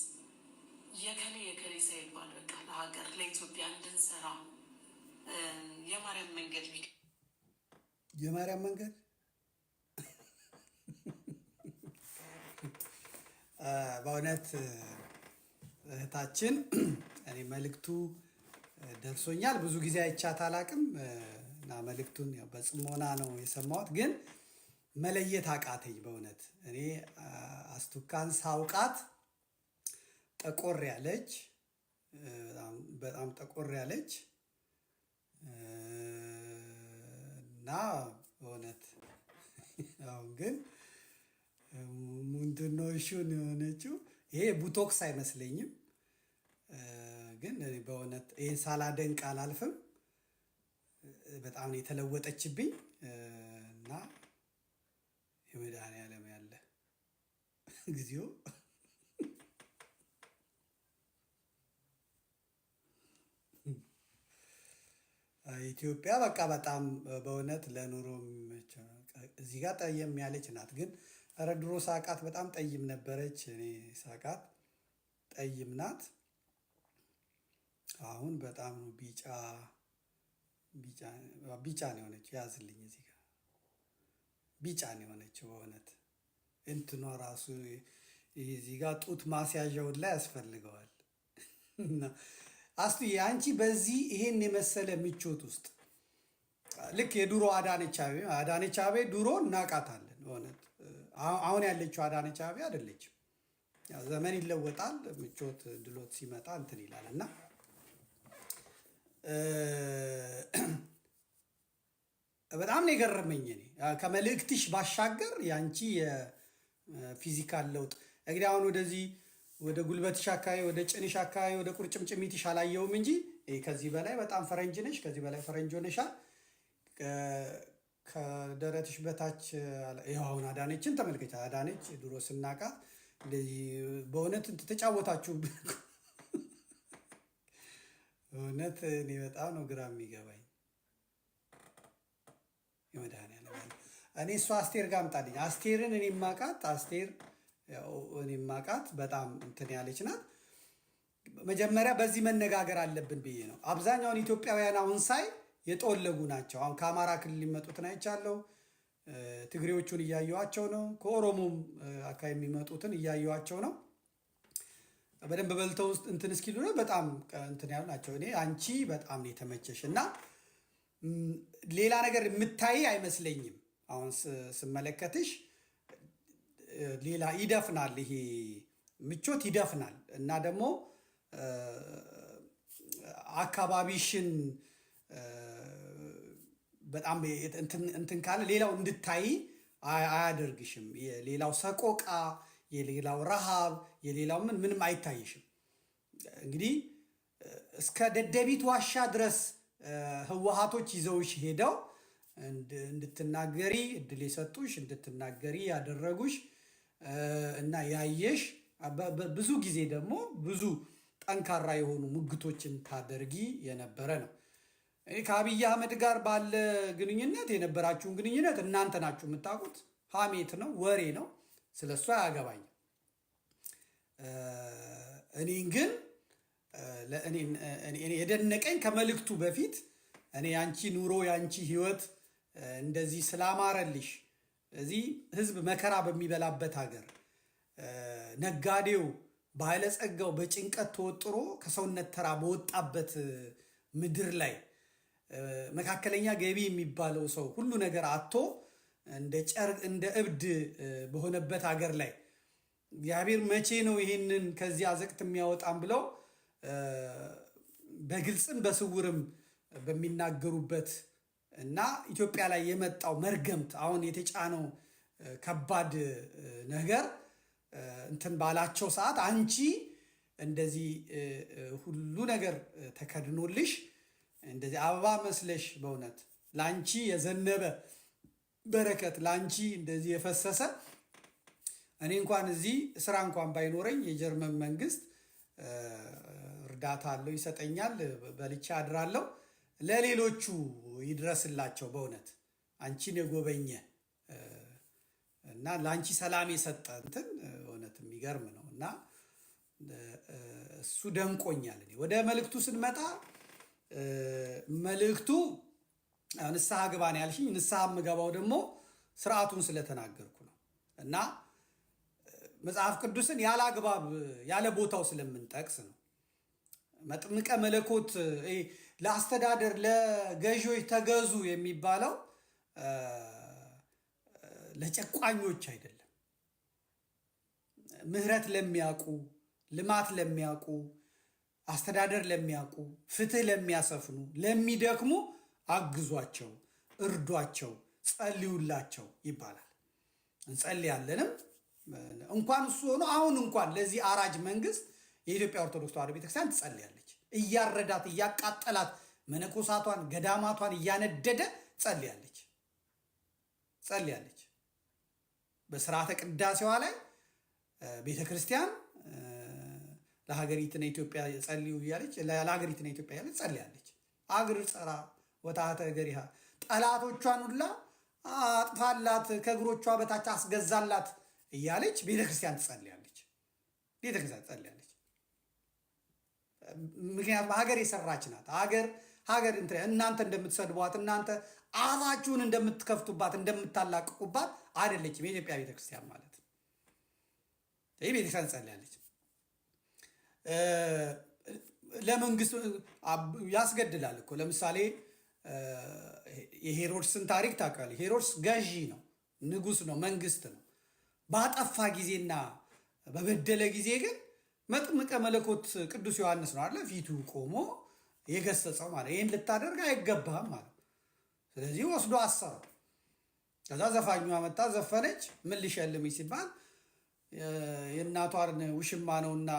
የከሌ የከሌ ሳይባል በቃ ለሀገር ለኢትዮጵያ እንድንሰራ የማርያም መንገድ የማርያም መንገድ። በእውነት እህታችን እኔ መልእክቱ ደርሶኛል። ብዙ ጊዜ አይቻት አላቅም እና መልእክቱን በጽሞና ነው የሰማሁት፣ ግን መለየት አቃተኝ። በእውነት እኔ አስቱካን ሳውቃት ጠቆር ያለች፣ በጣም ጠቆር ያለች እና በእውነት አሁን ግን ምንድነው የሆነችው? ይሄ botox አይመስለኝም፣ ግን በእውነት ይህን ሳላደንቅ አላልፍም። በጣም ነው የተለወጠችብኝ። እና የመድኃኒዓለም ያለ እግዚኦ። ኢትዮጵያ በቃ በጣም በእውነት ለኑሮ እዚህ ጋር ጠየም ያለች ናት። ግን ኧረ ድሮ ሳቃት በጣም ጠይም ነበረች። እኔ ሳቃት ጠይም ናት። አሁን በጣም ነው ቢጫ ቢጫ ነው የሆነችው። ያዝልኝ እዚህ ጋር ቢጫ ነው የሆነችው። በእውነት እንትኗ ራሱ ይህ እዚህ ጋር ጡት ማስያዣውን ላይ ያስፈልገዋል። እና አስቱዬ አንቺ በዚህ ይሄን የመሰለ ምቾት ውስጥ ልክ የድሮ አዳነች አቤቤ፣ አዳነች አቤቤ ድሮ እናውቃታለን። በእውነት አሁን ያለችው አዳነች አቤቤ አይደለችም። ያው ዘመን ይለወጣል፣ ምቾት ድሎት ሲመጣ እንትን ይላል። እና በጣም ነው የገረመኝ። እኔ ከመልእክትሽ ባሻገር የአንቺ የ physical ለውጥ እንግዲህ አሁን ወደዚህ ወደ ጉልበትሽ አካባቢ፣ ወደ ጭንሽ አካባቢ፣ ወደ ቁርጭምጭሚትሽ አላየውም እንጂ ከዚህ በላይ በጣም ፈረንጅ ነሽ። ከዚህ በላይ ፈረንጅ ሆነሻል። ከደረትሽ በታች ይኸው አሁን አዳነችን ተመልከች። አዳነች ድሮ ስናቃት እንደዚህ በእውነት እንትን ተጫወታችሁ። እውነት እኔ በጣም ነው ግራ የሚገባኝ። የመድኃኒዓለም ያለ እኔ እሷ አስቴር ጋር አምጣልኝ። አስቴርን እኔ የማውቃት አስቴር ያው እኔ የማውቃት በጣም እንትን ያለች ናት። መጀመሪያ በዚህ መነጋገር አለብን ብዬ ነው። አብዛኛውን ኢትዮጵያውያን አሁን ሳይ የጠወለጉ ናቸው። አሁን ከአማራ ክልል የሚመጡትን አይቻለሁ። ትግሬዎቹን እያየኋቸው ነው። ከኦሮሞም አካባቢ የሚመጡትን እያየኋቸው ነው። በደንብ በልተው ውስጥ እንትን እስኪሉ ነው በጣም እንትን ያሉ ናቸው። እኔ አንቺ በጣም ነው የተመቸሽ እና ሌላ ነገር የምታይ አይመስለኝም። አሁን ስመለከትሽ ሌላ ይደፍናል፣ ይሄ ምቾት ይደፍናል። እና ደግሞ አካባቢሽን በጣም እንትን ካለ ሌላው እንድታይ አያደርግሽም። የሌላው ሰቆቃ፣ የሌላው ረሃብ፣ የሌላው ምን ምንም አይታይሽም። እንግዲህ እስከ ደደቢት ዋሻ ድረስ ህወሓቶች ይዘውሽ ሄደው እንድትናገሪ እድል የሰጡሽ፣ እንድትናገሪ ያደረጉሽ እና ያየሽ ብዙ ጊዜ ደግሞ ብዙ ጠንካራ የሆኑ ሙግቶችን ታደርጊ የነበረ ነው። እኔ ከአብይ አህመድ ጋር ባለ ግንኙነት የነበራችሁን ግንኙነት እናንተ ናችሁ የምታውቁት። ሀሜት ነው፣ ወሬ ነው። ስለሱ አያገባኝም። እኔን ግን እኔ የደነቀኝ ከመልእክቱ በፊት እኔ ያንቺ ኑሮ ያንቺ ህይወት እንደዚህ ስላማረልሽ፣ እዚህ ህዝብ መከራ በሚበላበት ሀገር ነጋዴው ባለጸጋው በጭንቀት ተወጥሮ ከሰውነት ተራ በወጣበት ምድር ላይ መካከለኛ ገቢ የሚባለው ሰው ሁሉ ነገር አጥቶ እንደ ጨርቅ እንደ እብድ በሆነበት ሀገር ላይ እግዚአብሔር መቼ ነው ይህንን ከዚህ አዘቅት የሚያወጣም ብለው በግልጽም በስውርም በሚናገሩበት እና ኢትዮጵያ ላይ የመጣው መርገምት አሁን የተጫነው ከባድ ነገር እንትን ባላቸው ሰዓት አንቺ እንደዚህ ሁሉ ነገር ተከድኖልሽ እንደዚህ አበባ መስለሽ በእውነት ለአንቺ የዘነበ በረከት ለአንቺ እንደዚህ የፈሰሰ እኔ እንኳን እዚህ ስራ እንኳን ባይኖረኝ የጀርመን መንግስት እርዳታ አለው ይሰጠኛል፣ በልቼ አድራለሁ። ለሌሎቹ ይድረስላቸው። በእውነት አንቺን የጎበኘ እና ለአንቺ ሰላም የሰጠ እንትን እውነት የሚገርም ነው እና እሱ ደንቆኛል። እኔ ወደ መልእክቱ ስንመጣ መልእክቱ ንስሐ ግባ ነው ያልሽኝ። ንስሐ የምገባው ደግሞ ስርዓቱን ስለተናገርኩ ነው እና መጽሐፍ ቅዱስን ያለ አግባብ ያለ ቦታው ስለምንጠቅስ ነው። መጥምቀ መለኮት ለአስተዳደር ለገዢዎች ተገዙ የሚባለው ለጨቋኞች አይደለም። ምህረት ለሚያውቁ፣ ልማት ለሚያውቁ፣ አስተዳደር ለሚያውቁ፣ ፍትህ ለሚያሰፍኑ፣ ለሚደክሙ አግዟቸው፣ እርዷቸው፣ ጸልዩላቸው ይባላል። እንጸልያለንም። እንኳን እሱ ሆኖ አሁን እንኳን ለዚህ አራጅ መንግስት የኢትዮጵያ ኦርቶዶክስ ተዋሕዶ ቤተክርስቲያን ትጸልያለች። እያረዳት እያቃጠላት መነኮሳቷን ገዳማቷን እያነደደ ጸልያለች ጸልያለች። በስርዓተ ቅዳሴዋ ላይ ቤተክርስቲያን ለሀገሪትነ ኢትዮጵያ ጸልዩ እያለች ለሀገሪትነ ኢትዮጵያ እያለች ጸልያለች። አግር ጸራ ወታሕተ እገሪሃ ጠላቶቿን ሁላ አጥፋላት፣ ከእግሮቿ በታች አስገዛላት እያለች ቤተክርስቲያን ትጸልያለች። ቤተክርስቲያን ትጸልያለች። ምክንያቱም ሀገር የሰራች ናት። ሀገር እናንተ እንደምትሰድቧት እናንተ አፋችሁን እንደምትከፍቱባት እንደምታላቅቁባት አይደለችም የኢትዮጵያ ቤተክርስቲያን ማለት። ይህ ቤተክርስቲያን ትጸልያለች። ለመንግስት ያስገድላል እኮ። ለምሳሌ የሄሮድስን ታሪክ ታውቃለህ። ሄሮድስ ገዢ ነው፣ ንጉስ ነው፣ መንግስት ነው። ባጠፋ ጊዜና በበደለ ጊዜ ግን መጥምቀ መለኮት ቅዱስ ዮሐንስ ነው አለ ፊቱ ቆሞ የገሰጸው ማለት ይህን ልታደርግ አይገባህም ማለት። ስለዚህ ወስዶ አሰረው። ከዛ ዘፋኟ መጣ ዘፈነች። ምን ልሸልምሽ ሲባል የእናቷን ውሽማ ነውና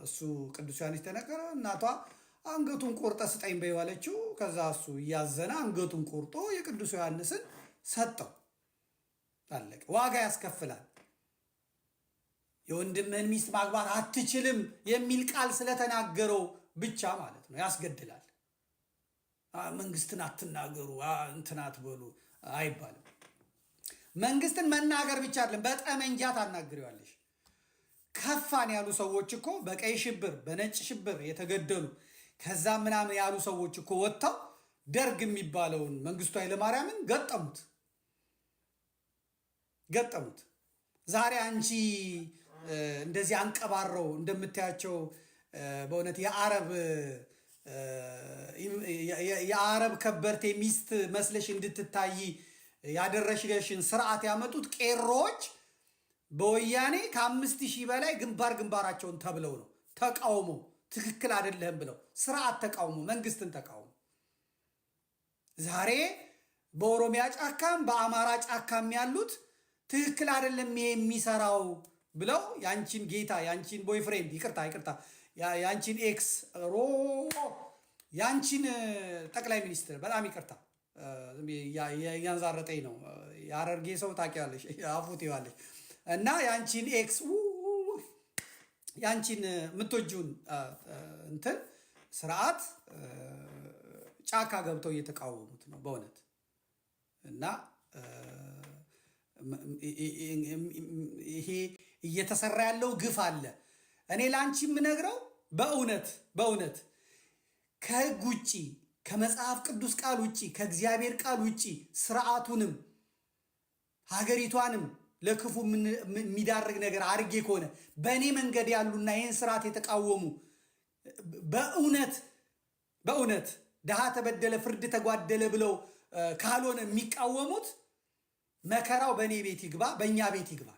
እሱ ቅዱስ ዮሐንስ ተነገረ። እናቷ አንገቱን ቆርጠ ስጠኝ በይው አለችው። ከዛ እሱ እያዘነ አንገቱን ቆርጦ የቅዱስ ዮሐንስን ሰጠው። አለቀ። ዋጋ ያስከፍላል። የወንድምህን ሚስት ማግባት አትችልም የሚል ቃል ስለተናገረው ብቻ ማለት ነው ያስገድላል። መንግስትን አትናገሩ እንትን አትበሉ አይባልም። መንግስትን መናገር ብቻ አይደለም፣ በጠመንጃ ታናግሪዋለሽ። ከፋን ያሉ ሰዎች እኮ በቀይ ሽብር በነጭ ሽብር የተገደሉ ከዛ ምናምን ያሉ ሰዎች እኮ ወጥተው ደርግ የሚባለውን መንግስቱ ኃይለማርያምን ገጠሙት ገጠሙት። ዛሬ አንቺ እንደዚህ አንቀባረው እንደምታያቸው በእውነት የአረብ ከበርቴ ሚስት መስለሽ እንድትታይ ያደረሽሽን ስርዓት ያመጡት ቄሮዎች በወያኔ ከ5,000 በላይ ግንባር ግንባራቸውን ተብለው ነው። ተቃውሞ ትክክል አይደለህም ብለው ስርዓት ተቃውሞ መንግስትን ተቃውሞ ዛሬ በኦሮሚያ ጫካም በአማራ ጫካም ያሉት ትክክል አይደለም ይሄ የሚሰራው ብለው ያንቺን ጌታ፣ ያንቺን boyfriend፣ ይቅርታ ይቅርታ፣ ያንቺን ex ሮ ያንቺን ጠቅላይ ሚኒስትር፣ በጣም ይቅርታ እያንዛረጠኝ ነው። የሐረርጌ ሰው ታውቂዋለሽ፣ አፉት ይዋለሽ እና ያንቺን ex፣ ያንቺን የምትወጂውን እንትን ስርዓት ጫካ ገብተው እየተቃወሙት ነው በእውነት። እና ይሄ እየተሰራ ያለው ግፍ አለ። እኔ ለአንቺ የምነግረው በእውነት በእውነት ከህግ ውጪ፣ ከመጽሐፍ ቅዱስ ቃል ውጪ፣ ከእግዚአብሔር ቃል ውጪ ስርዓቱንም ሀገሪቷንም ለክፉ የሚዳርግ ነገር አድርጌ ከሆነ በእኔ መንገድ ያሉና ይህን ስርዓት የተቃወሙ በእውነት በእውነት ድሃ ተበደለ፣ ፍርድ ተጓደለ ብለው ካልሆነ የሚቃወሙት መከራው በእኔ ቤት ይግባ፣ በእኛ ቤት ይግባ።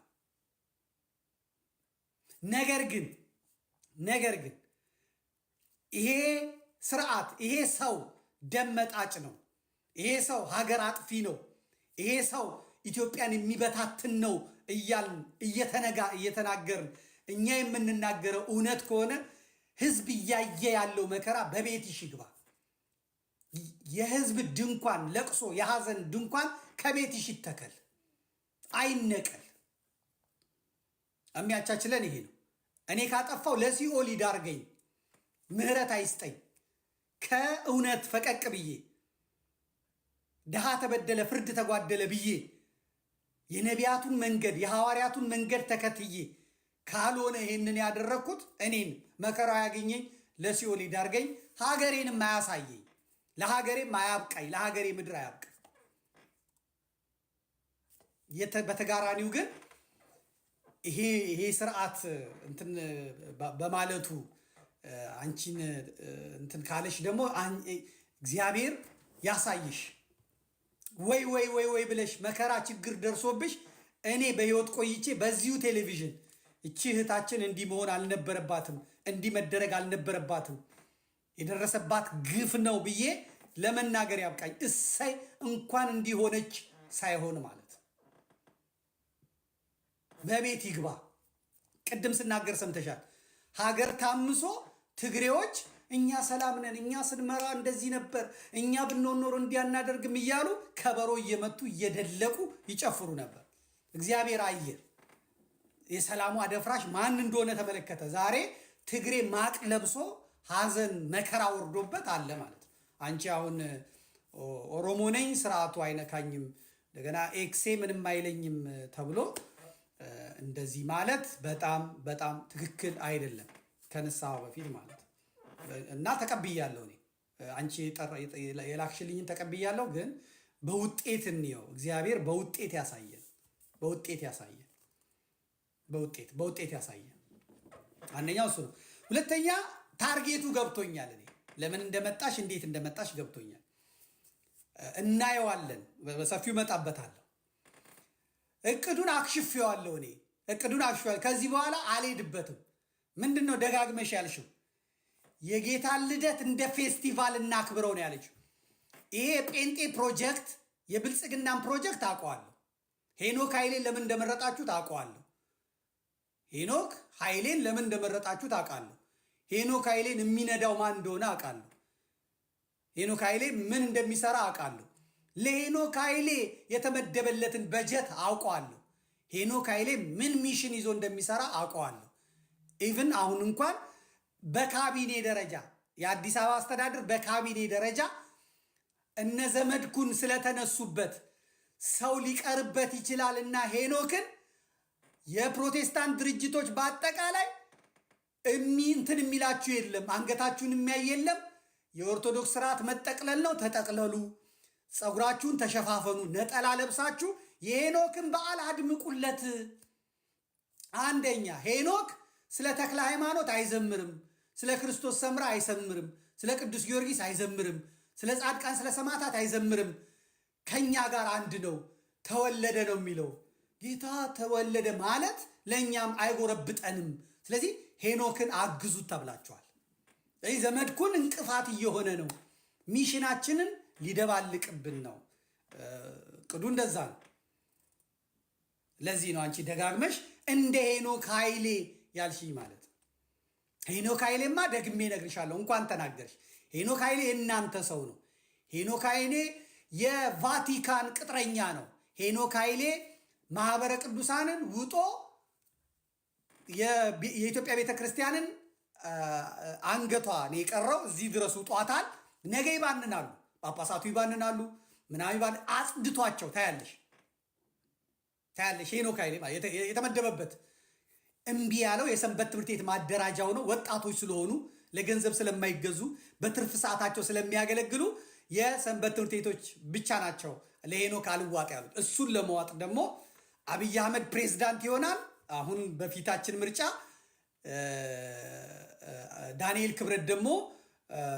ነገር ግን ይሄ ስርዓት፣ ይሄ ሰው ደም መጣጭ ነው። ይሄ ሰው ሀገር አጥፊ ነው። ይሄ ሰው ኢትዮጵያን የሚበታትን ነው እያልን እየተናገርን እኛ የምንናገረው እውነት ከሆነ ህዝብ እያየ ያለው መከራ በቤትሽ ይግባ። የህዝብ ድንኳን ለቅሶ፣ የሐዘን ድንኳን ከቤትሽ ይተከል፣ አይነቀል። የሚያቻችለን ይሄ ነው። እኔ ካጠፋው ለሲኦል ይዳርገኝ፣ ምህረት አይስጠኝ። ከእውነት ፈቀቅ ብዬ ድሃ ተበደለ፣ ፍርድ ተጓደለ ብዬ የነቢያቱን መንገድ የሐዋርያቱን መንገድ ተከትዬ ካልሆነ ይህንን ያደረግኩት እኔን መከራው ያገኘኝ፣ ለሲኦል ይዳርገኝ፣ ሀገሬንም አያሳየኝ፣ ለሀገሬም አያብቃኝ፣ ለሀገሬ ምድር አያብቃኝ። በተቃራኒው ግን ይሄ ስርዓት እንትን በማለቱ አንቺን እንትን ካለሽ ደግሞ እግዚአብሔር ያሳይሽ። ወይ ወይ ወይ ወይ ብለሽ መከራ ችግር ደርሶብሽ እኔ በህይወት ቆይቼ በዚሁ ቴሌቪዥን እቺ እህታችን እንዲህ መሆን አልነበረባትም፣ እንዲህ መደረግ አልነበረባትም፣ የደረሰባት ግፍ ነው ብዬ ለመናገር ያብቃኝ። እሰይ እንኳን እንዲሆነች ሳይሆን ማለት በቤት ይግባ። ቅድም ስናገር ሰምተሻል። ሀገር ታምሶ ትግሬዎች እኛ ሰላም ነን፣ እኛ ስንመራ እንደዚህ ነበር፣ እኛ ብንሆን ኖሮ እንዲህ አናደርግም እያሉ ከበሮ እየመቱ እየደለቁ ይጨፍሩ ነበር። እግዚአብሔር አየ። የሰላሙ አደፍራሽ ማን እንደሆነ ተመለከተ። ዛሬ ትግሬ ማቅ ለብሶ ሀዘን መከራ ወርዶበት አለ ማለት ነው። አንቺ አሁን ኦሮሞ ነኝ፣ ስርዓቱ አይነካኝም፣ እንደገና ex ኤ ምንም አይለኝም ተብሎ እንደዚህ ማለት በጣም በጣም ትክክል አይደለም። ከንስሐው በፊት ማለት እና ተቀብያለሁ። እኔ አንቺ የላክሽልኝን ተቀብያለሁ። ግን በውጤት እንየው። እግዚአብሔር በውጤት ያሳየን፣ በውጤት ያሳየን። በውጤት ያሳየን። አንደኛው እሱ ነው። ሁለተኛ target ኡ ገብቶኛል። እኔ ለምን እንደመጣሽ፣ እንዴት እንደመጣሽ ገብቶኛል። እናየዋለን፣ በሰፊው እመጣበታለሁ። እቅዱን አክሽፌዋለሁ። እኔ እቅዱን አክሽፌዋለሁ። ከዚህ በኋላ አልሄድበትም። ምንድን ነው ደጋግመሽ ያልሽው? የጌታን ልደት እንደ ፌስቲቫል እናክብረው ነው ያለችው። ይሄ የጴንጤ ፕሮጀክት፣ የብልጽግናን ፕሮጀክት አውቀዋለሁ። ሄኖክ ኃይሌን ለምን እንደመረጣችሁ ታውቀዋለሁ። ሄኖክ ኃይሌን ለምን እንደመረጣችሁ ታውቃለሁ። ሄኖክ ኃይሌን የሚነዳው ማን እንደሆነ አውቃለሁ። ሄኖክ ኃይሌ ምን እንደሚሰራ አውቃለሁ። ለሄኖክ ኃይሌ የተመደበለትን በጀት አውቀዋለሁ። ሄኖክ ኃይሌ ምን mission ይዞ እንደሚሰራ አውቀዋለሁ። Even አሁን እንኳን በካቢኔ ደረጃ፣ የአዲስ አበባ አስተዳደር በካቢኔ ደረጃ እነ ዘመድኩን ስለተነሱበት ሰው ሊቀርበት ይችላል እና ሄኖክን የፕሮቴስታንት ድርጅቶች በአጠቃላይ እንትን የሚላችሁ የለም፣ አንገታችሁን የሚያይ የለም። የኦርቶዶክስ ስርዓት መጠቅለል ነው። ተጠቅለሉ፣ ፀጉራችሁን ተሸፋፈኑ፣ ነጠላ ለብሳችሁ የሄኖክን በዓል አድምቁለት። አንደኛ ሄኖክ ስለ ተክለ ሃይማኖት አይዘምርም፣ ስለ ክርስቶስ ሰምራ አይዘምርም፣ ስለ ቅዱስ ጊዮርጊስ አይዘምርም፣ ስለ ጻድቃን፣ ስለ ሰማዕታት አይዘምርም። ከኛ ጋር አንድ ነው፣ ተወለደ ነው የሚለው። ጌታ ተወለደ ማለት ለእኛም አይጎረብጠንም። ስለዚህ ሄኖክን አግዙት ተብላችኋል። ስለዚህ ዘመድኩን እንቅፋት እየሆነ ነው፣ mission ኣችንን ሊደባልቅብን ነው። እቅዱ እንደዛ ነው። ለዚህ ነው አንቺ ደጋግመሽ እንደ ሄኖክ ኃይሌ ያልሽኝ ማለት ነው። ሄኖክ ኃይሌማ ደግሜ እነግርሻለሁ፣ እንኳን ተናገርሽ። ሄኖክ ኃይሌ የእናንተ ሰው ነው። ሄኖክ ኃይሌ የቫቲካን ቅጥረኛ ነው። ሄኖክ ኃይሌ ማህበረ ቅዱሳንን ውጦ የኢትዮጵያ ቤተ ክርስቲያንን አንገቷ ነው የቀረው። እዚህ ድረስ ውጧታል። ነገ ይባንናሉ፣ ጳጳሳቱ ይባንናሉ፣ ምናምን ይባን አጽድቷቸው ታያለሽ፣ ታያለሽ። ሄኖክ ኃይሌ የተመደበበት እምቢ ያለው የሰንበት ትምህርት ቤት ማደራጃው ነው። ወጣቶች ስለሆኑ፣ ለገንዘብ ስለማይገዙ፣ በትርፍ ሰዓታቸው ስለሚያገለግሉ የሰንበት ትምህርት ቤቶች ብቻ ናቸው ለሄኖክ አልዋጥ ያሉት። እሱን ለመዋጥ ደግሞ አብይ አህመድ ፕሬዝዳንት ይሆናል። አሁን በፊታችን ምርጫ ዳንኤል ክብረት ደግሞ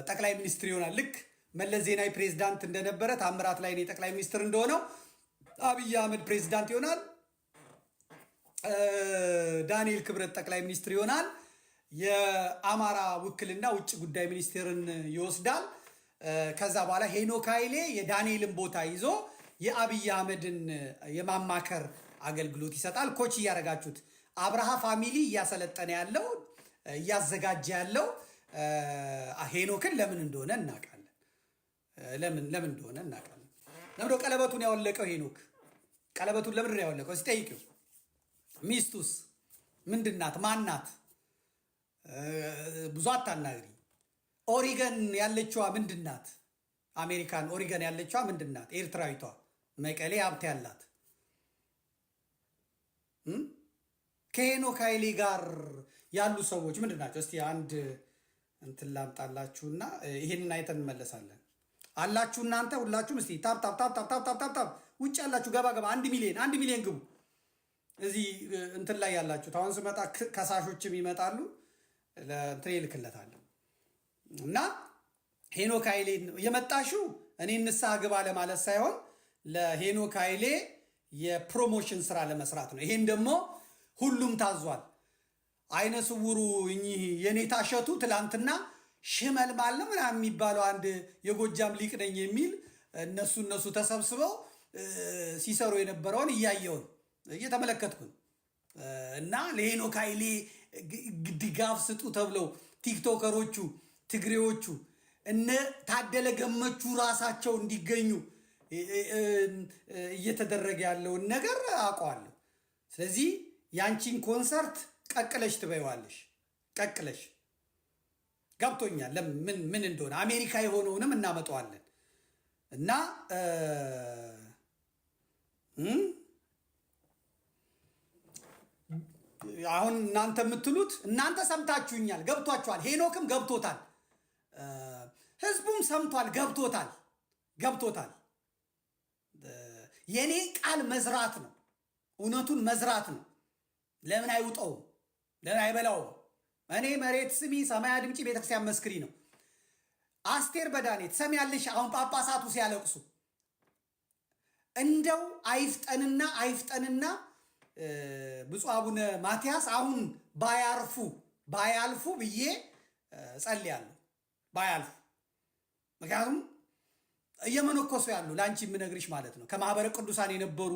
ጠቅላይ ሚኒስትር ይሆናል። ልክ መለስ ዜናዊ ፕሬዝዳንት እንደነበረ፣ ታምራት ላይኔ ጠቅላይ ሚኒስትር እንደሆነው አብይ አህመድ ፕሬዝዳንት ይሆናል። ዳንኤል ክብረት ጠቅላይ ሚኒስትር ይሆናል። የአማራ ውክልና ውጭ ጉዳይ ሚኒስቴርን ይወስዳል። ከዛ በኋላ ሄኖክ ኃይሌ የዳንኤልን ቦታ ይዞ የአብይ አህመድን የማማከር አገልግሎት ይሰጣል። Coach እያደረጋችሁት አብርሃ family እያሰለጠነ ያለው፣ እያዘጋጀ ያለው ሄኖክን ለምን እንደሆነ እናውቃለን። ለምን እንደሆነ እናውቃለን። ለምንድነው ቀለበቱን ያወለቀው ሄኖክ? ቀለበቱን ለምንድን ነው ያወለቀው? እስኪ ጠይቂው። ሚስቱስ ምንድናት? ማናት? ብዙ አታናግሪ። ኦሪገን ያለችዋ ምንድናት? አሜሪካን ኦሪገን ያለችዋ ምንድናት? ኤርትራዊቷ መቀሌ ሀብት ያላት ከሄኖክ ኃይሌ ጋር ያሉ ሰዎች ምንድን ናቸው? እስቲ አንድ እንትን ላምጣላችሁና ይሄንን አይተን እንመለሳለን። አላችሁ እናንተ ሁላችሁም እስቲ tap tap tap tap tap tap tap። ውጭ ያላችሁ ገባ ገባ፣ 1 ሚሊዮን፣ 1 ሚሊዮን ግቡ። እዚህ እንትን ላይ ያላችሁት አሁን ስመጣ ከሳሾችም ይመጣሉ፣ ለእንትን ይልክለታለሁ። እና ሄኖክ ኃይሌ የመጣሽው እኔ ንስሐ ግባ ለማለት ሳይሆን ለሄኖክ ኃይሌ የ promotion ስራ ለመስራት ነው። ይሄን ደግሞ ሁሉም ታዟል። አይነ ስውሩ እኚህ የኔታ እሸቱ ትላንትና ሽመልማል ነው ምናምን የሚባለው አንድ የጎጃም ሊቅ ነኝ የሚል እነሱ ተሰብስበው ሲሰሩ የነበረውን እያየውን እየተመለከትኩን እና ለሄኖክ ኃይሌ ድጋፍ ስጡ ተብለው ቲክቶከሮቹ፣ ትግሬዎቹ፣ እነ ታደለ ገመቹ ራሳቸው እንዲገኙ እየተደረገ ያለውን ነገር አውቀዋለሁ። ስለዚህ ያንቺን ኮንሰርት ቀቅለሽ ትበይዋለሽ። ቀቅለሽ ገብቶኛል፣ ምን ምን እንደሆነ። አሜሪካ የሆነውንም እናመጣዋለን እና አሁን እናንተ የምትሉት እናንተ ሰምታችሁኛል፣ ገብቷችኋል። ሄኖክም ገብቶታል፣ ህዝቡም ሰምቷል፣ ገብቶታል፣ ገብቶታል። የኔ ቃል መዝራት ነው፣ እውነቱን መዝራት ነው። ለምን አይውጠውም? ለምን አይበላውም? እኔ መሬት ስሚ ሰማይ አድምጪ ቤተክርስቲያን መስክሪ ነው። አስቴር በዳኔ ትሰሚያለሽ? አሁን ጳጳሳቱ ሲያለቅሱ እንደው አይፍጠንና አይፍጠንና ብፁዕ አቡነ ማትያስ አሁን ባያርፉ ባያልፉ ብዬ ጸልያለሁ። ባያልፉ፣ ምክንያቱም እየመነኮሱ ያሉ፣ ለአንቺ የምነግርሽ ማለት ነው። ከማህበረ ቅዱሳን የነበሩ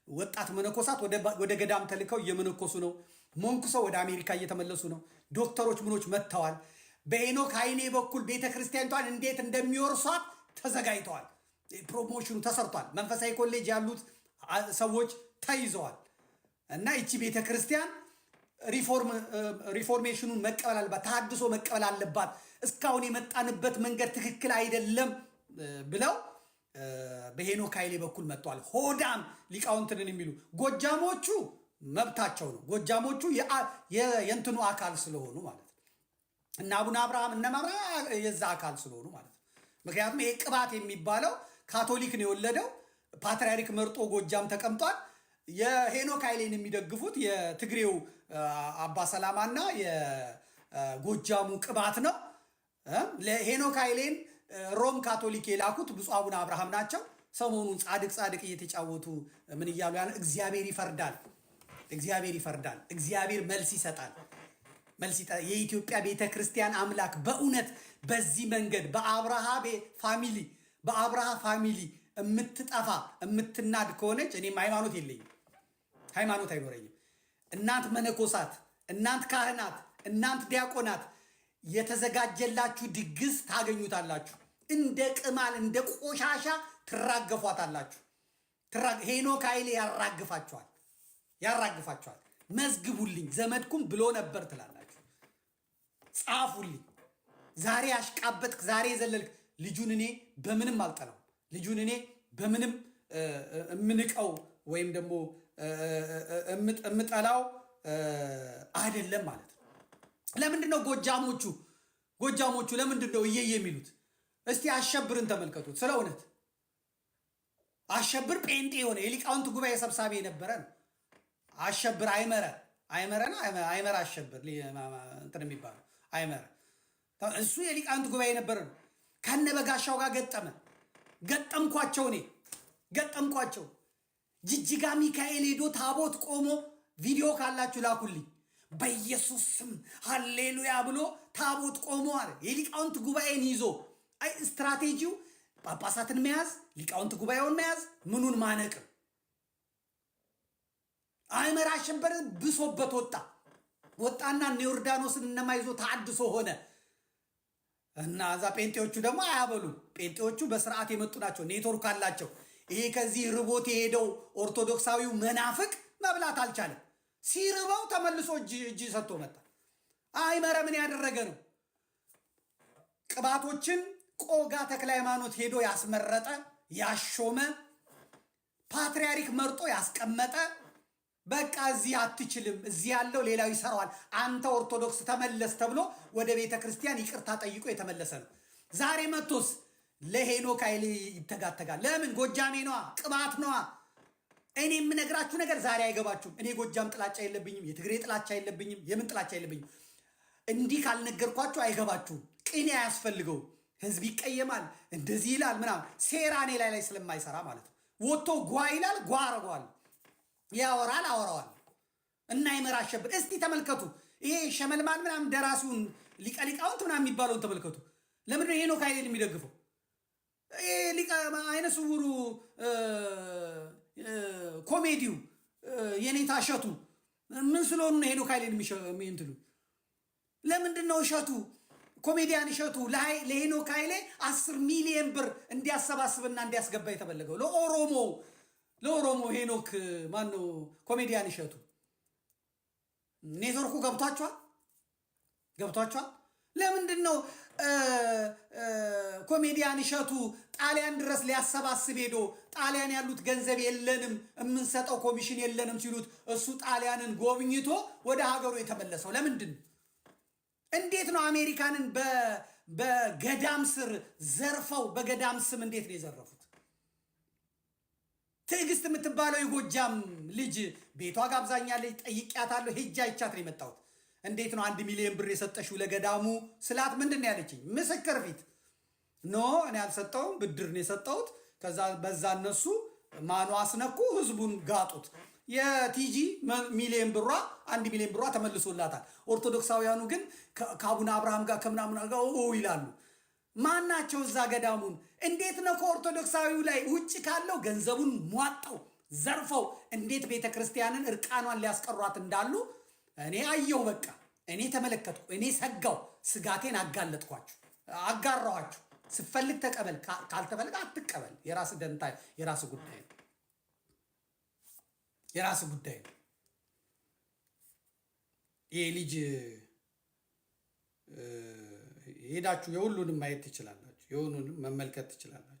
ወጣት መነኮሳት ወደ ገዳም ተልከው እየመነኮሱ ነው። መንኩሰው ወደ አሜሪካ እየተመለሱ ነው። ዶክተሮች ምኖች መጥተዋል። በሄኖክ ኃይሌ በኩል ቤተ ክርስቲያኒቷን እንዴት እንደሚወርሷት ተዘጋጅተዋል። Promotion ኑ ተሰርቷል። መንፈሳዊ ኮሌጅ ያሉት ሰዎች ተይዘዋል። እና ይቺ ቤተ ክርስቲያን reformation ኑን መቀበል አለባት፣ ተሐድሶ መቀበል አለባት። እስካሁን የመጣንበት መንገድ ትክክል አይደለም ብለው በሄኖክ ኃይሌ በኩል መጥተዋል። ሆዳም ሊቃውንትንን የሚሉ ጎጃሞቹ መብታቸው ነው። ጎጃሞቹ የእንትኑ አካል ስለሆኑ ማለት ነው። እና አቡነ አብርሃም እነ ማምራ የዛ አካል ስለሆኑ ማለት ነው። ምክንያቱም ይሄ ቅባት የሚባለው ካቶሊክ ነው የወለደው። ፓትርያርክ መርጦ ጎጃም ተቀምጧል። የሄኖክ ኃይሌን የሚደግፉት የትግሬው አባ ሰላማና የጎጃሙ ቅባት ነው። ለሄኖክ ኃይሌን ሮም ካቶሊክ የላኩት ብፁዕ አቡነ አብርሃም ናቸው። ሰሞኑን ጻድቅ ጻድቅ እየተጫወቱ ምን እያሉ ያለ፣ እግዚአብሔር ይፈርዳል፣ እግዚአብሔር ይፈርዳል፣ እግዚአብሔር መልስ ይሰጣል። መልስ የኢትዮጵያ ቤተ ክርስቲያን አምላክ በእውነት በዚህ መንገድ በአብርሃ family የምትጠፋ የምትናድ ከሆነች እኔም ሃይማኖት የለኝም፣ ሃይማኖት አይኖረኝም። እናንት መነኮሳት፣ እናንት ካህናት፣ እናንት ዲያቆናት የተዘጋጀላችሁ ድግስ ታገኙታላችሁ። እንደ ቅማል እንደ ቆሻሻ ትራገፏታላችሁ። ሄኖክ ኃይሌ ያራግፋችኋል፣ ያራግፋችኋል። መዝግቡልኝ፣ ዘመድኩም ብሎ ነበር ትላላችሁ። ጻፉልኝ። ዛሬ አሽቃበጥክ፣ ዛሬ የዘለልክ ልጁን እኔ በምንም አልጠላውም። ልጁን እኔ በምንም የምንቀው ወይም ደግሞ የምጠላው አይደለም ማለት ነው። ለምንድን ነው ጎጃሞቹ ለምንድን ነው እየየ የሚሉት? እስቲ አሸብርን ተመልከቱት። ስለ እውነት አሸብር ጴንጤ የሆነ የሊቃውንት ጉባኤ ሰብሳቢ የነበረ ነው። አሸብር አይመረ አይመረ ነው፣ አይመረ አሸብር እንትን የሚባለው አይመረ፣ እሱ የሊቃውንት ጉባኤ የነበረ ነው። ከነ በጋሻው ጋር ገጠመ። ገጠምኳቸው፣ እኔ ገጠምኳቸው። ጅጅጋ ሚካኤል ሄዶ ታቦት ቆሞ፣ ቪዲዮ ካላችሁ ላኩልኝ። በኢየሱስ ስም ሃሌሉያ ብሎ ታቦት ቆሞ አለ። የሊቃውንት ጉባኤን ይዞ፣ አይ ስትራቴጂው ጳጳሳትን መያዝ፣ ሊቃውንት ጉባኤውን መያዝ፣ ምኑን ማነቅ። አይመር አሸበር ብሶበት ወጣ። ወጣና እነ ዮርዳኖስን እነማ ይዞ ተሐድሶ ሆነ። እና እዛ ጴንጤዎቹ ደግሞ አያበሉም። ጴንጤዎቹ በስርዓት የመጡ ናቸው፣ ኔትወርክ አላቸው። ይሄ ከዚህ ርቦት የሄደው ኦርቶዶክሳዊው መናፍቅ መብላት አልቻለም። ሲርበው ተመልሶ እጅ እጅ ሰጥቶ መጣ። አይመረ ምን ያደረገ ነው? ቅባቶችን ቆጋ ተክለ ሃይማኖት ሄዶ ያስመረጠ፣ ያሾመ፣ ፓትርያርክ መርጦ ያስቀመጠ፣ በቃ እዚህ አትችልም፣ እዚህ ያለው ሌላው ይሰራዋል፣ አንተ ኦርቶዶክስ ተመለስ ተብሎ ወደ ቤተ ክርስቲያን ይቅርታ ጠይቆ የተመለሰ ነው። ዛሬ መጥቶስ ለሄኖክ ኃይሌ ይተጋተጋል። ለምን? ጎጃሜ ነዋ፣ ቅባት ነዋ። እኔ የምነግራችሁ ነገር ዛሬ አይገባችሁም። እኔ ጎጃም ጥላቻ የለብኝም፣ የትግሬ ጥላቻ የለብኝም፣ የምን ጥላቻ የለብኝም። እንዲህ ካልነገርኳችሁ አይገባችሁም። ቅኔ አያስፈልገው። ህዝብ ይቀየማል፣ እንደዚህ ይላል ምናምን። ሴራ እኔ ላይ ላይ ስለማይሰራ ማለት ነው። ወጥቶ ጓ ይላል፣ ጓ አረገዋለሁ። ያወራል፣ አወራዋለሁ። እና ይመራ አሸብር እስቲ ተመልከቱ። ይሄ ሸመልማል ምናምን ደራሲውን ሊቀ ሊቃውንት ምናምን የሚባለውን ተመልከቱ። ለምንድን ነው ሄኖክ ኃይሌን የሚደግፈው? ይሄ ሊቀ አይነ ስውሩ ኮሜዲው የኔታ እሸቱ ምን ስለሆኑ ነው ሄኖክ ኃይሌን እንትሉ? ለምንድን ነው እሸቱ፣ ኮሜዲያን እሸቱ ለሄኖክ ኃይሌ 10 ሚሊየን ብር እንዲያሰባስብና እንዲያስገባ የተፈለገው? ለኦሮሞ ሄኖክ ማነው ኮሜዲያን እሸቱ ኔትወርኩ ገብቷቸዋል፣ ገብቷቸዋል። ለምንድን ነው ኮሜዲያን እሸቱ ጣሊያን ድረስ ሊያሰባስብ ሄዶ ጣሊያን ያሉት ገንዘብ የለንም፣ የምንሰጠው ኮሚሽን የለንም ሲሉት እሱ ጣሊያንን ጎብኝቶ ወደ ሀገሩ የተመለሰው? ለምንድን ነው? እንዴት ነው አሜሪካንን በገዳም ስር ዘርፈው፣ በገዳም ስም እንዴት ነው የዘረፉት? ትዕግስት የምትባለው የጎጃም ልጅ ቤቷ ጋብዛኛለች። ጠይቂያታለሁ። ሄጄ አይቻት ነው የመጣሁት። እንዴት ነው 1 ሚሊዮን ብር የሰጠሽው ለገዳሙ ስላት ምንድን ነው ያለችኝ? ምስክር ፊት፣ no፣ እኔ አልሰጠውም፣ ብድር ነው የሰጠሁት። ከዛ በዛ እነሱ ማኑ አስነኩ፣ ህዝቡን ጋጡት። የቲጂ ሚሊዮን ብሯ፣ 1 ሚሊዮን ብሯ ተመልሶላታል። ኦርቶዶክሳውያኑ ግን ከአቡነ አብርሃም ጋር ከምናምን ጋር ይላሉ። ማናቸው እዛ ገዳሙን እንዴት ነው ከኦርቶዶክሳዊው ላይ ውጭ ካለው ገንዘቡን ሟጠው ዘርፈው እንዴት ቤተ ክርስቲያንን እርቃኗን ሊያስቀሯት እንዳሉ እኔ አየሁ። በቃ እኔ ተመለከትኩ፣ እኔ ሰጋው፣ ስጋቴን አጋለጥኳችሁ፣ አጋራኋችሁ። ስፈልግ ተቀበል፣ ካልተፈለገ አትቀበል። የራስ ደንታ፣ የራስ ጉዳይ ነው። የራስ ጉዳይ ነው። ይሄ ልጅ ሄዳችሁ የሁሉንም ማየት ትችላላችሁ። የሁሉንም መመልከት ትችላላችሁ።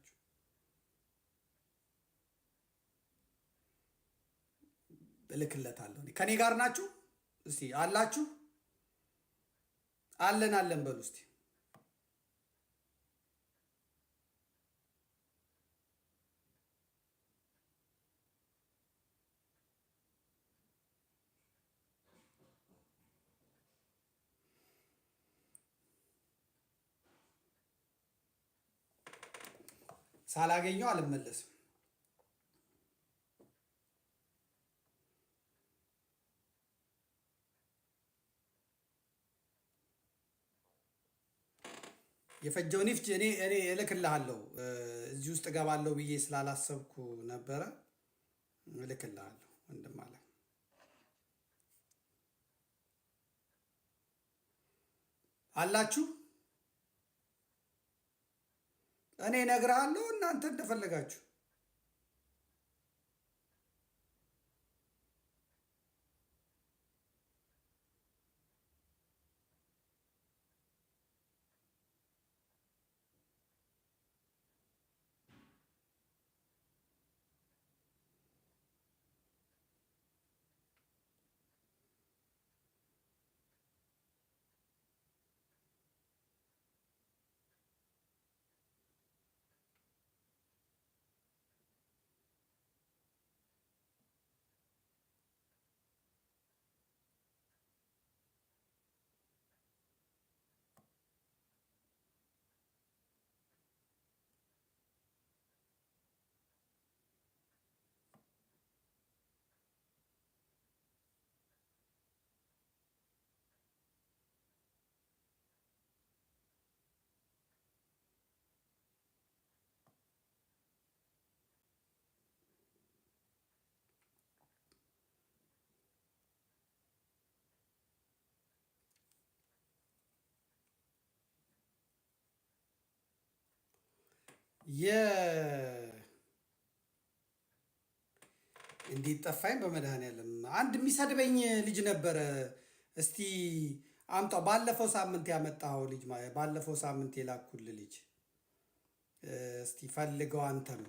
እልክለታለሁ። ከኔ ጋር ናችሁ? እስቲ አላችሁ? አለን አለን በሉ እስቲ። ሳላገኘው አልመለስም። የፈጀውን ይፍጅ። እኔ እልክልሃለሁ። እዚህ ውስጥ እገባለሁ ብዬ ስላላሰብኩ ነበረ። እልክልሃለሁ ወንድም አለ አላችሁ። እኔ እነግርሃለሁ፣ እናንተ እንደፈለጋችሁ። እንዴት ጠፋኝ? በመድኃኒዓለም፣ አንድ የሚሰድበኝ ልጅ ነበረ። እስቲ አምጣው። ባለፈው ሳምንት ያመጣኸው ልጅ፣ ባለፈው ሳምንት የላኩልህ ልጅ፣ እስቲ ፈልገው። አንተም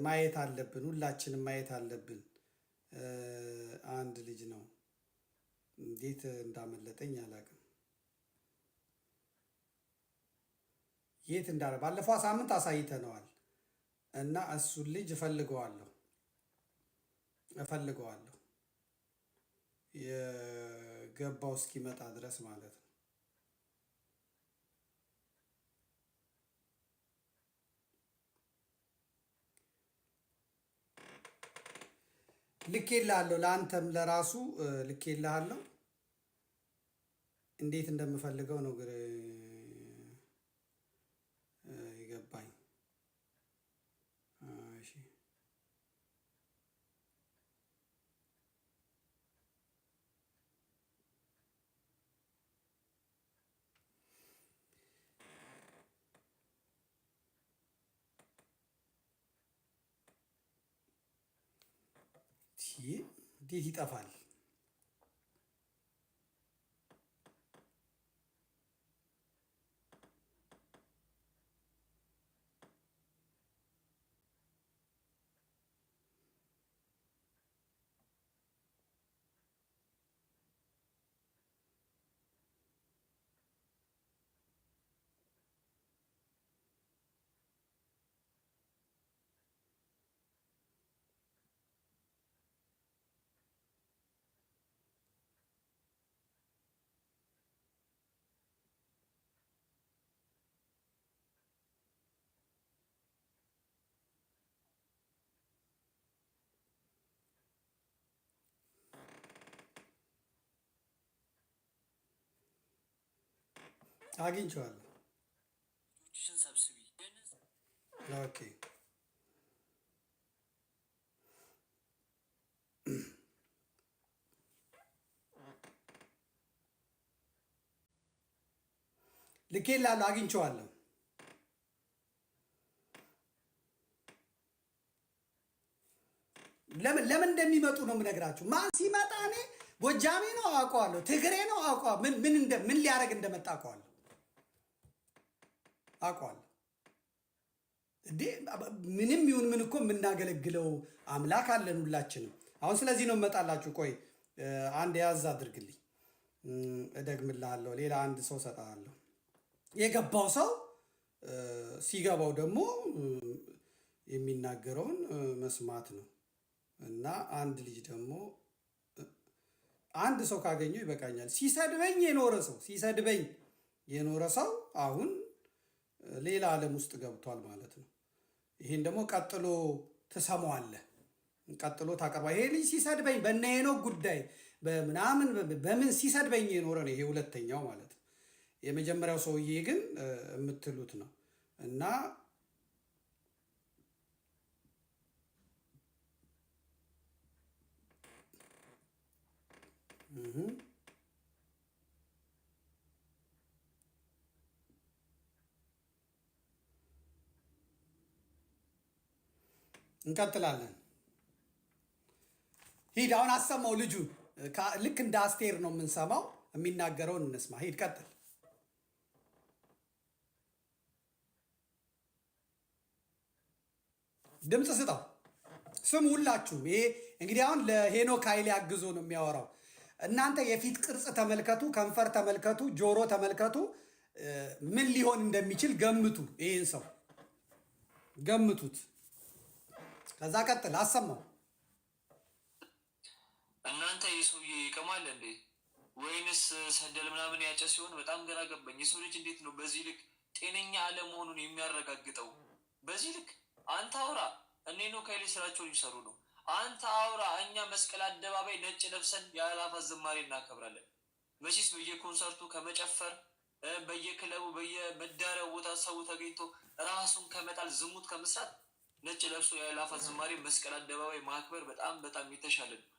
ማየት አለብን፣ ሁላችንም ማየት አለብን። አንድ ልጅ ነው፣ እንዴት እንዳመለጠኝ አላውቅም። የት እንዳለ ባለፈው ሳምንት አሳይተነዋል። እና እሱን ልጅ እፈልገዋለሁ፣ እፈልገዋለሁ፣ የገባው እስኪመጣ ድረስ ማለት ነው። ልኬልሃለሁ፣ ለአንተም ለራሱ ልኬልሃለሁ። እንዴት እንደምፈልገው ነው ግር የገባኝ። እሺ፣ እንዴት ይጠፋል? አግኝቼዋለሁ። ልጆችሽን ሰብስቢ። Okay፣ ልኬልሃለሁ። አግኝቼዋለሁ። ለምን ለምን እንደሚመጡ ነው የምነግራችሁ። ማን ሲመጣ እኔ ጎጃሜ ነው አውቀዋለሁ፣ ትግሬ ነው አውቀዋለሁ። ምን ሊያደርግ እንደመጣ አውቀዋለሁ አውቀዋለሁ። እንዴ ምንም ይሁን ምን እኮ የምናገለግለው አምላክ አለን ሁላችንም። አሁን ስለዚህ ነው እመጣላችሁ። ቆይ አንድ ያዝ አድርግልኝ፣ እደግምልሃለሁ። ሌላ አንድ ሰው ሰጣለሁ። የገባው ሰው ሲገባው ደግሞ የሚናገረውን መስማት ነው። እና አንድ ልጅ ደግሞ አንድ ሰው ካገኘው ይበቃኛል። ሲሰድበኝ የኖረ ሰው አሁን ሌላ ዓለም ውስጥ ገብቷል ማለት ነው። ይህን ደግሞ ቀጥሎ ትሰማዋለህ፣ ቀጥሎ ታቀርባ። ይሄ ልጅ ሲሰድበኝ በእነ ሄኖክ ጉዳይ በምናምን በምን ሲሰድበኝ የኖረ ነው። ይሄ ሁለተኛው ማለት ነው። የመጀመሪያው ሰውዬ ግን የምትሉት ነው። እና እንቀጥላለን። ሂድ አሁን አሰማው ልጁን። ልክ እንደ አስቴር ነው የምንሰማው። የሚናገረውን እንስማ። ሂድ ቀጥል። ድምፅ ስጠው። ስሙ ሁላችሁም። ይሄ እንግዲህ አሁን ለሄኖክ ኃይሌ አግዞ ነው የሚያወራው። እናንተ የፊት ቅርጽ ተመልከቱ፣ ከንፈር ተመልከቱ፣ ጆሮ ተመልከቱ። ምን ሊሆን እንደሚችል ገምቱ። ይህን ሰው ገምቱት። ከዛ ቀጥል፣ አሰማው። እናንተ ይህ ሰውዬ ይቅማል እንዴ ወይንስ ሰንደል ምናምን ያጨ ሲሆን በጣም ግራ ገባኝ። የሰው ልጅ እንዴት ነው በዚህ ልክ ጤነኛ አለመሆኑን የሚያረጋግጠው? በዚህ ልክ አንተ አውራ፣ እነ ሄኖክ ኃይሌ ስራቸውን ይሰሩ ነው። አንተ አውራ፣ እኛ መስቀል አደባባይ ነጭ ለብሰን የአእላፋት ዝማሬ እናከብራለን። መቼስ በየኮንሰርቱ ከመጨፈር፣ በየክለቡ በየመዳሪያው ቦታ ሰው ተገኝቶ ራሱን ከመጣል፣ ዝሙት ከመስራት ነጭ ለብሶ የአእላፋት ዝማሬ መስቀል አደባባይ ማክበር በጣም በጣም የተሻለ ነው።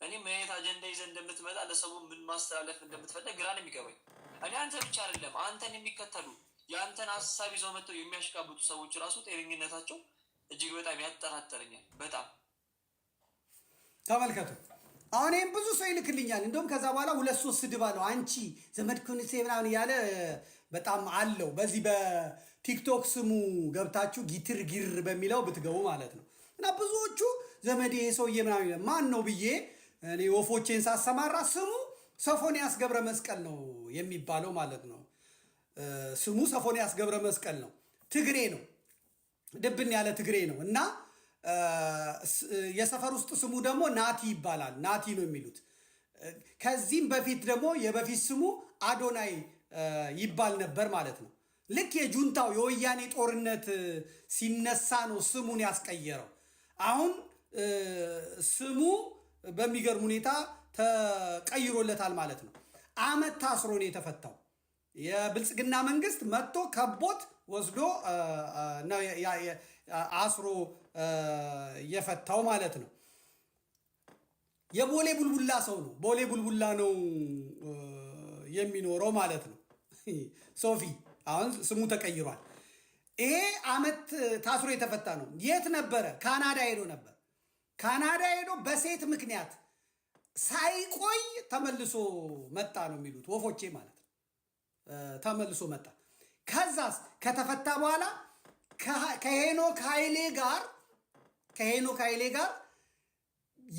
እኔ ምን አይነት አጀንዳ ይዘህ እንደምትመጣ፣ ለሰው ምን ማስተላለፍ እንደምትፈልግ ግራ ነው የሚገባኝ። እኔ አንተ ብቻ አይደለም፣ አንተን የሚከተሉ፣ የአንተን ሀሳብ ይዘው መጥተው የሚያሽቃብጡ ሰዎች ራሱ ጤነኝነታቸው እጅግ በጣም ያጠራጥረኛል። በጣም። ተመልከቱ። አሁን ይህም ብዙ ሰው ይልክልኛል። እንደውም ከዛ በኋላ ሁለት ሶስት ስድብ አለው። አንቺ ዘመድኩን ምናምን እያለ በጣም አለው። በዚህ በቲክቶክ ስሙ ገብታችሁ ጊትር ጊር በሚለው ብትገቡ ማለት ነው። እና ብዙዎቹ ዘመዴ ይሄ ሰውዬ ምናምን ይላል። ማን ነው ብዬ እኔ ወፎቼን ሳሰማራ ስሙ ሶፎንያስ ገብረ መስቀል ነው የሚባለው ማለት ነው። ስሙ ሶፎንያስ ገብረ መስቀል ነው። ትግሬ ነው። ድብን ያለ ትግሬ ነው። እና የሰፈር ውስጥ ስሙ ደግሞ ናቲ ይባላል። ናቲ ነው የሚሉት። ከዚህም በፊት ደግሞ የበፊት ስሙ አዶናይ ይባል ነበር ማለት ነው። ልክ የጁንታው የወያኔ ጦርነት ሲነሳ ነው ስሙን ያስቀየረው። አሁን ስሙ በሚገርም ሁኔታ ተቀይሮለታል ማለት ነው። አመት ታስሮ ነው የተፈታው። የብልጽግና መንግስት መጥቶ ከቦት ወስዶ ነው አስሮ የፈታው ማለት ነው። የቦሌ ቡልቡላ ሰው ነው። ቦሌ ቡልቡላ ነው የሚኖረው ማለት ነው። ሶፊ አሁን ስሙ ተቀይሯል። ይሄ አመት ታስሮ የተፈታ ነው። የት ነበረ? ካናዳ ሄዶ ነበር። ካናዳ ሄዶ በሴት ምክንያት ሳይቆይ ተመልሶ መጣ ነው የሚሉት ወፎቼ ማለት ነው። ተመልሶ መጣ። ከዛስ ከተፈታ በኋላ ከሄኖክ ኃይሌ ጋር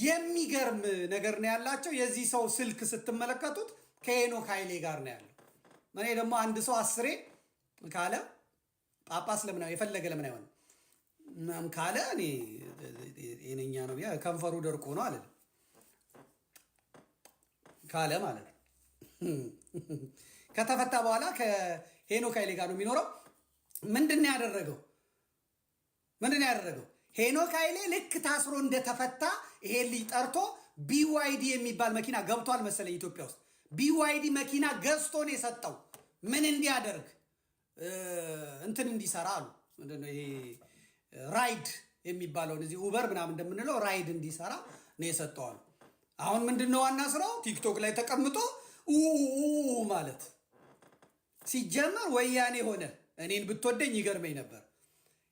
የሚገርም ነገር ነው ያላቸው። የዚህ ሰው ስልክ ስትመለከቱት ከሄኖክ ኃይሌ ጋር ነው ያለው። እኔ ደግሞ አንድ ሰው አስሬ ካለ ጳጳስ ለምን የፈለገ ለምን አይሆንም ምናምን ካለ እኔ የነኛ ነው፣ ከንፈሩ ደርቆ ነው አለ ካለ ማለት ነው። ከተፈታ በኋላ ከሄኖክ ኃይሌ ጋር ነው የሚኖረው። ምንድን ነው ያደረገው? ምንድን ነው ያደረገው? ሄኖክ ኃይሌ ልክ ታስሮ እንደተፈታ ይሄ ልጅ ጠርቶ BYD የሚባል መኪና ገብቷል መሰለኝ ኢትዮጵያ ውስጥ። BYD መኪና ገዝቶ ነው የሰጠው። ምን እንዲያደርግ? እንትን እንዲሰራ አሉ። ምንድነው ይሄ Ride የሚባለውን፣ እዚህ Uber ምናምን እንደምንለው Ride እንዲሰራ ነው የሰጠው አሉ። አሁን ምንድነው ዋና ስራው? ቲክቶክ ላይ ተቀምጦ ኡ ማለት። ሲጀመር ወያኔ ሆነ እኔን ብትወደኝ ይገርመኝ ነበር።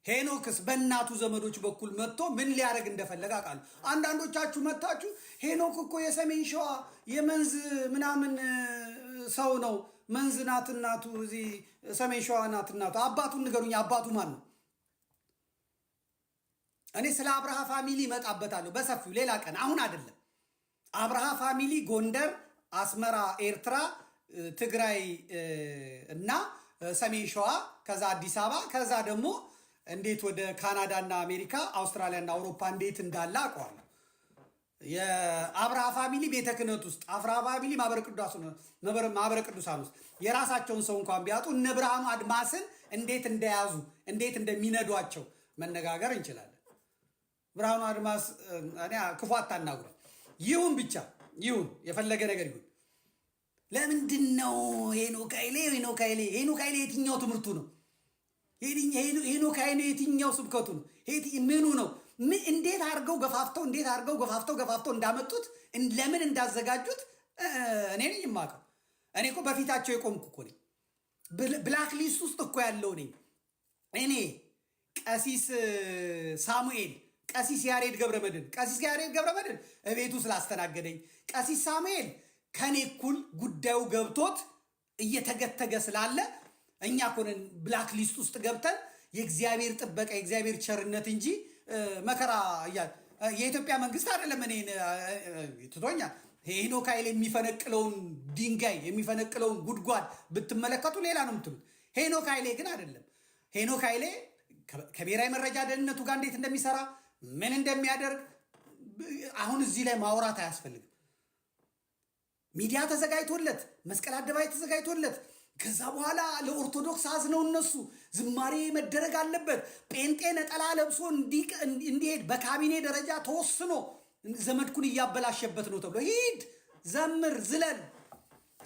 ሄኖክስ በእናቱ ዘመዶች በኩል መጥቶ ምን ሊያደርግ እንደፈለገ አውቃለሁ። አንዳንዶቻችሁ መጥታችሁ ሄኖክ እኮ የሰሜን ሸዋ የመንዝ ምናምን ሰው ነው፣ መንዝ ናት እናቱ፣ እዚህ ሰሜን ሸዋ ናት እናቱ። አባቱን ንገሩኝ፣ አባቱ ማን ነው? እኔ ስለ አብርሃ family እመጣበታለሁ በሰፊው ሌላ ቀን፣ አሁን አይደለም። አብርሃ family ጎንደር፣ አስመራ፣ ኤርትራ፣ ትግራይ እና ሰሜን ሸዋ፣ ከዛ አዲስ አበባ፣ ከዛ ደግሞ እንዴት ወደ ካናዳ እና አሜሪካ፣ አውስትራሊያ እና አውሮፓ እንዴት እንዳለ አውቀዋለሁ። የአብርሃ family ቤተ ክህነት ውስጥ፣ አብርሃ family ማህበረ ቅዱሳን ውስጥ የራሳቸውን ሰው እንኳን ቢያጡ እነ ብርሃኑ አድማስን እንዴት እንደያዙ፣ እንዴት እንደሚነዷቸው መነጋገር እንችላለን። ብርሃኑ አድማስ እኔ ክፉ አታናግሩኝ። ይሁን ብቻ ይሁን፣ የፈለገ ነገር ይሁን። ለምንድን ነው ሄኖክ ኃይሌ፣ ሄኖክ ኃይሌ፣ ሄኖክ ኃይሌ? የትኛው ትምህርቱ ነው? ሄኖክ ኃይሌ የትኛው ስብከቱ ነው? ምኑ ነው? እንዴት አድርገው ገፋፍተው፣ እንዴት አድርገው ገፋፍተው ገፋፍተው እንዳመጡት፣ ለምን እንዳዘጋጁት እኔ ነኝ የማውቀው። እኔ እኮ በፊታቸው የቆምኩ እኮ ነኝ። Black list ውስጥ እኮ ያለው ነኝ እኔ። ቀሲስ ሳሙኤል፣ ቀሲስ ያሬድ ገብረመድህን፣ ቀሲስ ያሬድ ገብረመድህን እቤቱ ስላስተናገደኝ፣ ቀሲስ ሳሙኤል ከኔ እኩል ጉዳዩ ገብቶት እየተገተገ ስላለ እኛ እኮ ነን black list ውስጥ ገብተን የእግዚአብሔር ጥበቃ፣ የእግዚአብሔር ቸርነት እንጂ መከራ እያ የኢትዮጵያ መንግስት አይደለም እኔን ትቶኛል። ሄኖክ ኃይሌ የሚፈነቅለውን ድንጋይ፣ የሚፈነቅለውን ጉድጓድ ብትመለከቱ ሌላ ነው የምትሉት። ሄኖክ ኃይሌ ግን አይደለም። ሄኖክ ኃይሌ ከብሔራዊ መረጃ ደህንነቱ ጋር እንዴት እንደሚሰራ፣ ምን እንደሚያደርግ አሁን እዚህ ላይ ማውራት አያስፈልግም። ሚዲያ ተዘጋጅቶለት፣ መስቀል አደባባይ ተዘጋጅቶለት፣ ከዛ በኋላ ለኦርቶዶክስ አዝነው እነሱ ዝማሬ መደረግ አለበት፣ ጴንጤ ነጠላ ለብሶ እንዲሄድ በካቢኔ ደረጃ ተወስኖ ዘመድኩን እያበላሸበት ነው ተብሎ ሂድ፣ ዘምር፣ ዝለል።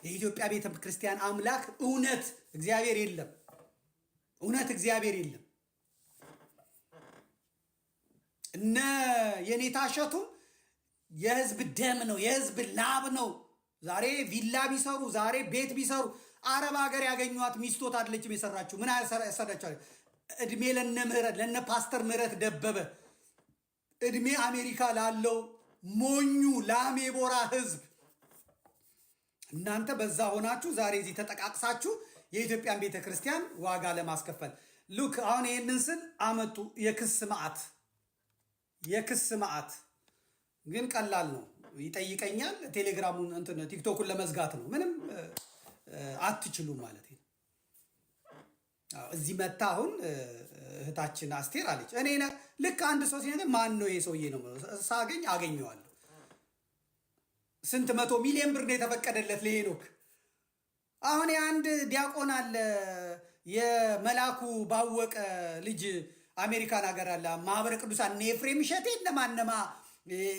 የኢትዮጵያ ቤተ ክርስቲያን አምላክ እውነት እግዚአብሔር የለም። እውነት እግዚአብሔር የለም። እነ የኔታ እሸቱም የህዝብ ደም ነው፣ የህዝብ ላብ ነው። ዛሬ ቪላ ቢሰሩ፣ ዛሬ ቤት ቢሰሩ አረብ ሀገር ያገኟት ሚስቶት አይደለችም የሰራችው። ምን ያሰራችው? እድሜ ለነ ምህረት፣ ለነ ፓስተር ምህረት ደበበ፣ እድሜ አሜሪካ ላለው ሞኙ ላሜ ቦራ ህዝብ። እናንተ በዛ ሆናችሁ ዛሬ እዚህ ተጠቃቅሳችሁ የኢትዮጵያን ቤተ ክርስቲያን ዋጋ ለማስከፈል። Look፣ አሁን ይህንን ስል አመጡ የክስ መዓት፣ የክስ መዓት። ግን ቀላል ነው። ይጠይቀኛል። ቴሌግራሙን፣ እንትን ቲክቶኩን ለመዝጋት ነው። ምንም አትችሉም ማለት ነው። እዚህ መታ አሁን እህታችን አስቴር አለች። እኔ ልክ አንድ ሰው ሲነግረኝ ማን ነው ይሄ ሰውዬ ነው፣ ሳገኝ አገኘዋለሁ። ስንት መቶ ሚሊዮን ብር ነው የተፈቀደለት ለሄኖክ። አሁን የአንድ ዲያቆን አለ፣ የመላኩ ባወቀ ልጅ፣ አሜሪካን ሀገር አለ፣ ማህበረ ቅዱሳን እነ ኤፍሬም እሸቴ እነማነማ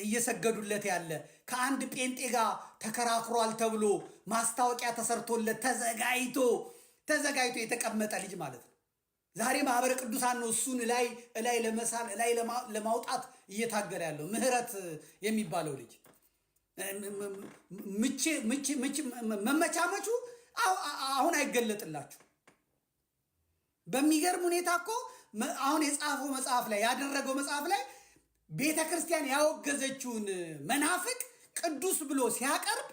እየሰገዱለት ያለ፣ ከአንድ ጴንጤ ጋር ተከራክሯል ተብሎ ማስታወቂያ ተሰርቶለት ተዘጋጅቶ ተዘጋጅቶ የተቀመጠ ልጅ ማለት ነው። ዛሬ ማህበረ ቅዱሳን ነው እሱን እላይ እላይ ለመሳል፣ እላይ ለማውጣት እየታገለ ያለው ምህረት የሚባለው ልጅ። መመቻመቹ አሁን አይገለጥላችሁ። በሚገርም ሁኔታ እኮ አሁን የጻፈው መጽሐፍ ላይ፣ ያደረገው መጽሐፍ ላይ ቤተ ክርስቲያን ያወገዘችውን መናፍቅ ቅዱስ ብሎ ሲያቀርብ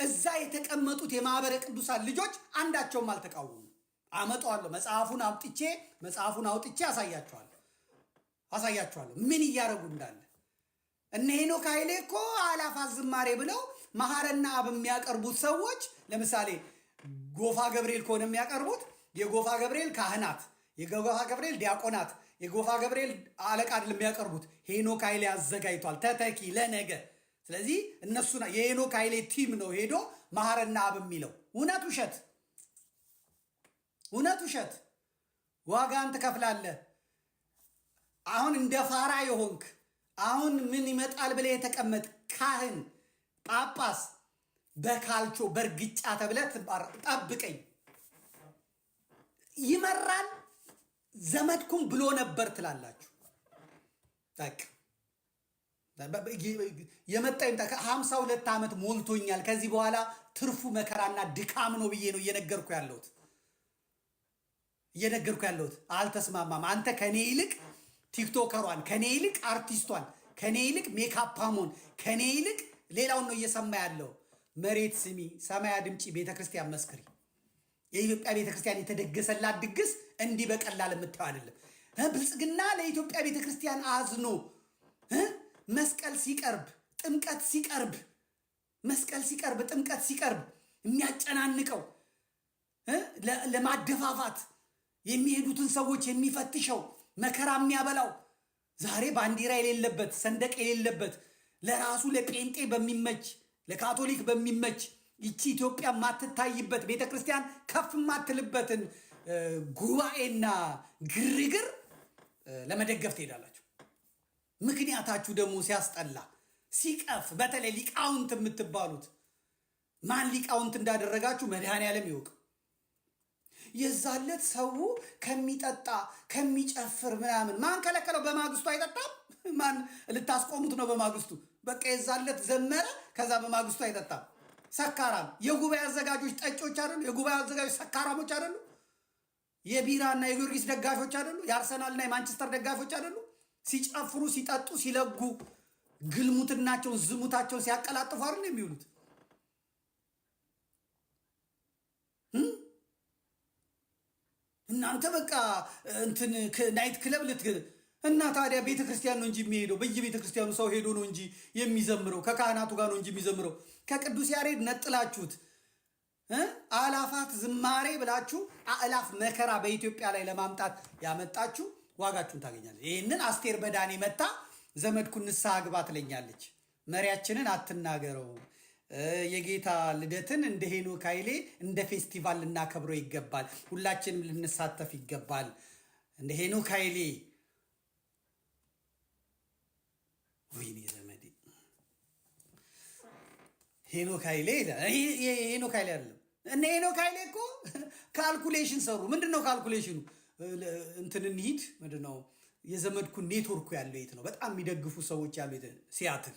እዛ የተቀመጡት የማህበረ ቅዱሳን ልጆች አንዳቸውም አልተቃወሙም። አመጣዋለሁ፣ መጽሐፉን አምጥቼ፣ መጽሐፉን አውጥቼ አሳያቸዋለሁ፣ አሳያቸዋለሁ ምን እያደረጉ እንዳለ። እነ ሄኖክ ኃይሌ እኮ አላፋት ዝማሬ ብለው መሐረና አብ የሚያቀርቡት ሰዎች፣ ለምሳሌ ጎፋ ገብርኤል ከሆነ የሚያቀርቡት የጎፋ ገብርኤል ካህናት፣ የጎፋ ገብርኤል ዲያቆናት፣ የጎፋ ገብርኤል አለቃ አይደለም የሚያቀርቡት። ሄኖክ ኃይሌ አዘጋጅቷል ተተኪ ለነገ። ስለዚህ እነሱ የሄኖክ ኃይሌ team ነው ሄዶ መሐረና አብ የሚለው። እውነት ውሸት፣ እውነት ውሸት፣ ዋጋን ትከፍላለህ። አሁን እንደ ፋራ የሆንክ፣ አሁን ምን ይመጣል ብለህ የተቀመጥ ካህን፣ ጳጳስ በካልቾ በእርግጫ ተብለህ ጠብቀኝ። ይመራል። ዘመድኩን ብሎ ነበር ትላላችሁ። በቃ የመጣ ይምጣ። 52 ዓመት ሞልቶኛል። ከዚህ በኋላ ትርፉ መከራና ድካም ነው ብዬ ነው እየነገርኩ ያለሁት። አልተስማማም። አንተ ከኔ ይልቅ ቲክቶከሯን፣ ከኔ ይልቅ አርቲስቷን፣ ከኔ ይልቅ ሜካፓሞን፣ ከኔ ይልቅ ሌላውን ነው እየሰማ ያለው። መሬት ስሚ፣ ሰማይ አድምጪ፣ ቤተክርስቲያን መስክሪ። የኢትዮጵያ ቤተክርስቲያን የተደገሰላት ድግስ እንዲህ በቀላል የምታየው አይደለም። ብልጽግና ለኢትዮጵያ ቤተክርስቲያን አዝኖ መስቀል ሲቀርብ፣ ጥምቀት ሲቀርብ፣ መስቀል ሲቀርብ፣ ጥምቀት ሲቀርብ የሚያጨናንቀው፣ ለማደፋፋት የሚሄዱትን ሰዎች የሚፈትሸው፣ መከራ የሚያበላው፣ ዛሬ ባንዲራ የሌለበት፣ ሰንደቅ የሌለበት፣ ለራሱ ለጴንጤ በሚመች፣ ለካቶሊክ በሚመች፣ ይቺ ኢትዮጵያ የማትታይበት፣ ቤተ ክርስቲያን ከፍ የማትልበትን ጉባኤና ግርግር ለመደገፍ ትሄዳላችሁ። ምክንያታችሁ ደግሞ ሲያስጠላ ሲቀፍ፣ በተለይ ሊቃውንት የምትባሉት፣ ማን ሊቃውንት እንዳደረጋችሁ መድኃኔዓለም ይወቅ። የዛለት ሰው ከሚጠጣ ከሚጨፍር ምናምን ማን ከለከለው? በማግስቱ አይጠጣም? ማን ልታስቆሙት ነው? በማግስቱ በቃ የዛለት ዘመረ፣ ከዛ በማግስቱ አይጠጣም። ሰካራም የጉባኤ አዘጋጆች ጠጮች አይደሉ? የጉባኤ አዘጋጆች ሰካራሞች አይደሉ? የቢራና የጊዮርጊስ ደጋፊዎች አይደሉ? የአርሰናልና የማንቸስተር ደጋፊዎች አይደሉ? ሲጨፍሩ፣ ሲጠጡ፣ ሲለጉ፣ ግልሙትናቸውን ዝሙታቸውን ሲያቀላጥፉ አይደል የሚውሉት? እናንተ በቃ እንትን night club ልት እና ታዲያ ቤተ ክርስቲያን ነው እንጂ የሚሄደው፣ በየቤተ ክርስቲያኑ ሰው ሄዶ ነው እንጂ የሚዘምረው፣ ከካህናቱ ጋር ነው እንጂ የሚዘምረው። ከቅዱስ ያሬድ ነጥላችሁት አእላፋት ዝማሬ ብላችሁ አእላፍ መከራ በኢትዮጵያ ላይ ለማምጣት ያመጣችሁ ዋጋችሁን ታገኛለች። ይህንን አስቴር በዳኔ መታ ዘመድኩን ንስሐ ግባ ትለኛለች። መሪያችንን አትናገረው። የጌታ ልደትን እንደ ሄኖክ ኃይሌ እንደ ፌስቲቫል ልናከብረው ይገባል። ሁላችንም ልንሳተፍ ይገባል። እንደ ሄኖክ ኃይሌ፣ ወይኔ ዘመዴ፣ ሄኖክ ኃይሌ፣ ሄኖክ ኃይሌ አይደለም። እነ ሄኖክ ኃይሌ እኮ calculation ሰሩ። ምንድን ነው calculation ኑ? እንትን እንሂድ፣ ምንድን ነው የዘመድኩን ኔትወርኩ ያለው የት ነው? በጣም የሚደግፉ ሰዎች ያሉ የት? ሲያትል።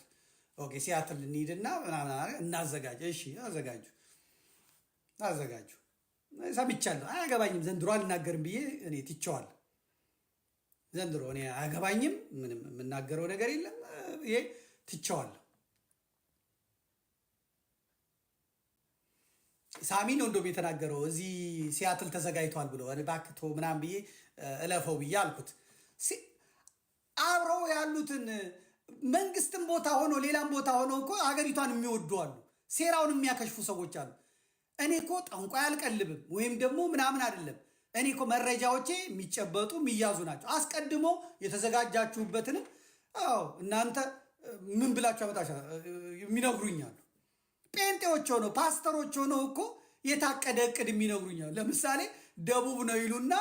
Okay፣ ሲያትል እንሂድና ምናምን እናዘጋጅ። እሺ አዘጋጁ፣ አዘጋጁ። ሰምቻለሁ። አያገባኝም፣ ዘንድሮ አልናገርም ብዬ እኔ ትቼዋለሁ። ዘንድሮ እኔ አያገባኝም፣ ምንም የምናገረው ነገር የለም። ይሄ ትቼዋለሁ። ሳሚ ነው እንደውም የተናገረው፣ እዚህ ሲያትል ተዘጋጅቷል ብሎ። እባክህ ተው ምናምን ብዬ እለፈው ብዬ አልኩት። አብረው ያሉትን መንግስትም ቦታ ሆኖ ሌላም ቦታ ሆኖ እኮ ሀገሪቷን የሚወዱ አሉ፣ ሴራውን የሚያከሽፉ ሰዎች አሉ። እኔ እኮ ጠንቋይ አልቀልብም ወይም ደግሞ ምናምን አይደለም። እኔ እኮ መረጃዎቼ የሚጨበጡ የሚያዙ ናቸው። አስቀድሞ የተዘጋጃችሁበትንም፣ አዎ፣ እናንተ ምን ብላችሁ አመጣችሁ የሚነግሩኛሉ። ጴንጤዎች ሆነው፣ ፓስተሮች ሆነው እኮ የታቀደ እቅድ የሚነግሩኛሉ። ለምሳሌ ደቡብ ነው ይሉና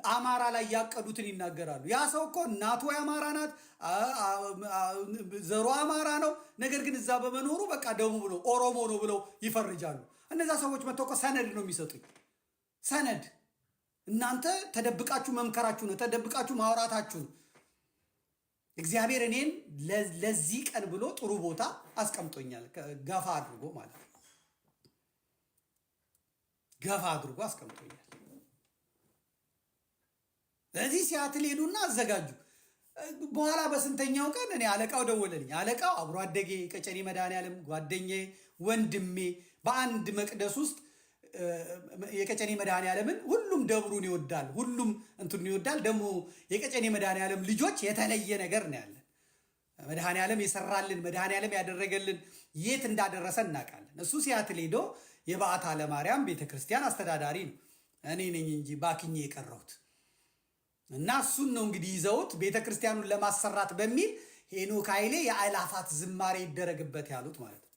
አማራ ላይ ያቀዱትን ይናገራሉ። ያ ሰው እኮ እናቱ የአማራ ናት፣ ዘሩ አማራ ነው። ነገር ግን እዛ በመኖሩ በቃ ደቡብ ነው፣ ኦሮሞ ነው ብለው ይፈርጃሉ። እነዛ ሰዎች መጥተው እኮ ሰነድ ነው የሚሰጡኝ፣ ሰነድ። እናንተ ተደብቃችሁ መምከራችሁ ነው፣ ተደብቃችሁ ማውራታችሁ ነው። እግዚአብሔር እኔን ለዚህ ቀን ብሎ ጥሩ ቦታ አስቀምጦኛል። ገፋ አድርጎ ማለት ነው። ገፋ አድርጎ አስቀምጦኛል። ስለዚህ ሲያትል ሄዱና አዘጋጁ። በኋላ በስንተኛው ቀን እኔ አለቃው ደወለልኝ። አለቃው አብሮ አደጌ፣ ቀጨኔ መድኃኔዓለም ጓደኛዬ፣ ወንድሜ፣ በአንድ መቅደስ ውስጥ የቀጨኔ መድኃኔዓለምን ሁሉም ደብሩን ይወዳል፣ ሁሉም እንትኑን ይወዳል። ደግሞ የቀጨኔ መድኃኔዓለም ልጆች የተለየ ነገር ነው ያለን። መድኃኔዓለም የሰራልን፣ መድኃኔዓለም ያደረገልን፣ የት እንዳደረሰ እናውቃለን። እሱ ሲያትል ሄዶ የበዓታ ለማርያም ቤተክርስቲያን አስተዳዳሪ ነው። እኔ ነኝ እንጂ ባክኜ የቀረሁት። እና እሱን ነው እንግዲህ ይዘውት ቤተክርስቲያኑን ለማሰራት በሚል ሄኖክ ኃይሌ የአእላፋት ዝማሬ ይደረግበት ያሉት ማለት ነው።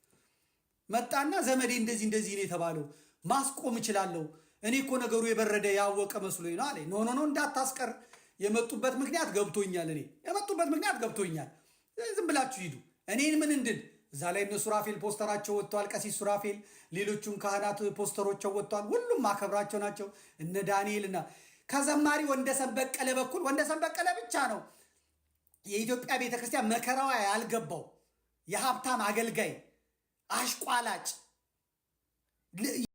መጣና ዘመዴ እንደዚህ እንደዚህ ነው የተባለው፣ ማስቆም እችላለሁ። እኔ እኮ ነገሩ የበረደ ያወቀ መስሎኝ ነው አለ። No, no, no፣ እንዳታስቀር፣ የመጡበት ምክንያት ገብቶኛል። እኔ የመጡበት ምክንያት ገብቶኛል። ዝም ብላችሁ ሂዱ። እኔን ምን እንድል እዛ ላይ እነ ሱራፌል ፖስተራቸው ወጥተዋል። ቀሲስ ሱራፌል፣ ሌሎቹም ካህናት ፖስተሮቸው ወጥተዋል። ሁሉም ማከብራቸው ናቸው። እነ ዳንኤል እና ከዘማሪ ወንደሰን በቀለ በኩል፣ ወንደሰን በቀለ ብቻ ነው የኢትዮጵያ ቤተክርስቲያን መከራዋ ያልገባው፣ የሀብታም አገልጋይ አሽቋላጭ።